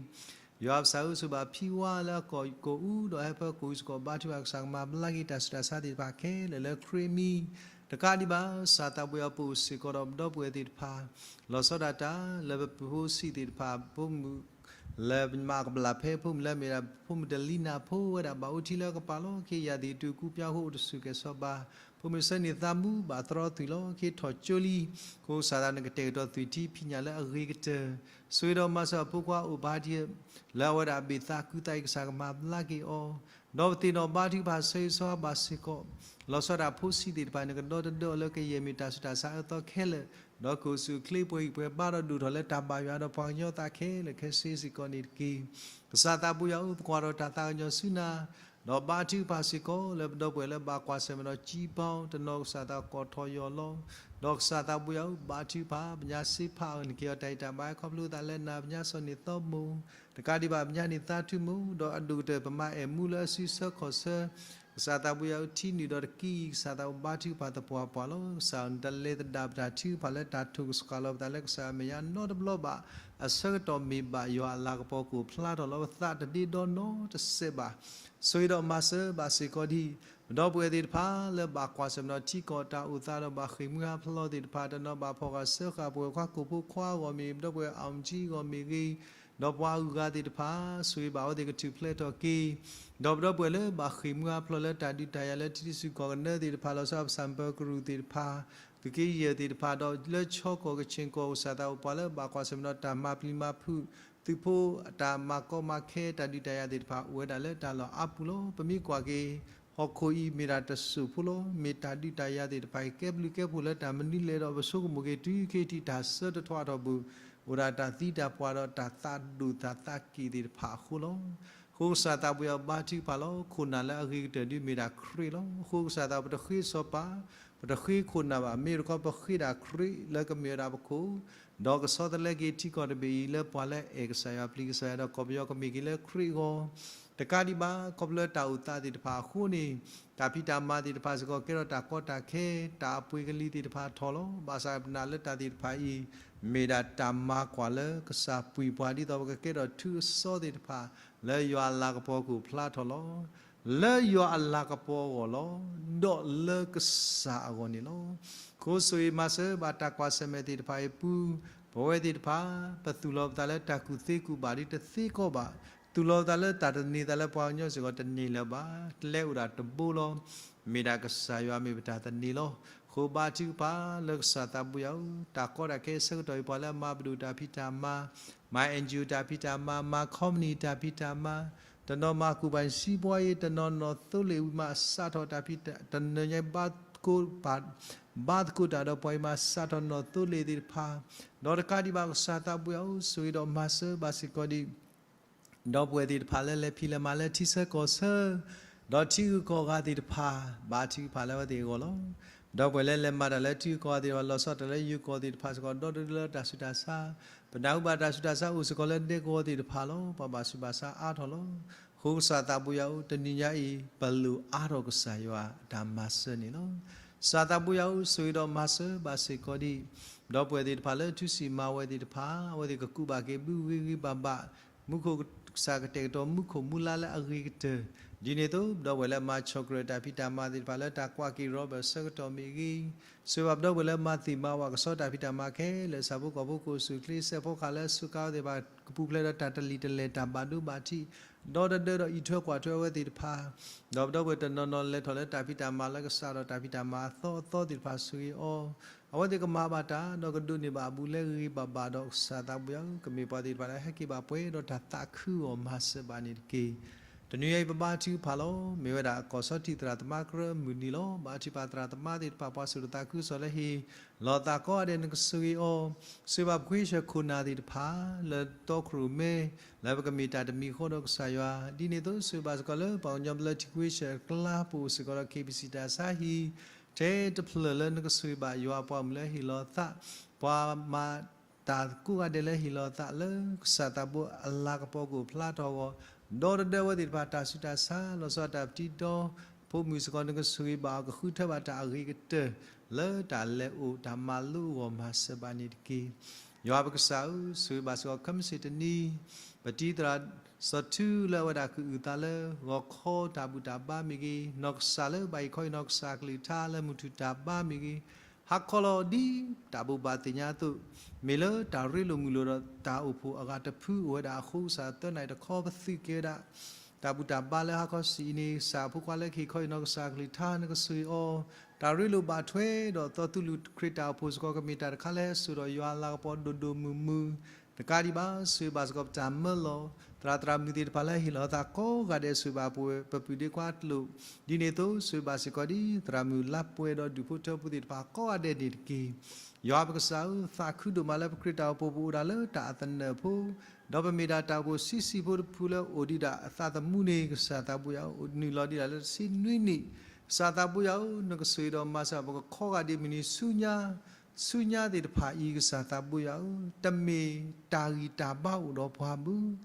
ယွၤပစၢ်ဧၢ, ဆိၣ်ဘၣ်ဖံဝါလၢအကီၢ်ကိးအူဒီးဟဲဖၢကိးအူစ့ၢ်ကီး ဘါထုကဖၣ် ကစၢ်ကမၤဘျါက့ၤတၢ်ဆူးတၢ်ဆါသ့ၣ်တဖၣ်ခဲလၢာ်လၢခရံာ်အမံၤ, တကးဒံးဘၣ် ကစၢ်သးဘိယွၤ ပအိၣ်စ့ၢ်ကီးဒီးပဒီပုၢ်ဝဲၢ်သ့ၣ်တဖၣ်, လီၤဆီဒၣ်တၢ် လၢပဖိဆံးသ့ၣ်တဖၣ် ဖိမုၣ် လၢပမၤကဘျၣ်ဖဲဖိမုၣ်လၢအမ့ၢ်ဒၣ် ဖိမုၣ်တလံနၢ်ဖိဝဲဒၣ် ဘၣ်အိၣ်ထံလၢကပၤလီၤ. ခ့ယၢ်သ့ၣ်တူၢ်ကူပၠီဃိ အိၣ်တဆူၣ်ကဲၣ်ဆိးဘၣ်, ဖိမုၣ်ဆၢန့ၢ်သးမူဘၣ်သရီသွံၣ်လီၤ. ခ့ထီၣ်ကၠိလံ, ဃိကစၢ်သး နကတဲာ်ကတီၤသွံၣ်ထံဖံးညၣ်လၢအဂ့ၤကတၢၢ်, ဆိၣ်ဂ့ၤဒီးမၤစၢၤအဖိခွါအိၣ်ဘါဒံး လၢအဝဲဒၣ်အဘ့ၣ်သးကူသးအံၤ ကစၢ်ကမၤဘျါက့ၤအီၤ, ဒီးပသ့ၣ်နီၣ်ဘါထုကဖၣ်ဆၢဂ့ၤဆၢဝါဘၣ်စ့ၢ်ကီး, လီၤဆီဒၣ်တၢ်ဖိဆံးသ့ၣ်တဖၣ် နကဒီတဒၢအီၤလၢကယဲၢ်မ့ၢ်တၢ်ဆူးတၢ်ဆါအၢသီခဲလၢာ်, ဒီးကအိၣ်ဆူၣ်အိၣ်ချ့ပှဲၤဂံၢ်ပှဲၤဘါဒီးဒိၣ်ထီၣ်လၢတၢ်ဘၣ်ယွၤဒီးပှၤကညီသးခဲလၢာ်ခဲဆ့စ့ၢ်ကီးန့ၣ်တက့ၢ်. ကစၢ်သးဘိယွၤဧၢ, ပကွၢ်ထီၣ်တၢ်သးကညီၤဆူနၤ, ဒီးဘါထုကဖၣ်စ့ၢ်ကီးလၢပဒီပုၢ်ဝဲၢ်လၢဘၣ်ကွၢ်ဆၢၣ်မဲာ်ဒီး ကၠံဘီ တနီၤ ကစၢ်သးကီၢ်ထီၣ်ယီၢ်လီၤ. ဒီးကစၢ်သးဘိယွၤဧၢ, ဘါထုကဖၣ် ပညါစ့ဖးအၢ နက့ၤအီၤတၢ်အံၣ်တၢ်ဘါခီဖျိသးလၢနၤ ပညါစီၤန့ၣ်သီမိၢ်, တကးဒံးဘၣ် ပညါန့ၣ်သးထူမိၢ်, ဒီးအဒိၣ်ကတၢၢ်ပမၤအဲၣ်မူလၢအစုဆၢခီၣ်ဆၢ ကစၢ်သးဘိယွၤဧၢ, ထံနုာ်ဒီးတကံၢ်အံၤ ကစၢ်သးဘိဘါထုကဖၣ်သပှၢ်ပှၢ်လီၤ. ကစၢ်ဧၢ, နတလဲၤသဒၣ်ပတၢ်ထုကဖၣ်လၢတၢ်ထိၣ်ကစှၤလီၤပသးလၢကစၢ်အမဲာ်ညါနီတဘျီဘၣ်. အဆၢကတီၢ်မ့ၢ်ဘၣ်ယွၤအလၤကပီၤကအိၣ်ဖျါထီၣ်လီၤ. ပသးတဒ့ဒီနီတစဲးဘၣ်. ဆိၣ်ဂ့ၤဒီးမၤစၢၤဘၣ်စ့ၢ်ကီးဒံး ပဒီပုၢ်ဝဲၢ်သ့ၣ်တဖၣ်လၢဘၣ်ကွၢ်ဆၢၣ်မဲာ်ဒီးထံကီၢ်တၢ်အိၣ်သးဒီးဘၣ်ဃ့ၢ်မှံဟးဖျိးသ့ၣ်တဖၣ်, တနီၤဘၣ်ဖီၣ်ဃာ်စၢဃာ်ပဝဲၢ်ခွါကိၣ်ဖိခွါအဂီၢ်မ့ၢ်ဂ့ၤ, ပဒီပုၢ်ဝဲၢ်အီၣ်မုၢ်ကၠံအဂီၢ်မ့ၢ်ဂ့ၤ, ဒီးပှၤအုၣ်ဂၤသ့ၣ်တဖၣ် ဆိၣ်ဂ့ၤဘၣ်အဝဲသ့ၣ်ကထူၣ်ဖျဲးထီၣ်က့ၤ, ဒီးပဒီပုၢ်ဝဲၢ်လၢဘၣ်ဃ့ၢ်မှံဟးဖျိးလၢတၢ်ဒုးတၢ်ယၤလၢထံဆူၣ်ကီၢ်ကနၢသ့ၣ်တဖၣ်, လီၤဆီပစၢ်ပၢၤကရူၢ်သ့ၣ်တဖၣ်, သုးက့ယဲၢ်သ့ၣ်တဖၣ်, ဒီးလၢဆီကီၢ်ကဆ့ၣ်ကီၢ် ကစၢ်သးဘိပှၤလၢဘၣ်ကွၢ်ဆၢၣ်မဲာ်ဒီးတၢ်မၤပျံၤမၤဖုး သုးဖိအတၢ်မၤကီမၤခဲ တၢ်ဒုးတၢ်ယၤသ့ၣ်တဖၣ် အိၣ်ဝဲဒၣ်လၢတၢ်လီၢ်အါပူၤလီၤ. ပမ့ၢ်ကွၢ်က့ၤ ဟီၣ်ခိၣ်အံၤမ့ၢ်ဒၣ်တစိၢ်ဖိလီၤ. မ့ၢ်တၢ်ဒုးတၢ်ယၤသ့ၣ်တဖၣ်အံၤ ကဲဘျုးကဲဖှိၣ်လၢတၢ်မနုၤလဲၣ်ဒီး ပဆိကမိၣ်က့ၤတုၤခဲအံၤထံး တၢ်ဆၢတထွးထီၣ်ဘၣ် အိၣ်ဒၣ်တၢ်သံတၢ်ပှၢ်ဒီးတၢ်သးဒိၣ်တၢ်သးက့ၣ်သ့ၣ်တဖၣ်အဃိလီၤ. အဃိကစၢ်သးဘိယွၤဘါထုကဖၣ်လီၤ. ခိၣ်နၢ်လၢအဂ့ၤကတၢၢ်ဒုးမ့ၢ်ဒၣ်ခရံာ်လီၤ. အဃိကစၢ်သးဘိ ပတဃ့စီၤပၤ, ပတဃ့ခိၣ်နၢ်ဘၣ်. မ့ၢ်တခီ ပဃ့ဒၣ်ခရံာ်လၢကမ့ၢ်ဝဲဒၣ်ပခိၣ်, ဒီးကဆီတလဲက့ၤထံကီၢ်တဘ့ၣ်အံၤ လၢပှၤလၢအအဲၣ်ကစၢ်ယွၤ ပျံၤကစၢ်ယွၤ ဒီးကီၢ်ပယီၤကမ့ၢ်က့ၤလၢခရံာ်အဂီၢ် တကးဒံးဘၣ် ခီဖျိလၢတၢ်အိၣ်သးသ့ၣ်တဖၣ်အဃိန့ၣ်, တၢ်ဖံးတၢ်မၤသ့ၣ်တဖၣ်စ့ၢ်ကီး ကဲထီၣ်တၢ်ကီတၢ်ခဲ, တၢ်အပှ့ၤကလံၤသ့ၣ်တဖၣ်ထီၣ်လီၤ. ဘၣ်ဆၣ်ပနာ်လၢတၢ်သ့ၣ်တဖၣ်အံၤ မ့ၢ်ဒၣ်တၢ်မၤကွၢ်လၢကစၢ်ပှ့ၤပှၤ ဒ်သိးပကကဲထီၣ်ထူအစီသ့ၣ်တဖၣ် လၢယွၤအလၤကပီၤကအိၣ်ဖျါထီၣ်လီၤ. လၢယွၤအလၤကပီၤအဂီၢ်လီၤ. ဒီးလၢကစၢ်အဂီၢ်န့ၣ်လီၤ. အဃိဆိၣ်ဂ့ၤမၤစၢၤဘၣ်တၢ်ကွၢ်ဆၢၣ်မဲာ်သ့ၣ်တဖၣ်အံၤအပူၤ, ပဝဲသ့ၣ်တဖၣ် ပသူၣ်လီၤပသးလၢတၢ်ကူၣ်သ့ကူၣ်ဘၣ်ဒ်တသ့ကီးဘၣ်, သူၣ်လီၤပသးလၢတၢ်တန့ၤသးလၢပှၤကညီစ့ၢ်ကီးတန့ၢ်လၢၤဘၣ်, ကျဲအိၣ်ဒၣ်တဘိလီၤ. မ့ၢ်ဒၣ်ကစၢ်ယွၤမ့ၢ်ပတၢ်သန့ၤလီၤ. အဃိဘါထုကဖၣ်လၢကစၢ်သးဘိယွၤဧၢ, တၢ်ကီတၢ်ခဲအဆၢကတီၢ်အံၤ ပှၤလၢအမၤပဒိၣ်တၢ်ဖံးတၢ်မၤ, မၤ NGO တၢ်ဖံးတၢ်မၤ, မၤ company တၢ်ဖံးတၢ်မၤ, တနီၤမၤကူၣ်ဘၣ်စံးပှၤအံၤ, တနီၤနီၣ်သိလ့ၣ်ဝံၤမးစးထီၣ်တၢ်ဖံးတၢ်, တနီၤညါ ဘါသကိးတၢ်ဒီးပှၤအံၤမးစးထီၣ်နီၣ်သိလ့ၣ်သ့ၣ်တဖၣ်, ဒီးတကးဒံးဘၣ်ကစၢ်သးဘိယွၤဧၢ, ဆိၣ်ဂ့ၤဒီးမၤစၢၤဘၣ်စ့ၢ်ကီးဒံး ဒီပုၢ်ဝဲၢ်သ့ၣ်တဖၣ်လၢလဲၤဖံးလဲၤမၤလၢထံဆၢကီၢ်ဆၢ, ဒီးထံဂုၤကီၢ်ဂၤသ့ၣ်တဖၣ်, ဘါထုကဖၣ်လၢအဝဲသ့ၣ်အဂီၢ်လီၤ. ဒီပုၢ်ဝဲၢ်လၢလဲၤမၤတၢ်လၢထံဂုၤကီၢ်ဂၤသ့ၣ်တဖၣ်, လီၤဆီတၢ်လၢယိၤကီၢ်သ့ၣ်တဖၣ်စ့ၢ်ကီး, ဒီတဒၢလၢတၢ်ဆူးတၢ်ဆါ, ပနၢ်ဟူဘၣ်တၢ်ဆူးတၢ်ဆါအိၣ်စ့ၢ်ကီးလၢဒဲကဝီၤသ့ၣ်တဖၣ်လီၤ. ပှၤဘၣ်ဆူးဘၣ်ဆါအါထီၣ်လီၤ. အဃိကစၢ်သးဘိယွၤဧၢ, တနံၤညါအံၤ ပလိၣ်အါထီၣ်ကစၢ်ယွၤအတၢ်မၤစၢၤန့ၣ်လီၤ. ကစၢ်သးဘိယွၤဧၢ, ဆိၣ်ဂ့ၤဒီးမၤစၢၤဘၣ်စ့ၢ်ကီးဒံး ဒီပုၢ်ဝဲၢ်သ့ၣ်တဖၣ်လၢထူစံၣ်မၤဝဲသ့ၣ်တဖၣ်, အဝဲသ့ၣ်ကကူးဘၣ်က့ၤဘုဂ့ၤဂ့ၤဘၣ်ဘၣ်, မူခိၣ်ကစၢ်ကတဲာ်ကတီၤ မူခိၣ်မူလါလၢအဂ့ၤကတၢၢ်, ဒ်န့ၣ်အသိး ပဒီပုၢ်ဝဲၢ်လၢမၤဆီၣ်ကြၢးတၢ်ဖံးတၢ်မၤသ့ၣ်တဖၣ်လၢတၢ်ကွၢ်က့ၤ Robert ဆၢကတီၢ်မ့ၢ်ဂ့ၤ, ဆိၣ်ဂ့ၤဘၣ်ပဒီပုၢ်ဝဲၢ်လၢမၤသ့ၣ်မၤဝၣ်ကဆီတၢ်ဖံးတၢ်မၤခဲလၢာ် ဆၣ်ဖိကီၢ်ဖိ ကီၢ်ဆူၣ်ချ့ စဲးဖီကဟၣ်လၢအစူးကါဝဲသ့ၣ်တဖၣ် ကပူၤဖျဲးဒီးတၢ်တလံာ်တလဲၢ် တၢ်ဘၣ်ဒိဘၣ်ထံး, ဒီတဒၢဒီးအံးထွဲကွၢ်ထွဲအဝဲသ့ၣ်တဖၣ်, ဒီးပဒီပုၢ်ဝဲၢ်တနီၤနီၤလဲၤထီၣ်လၢတၢ်ဖံးတၢ်မၤလၢကစးထီၣ်တၢ်ဖံးတၢ်မၤအသီအသီသ့ၣ်တဖၣ် ဆိၣ်ဂ့ၤအီၤ, အဝဲသ့ၣ်ကမၤဘၣ်တၢ် ဒီးကဒိးန့ၢ်ဘၣ်အဘူးလၢဂ့ၤဂ့ၤဘၣ်ဘၣ်ဒီး ကစၢ်သးဘိယွၤဧၢ, ကမ့ၢ်ပှၤသ့ၣ်တဖၣ်လၢအဟဲက့ၤဘၣ်ပှဲၤဒီးတၢ်သးခုအဂီၢ်မၤစၢၤဘၣ်န့ၣ်တက့ၢ်. တနံၤအံၤပဘါထုကဖၣ်လီၤ. မ့ၢ်ဝဲဒၣ်ကီၢ်ဆီထံးသရၣ်သမါကရၢမုၢ်နံၤလီၤ. ဘါထုကဖၣ်သရၣ်သမါသ့ၣ်တဖၣ် ပှၤစိာ်တၢ်သးခုကစီၣ်လၢဟ့ၣ်လီၤသးကိးဂၤဒဲး နကဆိၣ်ဂ့ၤအီၤ, ဆိၣ်ဂ့ၤဘၣ်ပခွ့ဆၢၣ်ခိၣ်နၢ်သ့ၣ်တဖၣ် လၢတီခိၣ်ရိၣ်မဲ လၢပကမ့ၢ်တၢ်တမံၤဃီဒီးကစၢ်ယွၤ, ဒ်န့ၣ်အသိး ဆိၣ်ဂ့ၤဘၣ်စ့ၢ်ကီးလၢပှၤကညီဘျၢထံခွ့ဆၢၣ်အကျါ ပအိၣ်စ့ၢ်ကီးဒီး KBC တၢ်ဆါဟံၣ် ထဲတဖျၢၣ်လၢနကဆိၣ်ဂ့ၤဘၣ်ယွၤအပှၤမုၣ်လၢဟ့ၣ်လီၤသး, ပှၤမၤတၢ်ကိးဂၤဒဲးလၢဟ့ၣ်လီၤသးလၢကစၢ်သးဘိအလၤကပီၤကအိၣ်ဖျါထီၣ်အဂီၢ်, ဒီတဒၢဝဲသ့ၣ်တဖၣ်တၢ်ဆူးတၢ်ဆါ လီၤဆီတၢ်ပတံၤဒီ ဖိမုၣ်စ့ၢ်ကီး နကဆိၣ်ဂ့ၤဘၣ်အီၤ ကဃုထၢဘၣ်တၢ်အဂ့ၤကတၢၢ် လၢတၢ်လဲၤအိၣ်တၢ်မၤလိအဂီၢ်မၤစၢၤဘၣ်န့ၣ်တက့ၢ်. ယွၤပကစၢ်ဧၢ, ဆိၣ်ဂ့ၤဘၣ်စ့ၢ်ကီးခဲမုၢ်ဆ့ၣ်တနံၤ ပတံၤသရၣ်စီၤထူလၢအဝဲဒၣ်ကအုၣ်သးလၢ ဂီၤခီတၢ်ဘူၣ်တၢ်ဘါမ့ၢ်ဂ့ၤ, နီၢ်ကစၢ်လၢဘၣ်ဟ့ၣ်ခီဟ့ၣ်နီၤကစၢ်အကလုၢ်ကထါလၢမုၢ်ထူၣ်တၢ်ဘါမ့ၢ်ဂ့ၤ, ဟးခီလီၤဒ်တၢ်ဘိးဘၣ်သ့ၣ်ညါအသိး, မ့ၢ်လၢတၢ်ရ့လိာ်မုာ်လိာ်ဒီးတၢ်အိၣ်ဖှိၣ်အဂၤတဖုအိၣ်ဝဲဒၣ်အဃိ ကစၢ်သၢနၣ်ရံၣ်တခီပသုးက့ၤဝဲဒၣ် တၢ်ဘူၣ်တၢ်ဘါလၢဟါခီဆံးအံၤန့ၣ် ကစၢ်အဖိခွါလၢကဟ့ၣ်ခီဟ့ၣ်နီၤကစၢ်အကလုၢ်ကထါ နကဆိၣ်ဂ့ၤအီၤ, တၢ်ရ့လိာ်ဘၣ်ထွဲဒီးသီသူၣ်လုၢ်ခရံာ်တၢ်အိၣ်ဖှိၣ်စ့ၢ်ကီး ကမ့ၢ်တၢ်တခါလၢဟဲစိာ်ဒီးယွၤအလၤကပီၤဒိၣ်ဒိၣ်မုၢ်မုၢ်, တကးဒံးဘၣ် ဆိၣ်ဂ့ၤဘၣ်စ့ၢ်ကီးပတၢ်မၢလီၤ, သရၣ်သရၣ်မုၣ်သ့ၣ်တဖၣ်လၢဟ့ၣ်လီၤသးကိးဂၤဒဲး ဆိၣ်ဂ့ၤဘၣ်ပဝဲပပုၢ်ဒ့ခွါအလိၤ, ဒ်န့ၣ်အသိး ဆိၣ်ဂ့ၤဘၣ်စ့ၢ်ကီးဒ် သရၣ်မုၣ်လါပှဲၤဒီးဒူၣ်ဖိထၢဖိသ့ၣ်တဖၣ်ကိးဂၤဒဲးန့ၣ်တက့ၢ်. ယွၤပကစၢ်ဧၢ, သးခုဒိၣ်မးလၢပခရံာ်တၢ်အိၣ်ဖှိၣ်ပအိၣ်ဒၣ်လၢတၢ်အသနၢၣ်ဖိ, ဒီးပမ့ၢ်ဒၣ်တၢ်အိၣ်ဖှိၣ်ဆံးဆံးဖိတဖုလၢအိၣ်ဒံးဒၣ်အသးသမူန့ၣ် ကစၢ်သးဘိယွၤဧၢ, အိၣ်နုာ်လီၤဒံးဒၣ်လၢတဆံနွံနံၣ်, ကစၢ်သးဘိယွၤဧၢ, နကဆိၣ်ဂ့ၤဒီးမၤစၢၤပကခီဂာ်ဒ်မုၢ်နံၤဆူညါ ဆူညါသ့ၣ်တဖၣ်အံၤ ကစၢ်သးဘိယွၤဧၢ, တမ့ၢ်တၢ်ဂံၢ်တၢ်ဘါအိၣ်ဒီးပှၤဘၣ်,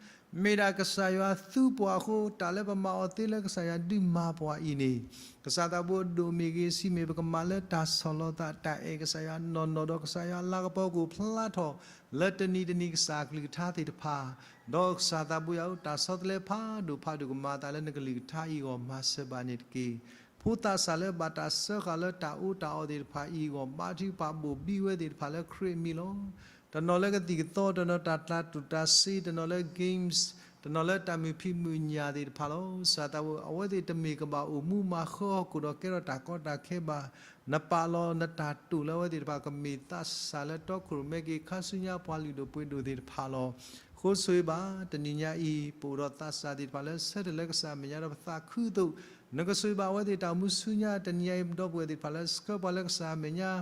မ့ၢ်ဒၣ်ကစၢ်ယွၤသူပှၤအဃိ တၢ်လၢပမၤအီၤသ့လၢကစၢ်ယွၤဒုးမၤပှၤအံၤန့ၣ်, ကစၢ်သးဘိဒိၣ်မ့ၢ်ဂ့ၤ ဆံးမ့ၢ် ပကမၤလၢတၢ်ဆီၣ်လီၤသး တၢ်အဲၣ်ကစၢ်ယွၤနီၢ်နီၢ်ဒီး ကစၢ်ယွၤအလၤကပီၤကအိၣ်ဖျါထီၣ် လၢတနံၤတနံၤကစၢ်အကလုၢ်ကထါသ့ၣ်တဖၣ်, ဒီးကစၢ်သးဘိယွၤဧၢ, တၢ်ဆီတလဲဖးဒိၣ်ဖးဒိၣ်ကမၤအသးလၢနကလုၢ်ကထါအံၤအဂီၢ် မၤစၢၤဘၣ်န့ၣ်တက့ၢ်. ဖိသးစၢ်လၢဘၣ်တၢ်စၢဃာ်လၢတၢ်အူတၢ်အီၣ်သ့ၣ်တဖၣ်အံၤအဂီၢ် ဘါထုကဖၣ်ဘိၣ်ဘံဝဲသ့ၣ်တဖၣ်လၢခရံာ်အမံၤလီၤ. တနီၤလၢကသံၣ်ကသီ, တနီၤတၢ်တၤတူၢ်တၤစ့, တနီၤလၢ games, တနီၤလၢတၢ်မုာ်ဖံးမုာ်ညၣ်သ့ၣ်တဖၣ်လီၤ. ကစၢ်သးဘိ အဝဲသ့ၣ်တမ့ၢ်ကဘၣ်အိၣ်မူမၤဃၢဟီၣ်ခိၣ်ဒီးကဲထီၣ်တၢ်ကီတၢ်ခဲဘၣ်. နပာ်လီၤနတၢ်တိာ်လၢအဝဲသ့ၣ်တဖၣ် ကမ့ၢ်သးစၢ်လၢတီခိၣ်ရိၣ်မဲက့ၤ ခါဆူညါပှၤလုၢ်ဒိၣ်ပှ့ၤဒိၣ်သ့ၣ်တဖၣ်လီၤ. အဃိဆိၣ်ဂ့ၤဘၣ် တနံၤညါအံၤ ပအိၣ်ဒီးသးစၢ်သ့ၣ်တဖၣ်လၢဆၢထၢၣ်လၢကစၢ်အမဲာ်ညါဒီးပသးခုအသိး, နကဆိၣ်ဂ့ၤဘၣ်အဝဲသ့ၣ်တၢ်အိၣ်မူဆူညါ တနံၤညါအံၤ ပဒီပုၢ်ဝဲၢ်သ့ၣ်တဖၣ်လၢဆှၢပှၤလၢကစၢ်အမဲာ်ညါ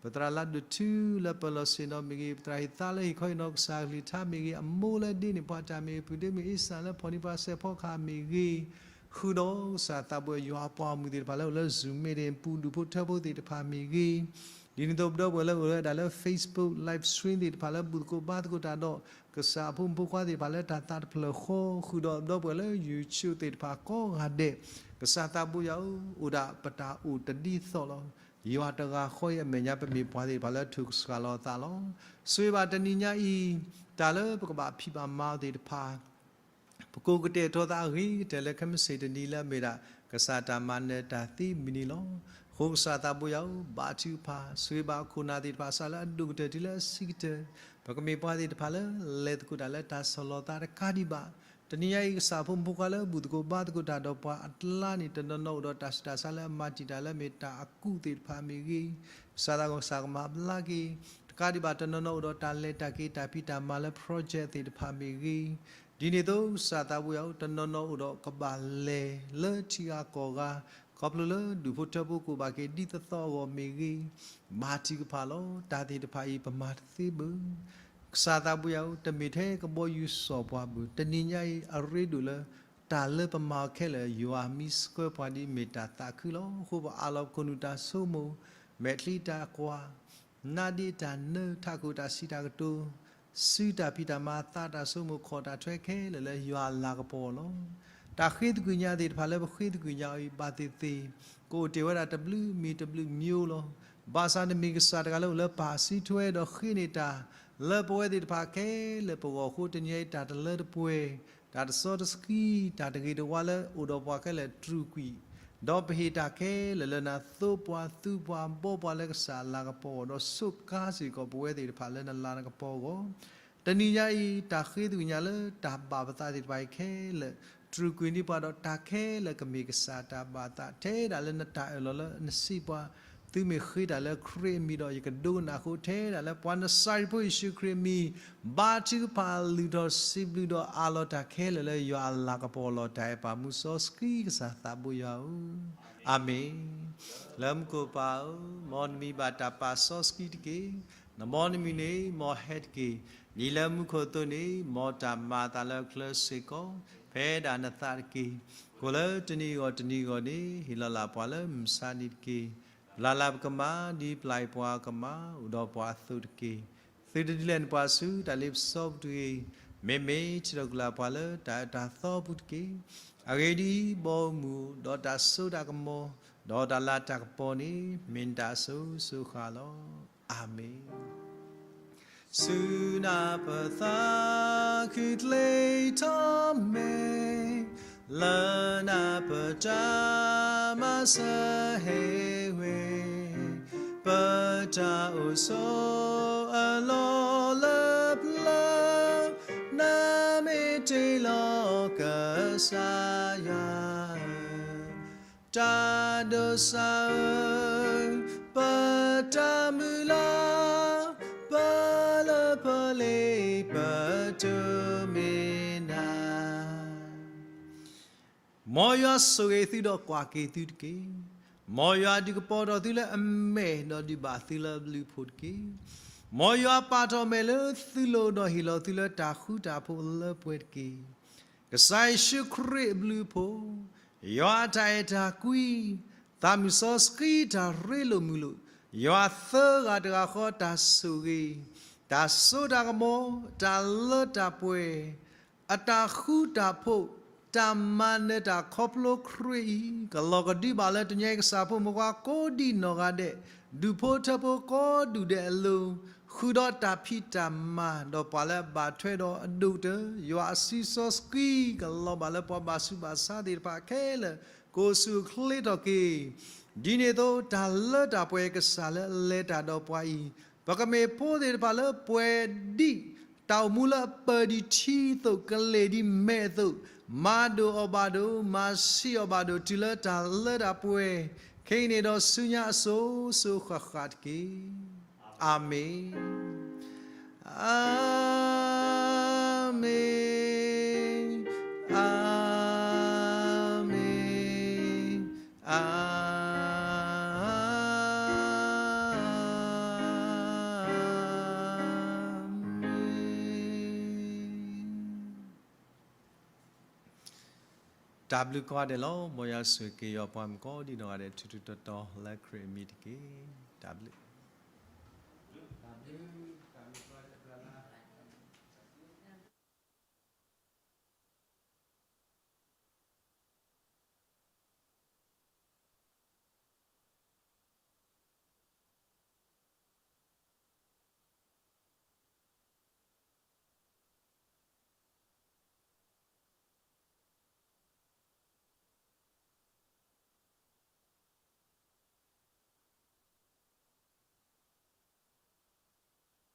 ပသရၣ်လါဒိၣ်ထူလၢပၢၤလီၢ်ဆ့ၣ်နီၤမ့ၢ်ဂ့ၤ, ပသရၣ်ဟံးသါလၢဟ့ၣ်ခီဟ့ၣ်နီၤကစၢ်အကလုၢ်ကထါမ့ၢ်ဂ့ၤ, အမိၢ်လၢဒ့န့ၢ်ပှၤတၢ်မ့ၢ်ဂ့ၤ, ပုၢ်ဒ့မုၣ်အ့စၢ်လၢဖီၣ်န့ၢ်ပှၤစဲးဖီကဟၣ်မ့ၢ်ဂ့ၤ, ဃုာ်ဒီးကစၢ်သးဘိယွၤအပှၤဂီၢ်မုၢ်သ့ၣ်တဖၣ်လၢအိၣ်လၢ Zoom meeting ပူၤဒူၣ်ဖိထၢဖိသ့ၣ်တဖၣ်မ့ၢ်ဂ့ၤ, ဒ်န့ၣ်အသိး ပဒီပုၢ်ဝဲၢ်လၢအိၣ်ဝဲဒၣ်လၢ Facebook live stream သ့ၣ်တဖၣ်လၢဘူၣ်သကိးဘါသကိးတၢ်ဒီး ကစၢ်အဖိမုၣ်ဖိခွါသ့ၣ်တဖၣ်လၢတၢ်သးတဖျၢၣ်ဃီ ဃုာ်ဒီးပဒီပုၢ်ဝဲၢ်လၢ YouTube သ့ၣ်တဖၣ်ကိးဂၤဒဲး, ကစၢ်သးဘိယွၤဧၢ, အိၣ်ဒၣ်ပတၢ်အိၣ်တဒ်သိးလီၤ. ယွၤတဂၤဃီအံၤအမဲာ်ညါ ပမ့ၢ်ပှၤသ့ၣ်တဖၣ်လၢထုးကဆှၣ်လီၤအသးလီၤ. ဆိၣ်ဂ့ၤဘၣ်တနံၤညါအံၤ တၢ်လၢပကဘၣ်ဖံးဘၣ်မၤအီၤသ့ၣ်တဖၣ် ပကိးကတဲာ်ကတီၤသးအဂ့ၤကတၢၢ်လၢခဲမုၢ်ဆ့ၣ်တနံၤလၢအမ့ၢ်ဒၣ် ကစၢ်တၢ်မၤနၢၤတၢ်သ့မုၢ်နံၤလီၤ. အဃိကစၢ်သးဘိယွၤဧၢ, ဘါထုကဖၣ်, ဆိၣ်ဂ့ၤဘၣ်ခိၣ်နၢ်သ့ၣ်တဖၣ် စးလၢအဒိၣ်ကတၢၢ်တုၤလၢအဆံးကတၢၢ်, ပကမ့ၢ်ပှၤသ့ၣ်တဖၣ်လၢ လဲၤသကိးတၢ်လၢတၢ်ဆီၣ်လီၤသးတကးဒံးဘၣ်. တနံၤညါအံၤ ကစၢ်ဖိမုၣ်ဖိခွါလၢဘူၣ်သကိးဘါသကိးတၢ်ဒီးပှၤအကျါန့ၣ် တနီၤနီၤအိၣ်ဒီးတၢ်ဆူးတၢ်ဆါလၢအမၤတံာ်တာ်လၢအမ့ၢ်တၢ်အကူၣ်သ့ၣ်တဖၣ်မ့ၢ်ဂ့ၤ, ကစၢ်သးကစၢ်ကမၤဘျါက့ၤ, တကးဒံးဘၣ်တနီၤနီၤအိၣ်ဒီးတၢ်လဲၤတၢ်က့ၤတၢ်ဖံးတၢ်မၤလၢ project သ့ၣ်တဖၣ်မ့ၢ်ဂ့ၤ, ဒ်န့ၣ်အသိး ကစၢ်သးဘိယွၤဧၢ, တနီၤနီၤအိၣ်ဒီးကဘၣ်လဲၤလၢထံဂၤကီၢ်ဂၤ, ခီဖျိလၢဒူၣ်ဖိထၢဖိကအိၣ်ဘၣ်က့ၤဒ်သိးသိးအဂီၢ်မ့ၢ်ဂ့ၤ, ဘါထုကဖၣ်လီၤ. တၢ်သ့ၣ်တဖၣ်အံၤပမၤတသ့ဘၣ်. ကစၢ်သးဘိယွၤဧၢ, တမ့ၢ်ထဲကဘီယူၤစီၤပှၤဘၣ်. တနံၤညါအံၤအရ့ဒိၣ်လၢ တၢ်လၢပမၤအီၤခဲလၢာ် ယွၤမံဆှၢပှၤဒ်အမ့ၢ်တၢ်သးခုလီၤ. အဃိပအးလီၤပခိၣ်နူာ်တၢ်ဆိကမိၣ်, မဲာ်ချံတၢ်ကွၢ် နါဒ့တၢ်နၢ, ထးခိၣ်တၢ်စံးတၢ်ကတိၤ, စုတၢ်ဖံးတၢ်မၤ သးတၢ်ဆိကမိၣ် ခိးတၢ်ထွဲခဲလၢာ်လၢယွၤအလၤကပီၤလီၤ. တၢ်ဃ့သကွံာ်ညါသ့ၣ်တဖၣ်လၢပဃ့သကွံာ်ညါအီၤအံၤ ဘၣ်သ့ၣ်သ့ၣ် ကအိၣ်တ့ၢ်ဝဲဒၣ်တဘျုးမံၤတဘျုးမံၤလီၤ. ဘၣ်ဆၣ်နမ့ၢ်ကစၢ်တဂၤလၢအိၣ်လၢပၢ်စံးထွဲဒီးဃ့န့ၢ်တၢ် လၢပဝဲသ့ၣ်တဖၣ်ခဲလၢာ်ပဂီၢ်အဃိ တနံၤအံၤတၢ်တလၢတပှဲၤ, တၢ်တစီတဆှံ, တၢ်တဂ့ၤတဝါလၢအိၣ်ဒီးပှၤခဲလၢာ်တြူာ်ကွံာ်, ဒီးပဟ့ၣ်တၢ်ခဲလၢာ်လၢနၤ သိပှၤသူပှၤဘီပှၤလၢကစၢ်အလၤကပီၤအဂီၢ် ဒီးဆိးကါစ့ၢ်ကီးပဝဲသ့ၣ်တဖၣ်လၢနလၤနကပီၤအဂီၢ်, တနံၤညါအံၤ တၢ်ဃ့သကွံာ်ညါလၢတၢ်ဘၣ်ပသးသ့ၣ်တဖၣ်အံၤခဲလၢာ် တြူာ်ကွံာ်န့ၢ်ပှၤဒီးတၢ်ခဲလၢာ်ကမ့ၢ်ကစၢ်တၢ်ဘၣ်သး ထဲဒၣ်လၢနတၢ်အၢၣ်လီၤလၢနစံးပှၤ, သုမ့ၢ်ဃ့တၢ်လၢခရံာ်အမံၤဒီးယကဒိကနၣ်အဃိ ထဲဒၣ်လၢပှၤနစၤရ့းဖိယ့ၣ်ၡူးခရံာ်အမံၤ ဘါထုကဖၣ်လုၢ်ထီၣ်စံးဘျုးဒီးအးလီၤတၢ်ခဲလၢာ်လၢယွၤအလၤကပီၤလီၤ. တၢ်အဲၣ်ပာ်မူစီဆှံကစၢ်သးဘိယွၤဧၢ, အၤမ့ၣ်. လၢမူခိၣ်ပၢ်ဧၢ, မ်နမံၤဘၣ်တၢ်ပာ်စီဆှံတက့ၢ်. နမ်နမံၤန့ၣ် မ်ဟဲတက့ၢ်. ဒ်လၢမူခိၣ်အသိးန့ၣ် မ်တၢ်မၤအသးလၢအချၢစ့ၢ်ကီး ဖဲဒၣ်နသးတက့ၢ်. ကိၣ်လၢတနံၤအဂီၢ်တနံၤအဂီၢ်န့ၣ် ဟ့ၣ်လီၤလၢ်ပှၤလၢမုၢ်ဆါနံၤတက့ၢ်. ပျၢ်လၢ်ပကမၢ် ဒ်ပျၢ်အံၤပှၤကမၢ် အိၣ်ဒီးပှၤအသိးတက့ၢ်. သုတဒုးလဲၣ်နပှၤဆူတၢ်လ့ပစီပူၤတဂ့ၤ. မ့မ့ၢ်ထံၣ်လိာ်ကွံာ်လၢ်ပှၤလၢတၢ်အၢတၢ်သီပူၤတက့ၢ်. အဂ့ၢ်ဒ်အံၤ, ဘီမုၢ် ဒီးတၢ်စိတၢ်ကမီၤ ဒီးတၢ်လၤတၢ်ကပီၤန့ၣ် မ့ၢ်နတၢ်အစိၤစိၤဃၣ်လီၤ. အၤမ့ၣ်. ဆူနၢ်ပၢၢ်သးခုကျ့ထီၣ်မဲာ်, လၢနၢ်ပၢၢ်တၢ်မၤစၢၤဟဲဝဲ, ပတၢ်အိၣ်ဆိးအလီၢ်လၢပျၢၤ, နမ့ၢ်တ့လီၤကစၢ်ယွၤ တၢ်ဒိးစၢ်ဧၢ, ပတၢ်မုၢ်လၢ်, ပလၢပလ့ပတိၢ်မ့ၢ်နၤ. မ်ယွၤဆိၣ်ဂ့ၤသုဒီးကွၢ်က့ၤသုတက့ၢ်. မ်ယွၤဒုးကပီၤထီၣ်သုလၢအမဲာ်ဒီးဒုးဘၣ်သုလၢအဘျုးအဖှိၣ်တက့ၢ်. မ်ယွၤပာ်ထီၣ်မဲာ်လၢသုလိၤဒီးဟ့ၣ်လီၤသုလၢတၢ်ဃူတၢ်ဖိးလၢပှဲၤတက့ၢ်. ကစၢ်ယ့ၣ်ၡူးခရံာ်အဘျုးအဖှိၣ်, ယွၤအတၢ်အဲၣ်တၢ်ကွံ, သးမုၢ်စီဆှံတၢ်ရ့လိာ်မုာ်လိာ်, ယွၤသၢဂၤတဂၤဃီတၢ်ဆိၣ်ဂ့ၤ, တၢ်စိတၢ်ကမီၤ, တၢ်လၢတၢ်ပှဲၤ, အတၢ်ဃူတၢ်ဖိး, တၢ်မၤနၢၤတၢ်ခီဖျိခရံာ်အံၤ, ကလီၤကဒုဘၣ်လၢတနံၤအံၤ ကစၢ်ဖိမုၣ်ဖိခွါကိးဒံးနီၢ်ဂၤဒဲး, ဒူၣ်ဖိထၢဖိကိးဒူၣ်ဒဲးအလိၤ, ဃုာ်ဒီးတၢ်ဖံးတၢ်မၤ, ဒီးပှၤလၢအဘၣ်ထွဲဒီးအဒိၣ်ကတၢၢ်, ယွၤအစုစီဆှံ ကလီၤဘၣ်လၢပှၤဘၣ်ဆူးဘၣ်ဆါသ့ၣ်တဖၣ်ခဲလၢာ်, ကအိၣ်ဆူၣ်အိၣ်ချ့ထီၣ်က့ၤ ဒ်န့ၣ်အသိး တၢ်လၢတၢ်ပှဲၤကစၢ်လၢအလဲၤတၢ်ဒီးပှၤအံၤ, ပကမ့ၢ်ဖိသ့ၣ်တဖၣ်လၢပှဲၤဒံး တၢ်အိၣ်မူလၢအပၢၢ်ဒံးထံအသိး ကလ့ၢ်ဒံးမဲးအသိး, မၤဒိၣ်အီၤဘၣ်ဒိၣ်, မၤဆံးအီၤဘၣ်ဒိၣ် တုၤလၢတၢ်လၢတၢ်ပှဲၤ, ခဲအံၤန့ၣ်ဒီးဆူညါအစိၤ စိၤဃၣ်ဃၣ်တက့ၢ်. အၤမ့ၣ်, အၤမ့ၣ်, အၤမ့ၣ်, အၤမ့ၣ်. တၢ်ဘျုးကိးဂၤဒဲးလီၤ. မ်ယွၤဆိၣ်ဂ့ၤက့ၤယွၤပှၤမုၣ်ကိးဒံးနီၢ်ဂၤဒဲး ထူးထူးတီၤတီၤလၢခရံာ်အမံၤတက့ၢ်. တၢ်ဘျုး တၢ်ဘျုး, တၢ်ဘျုး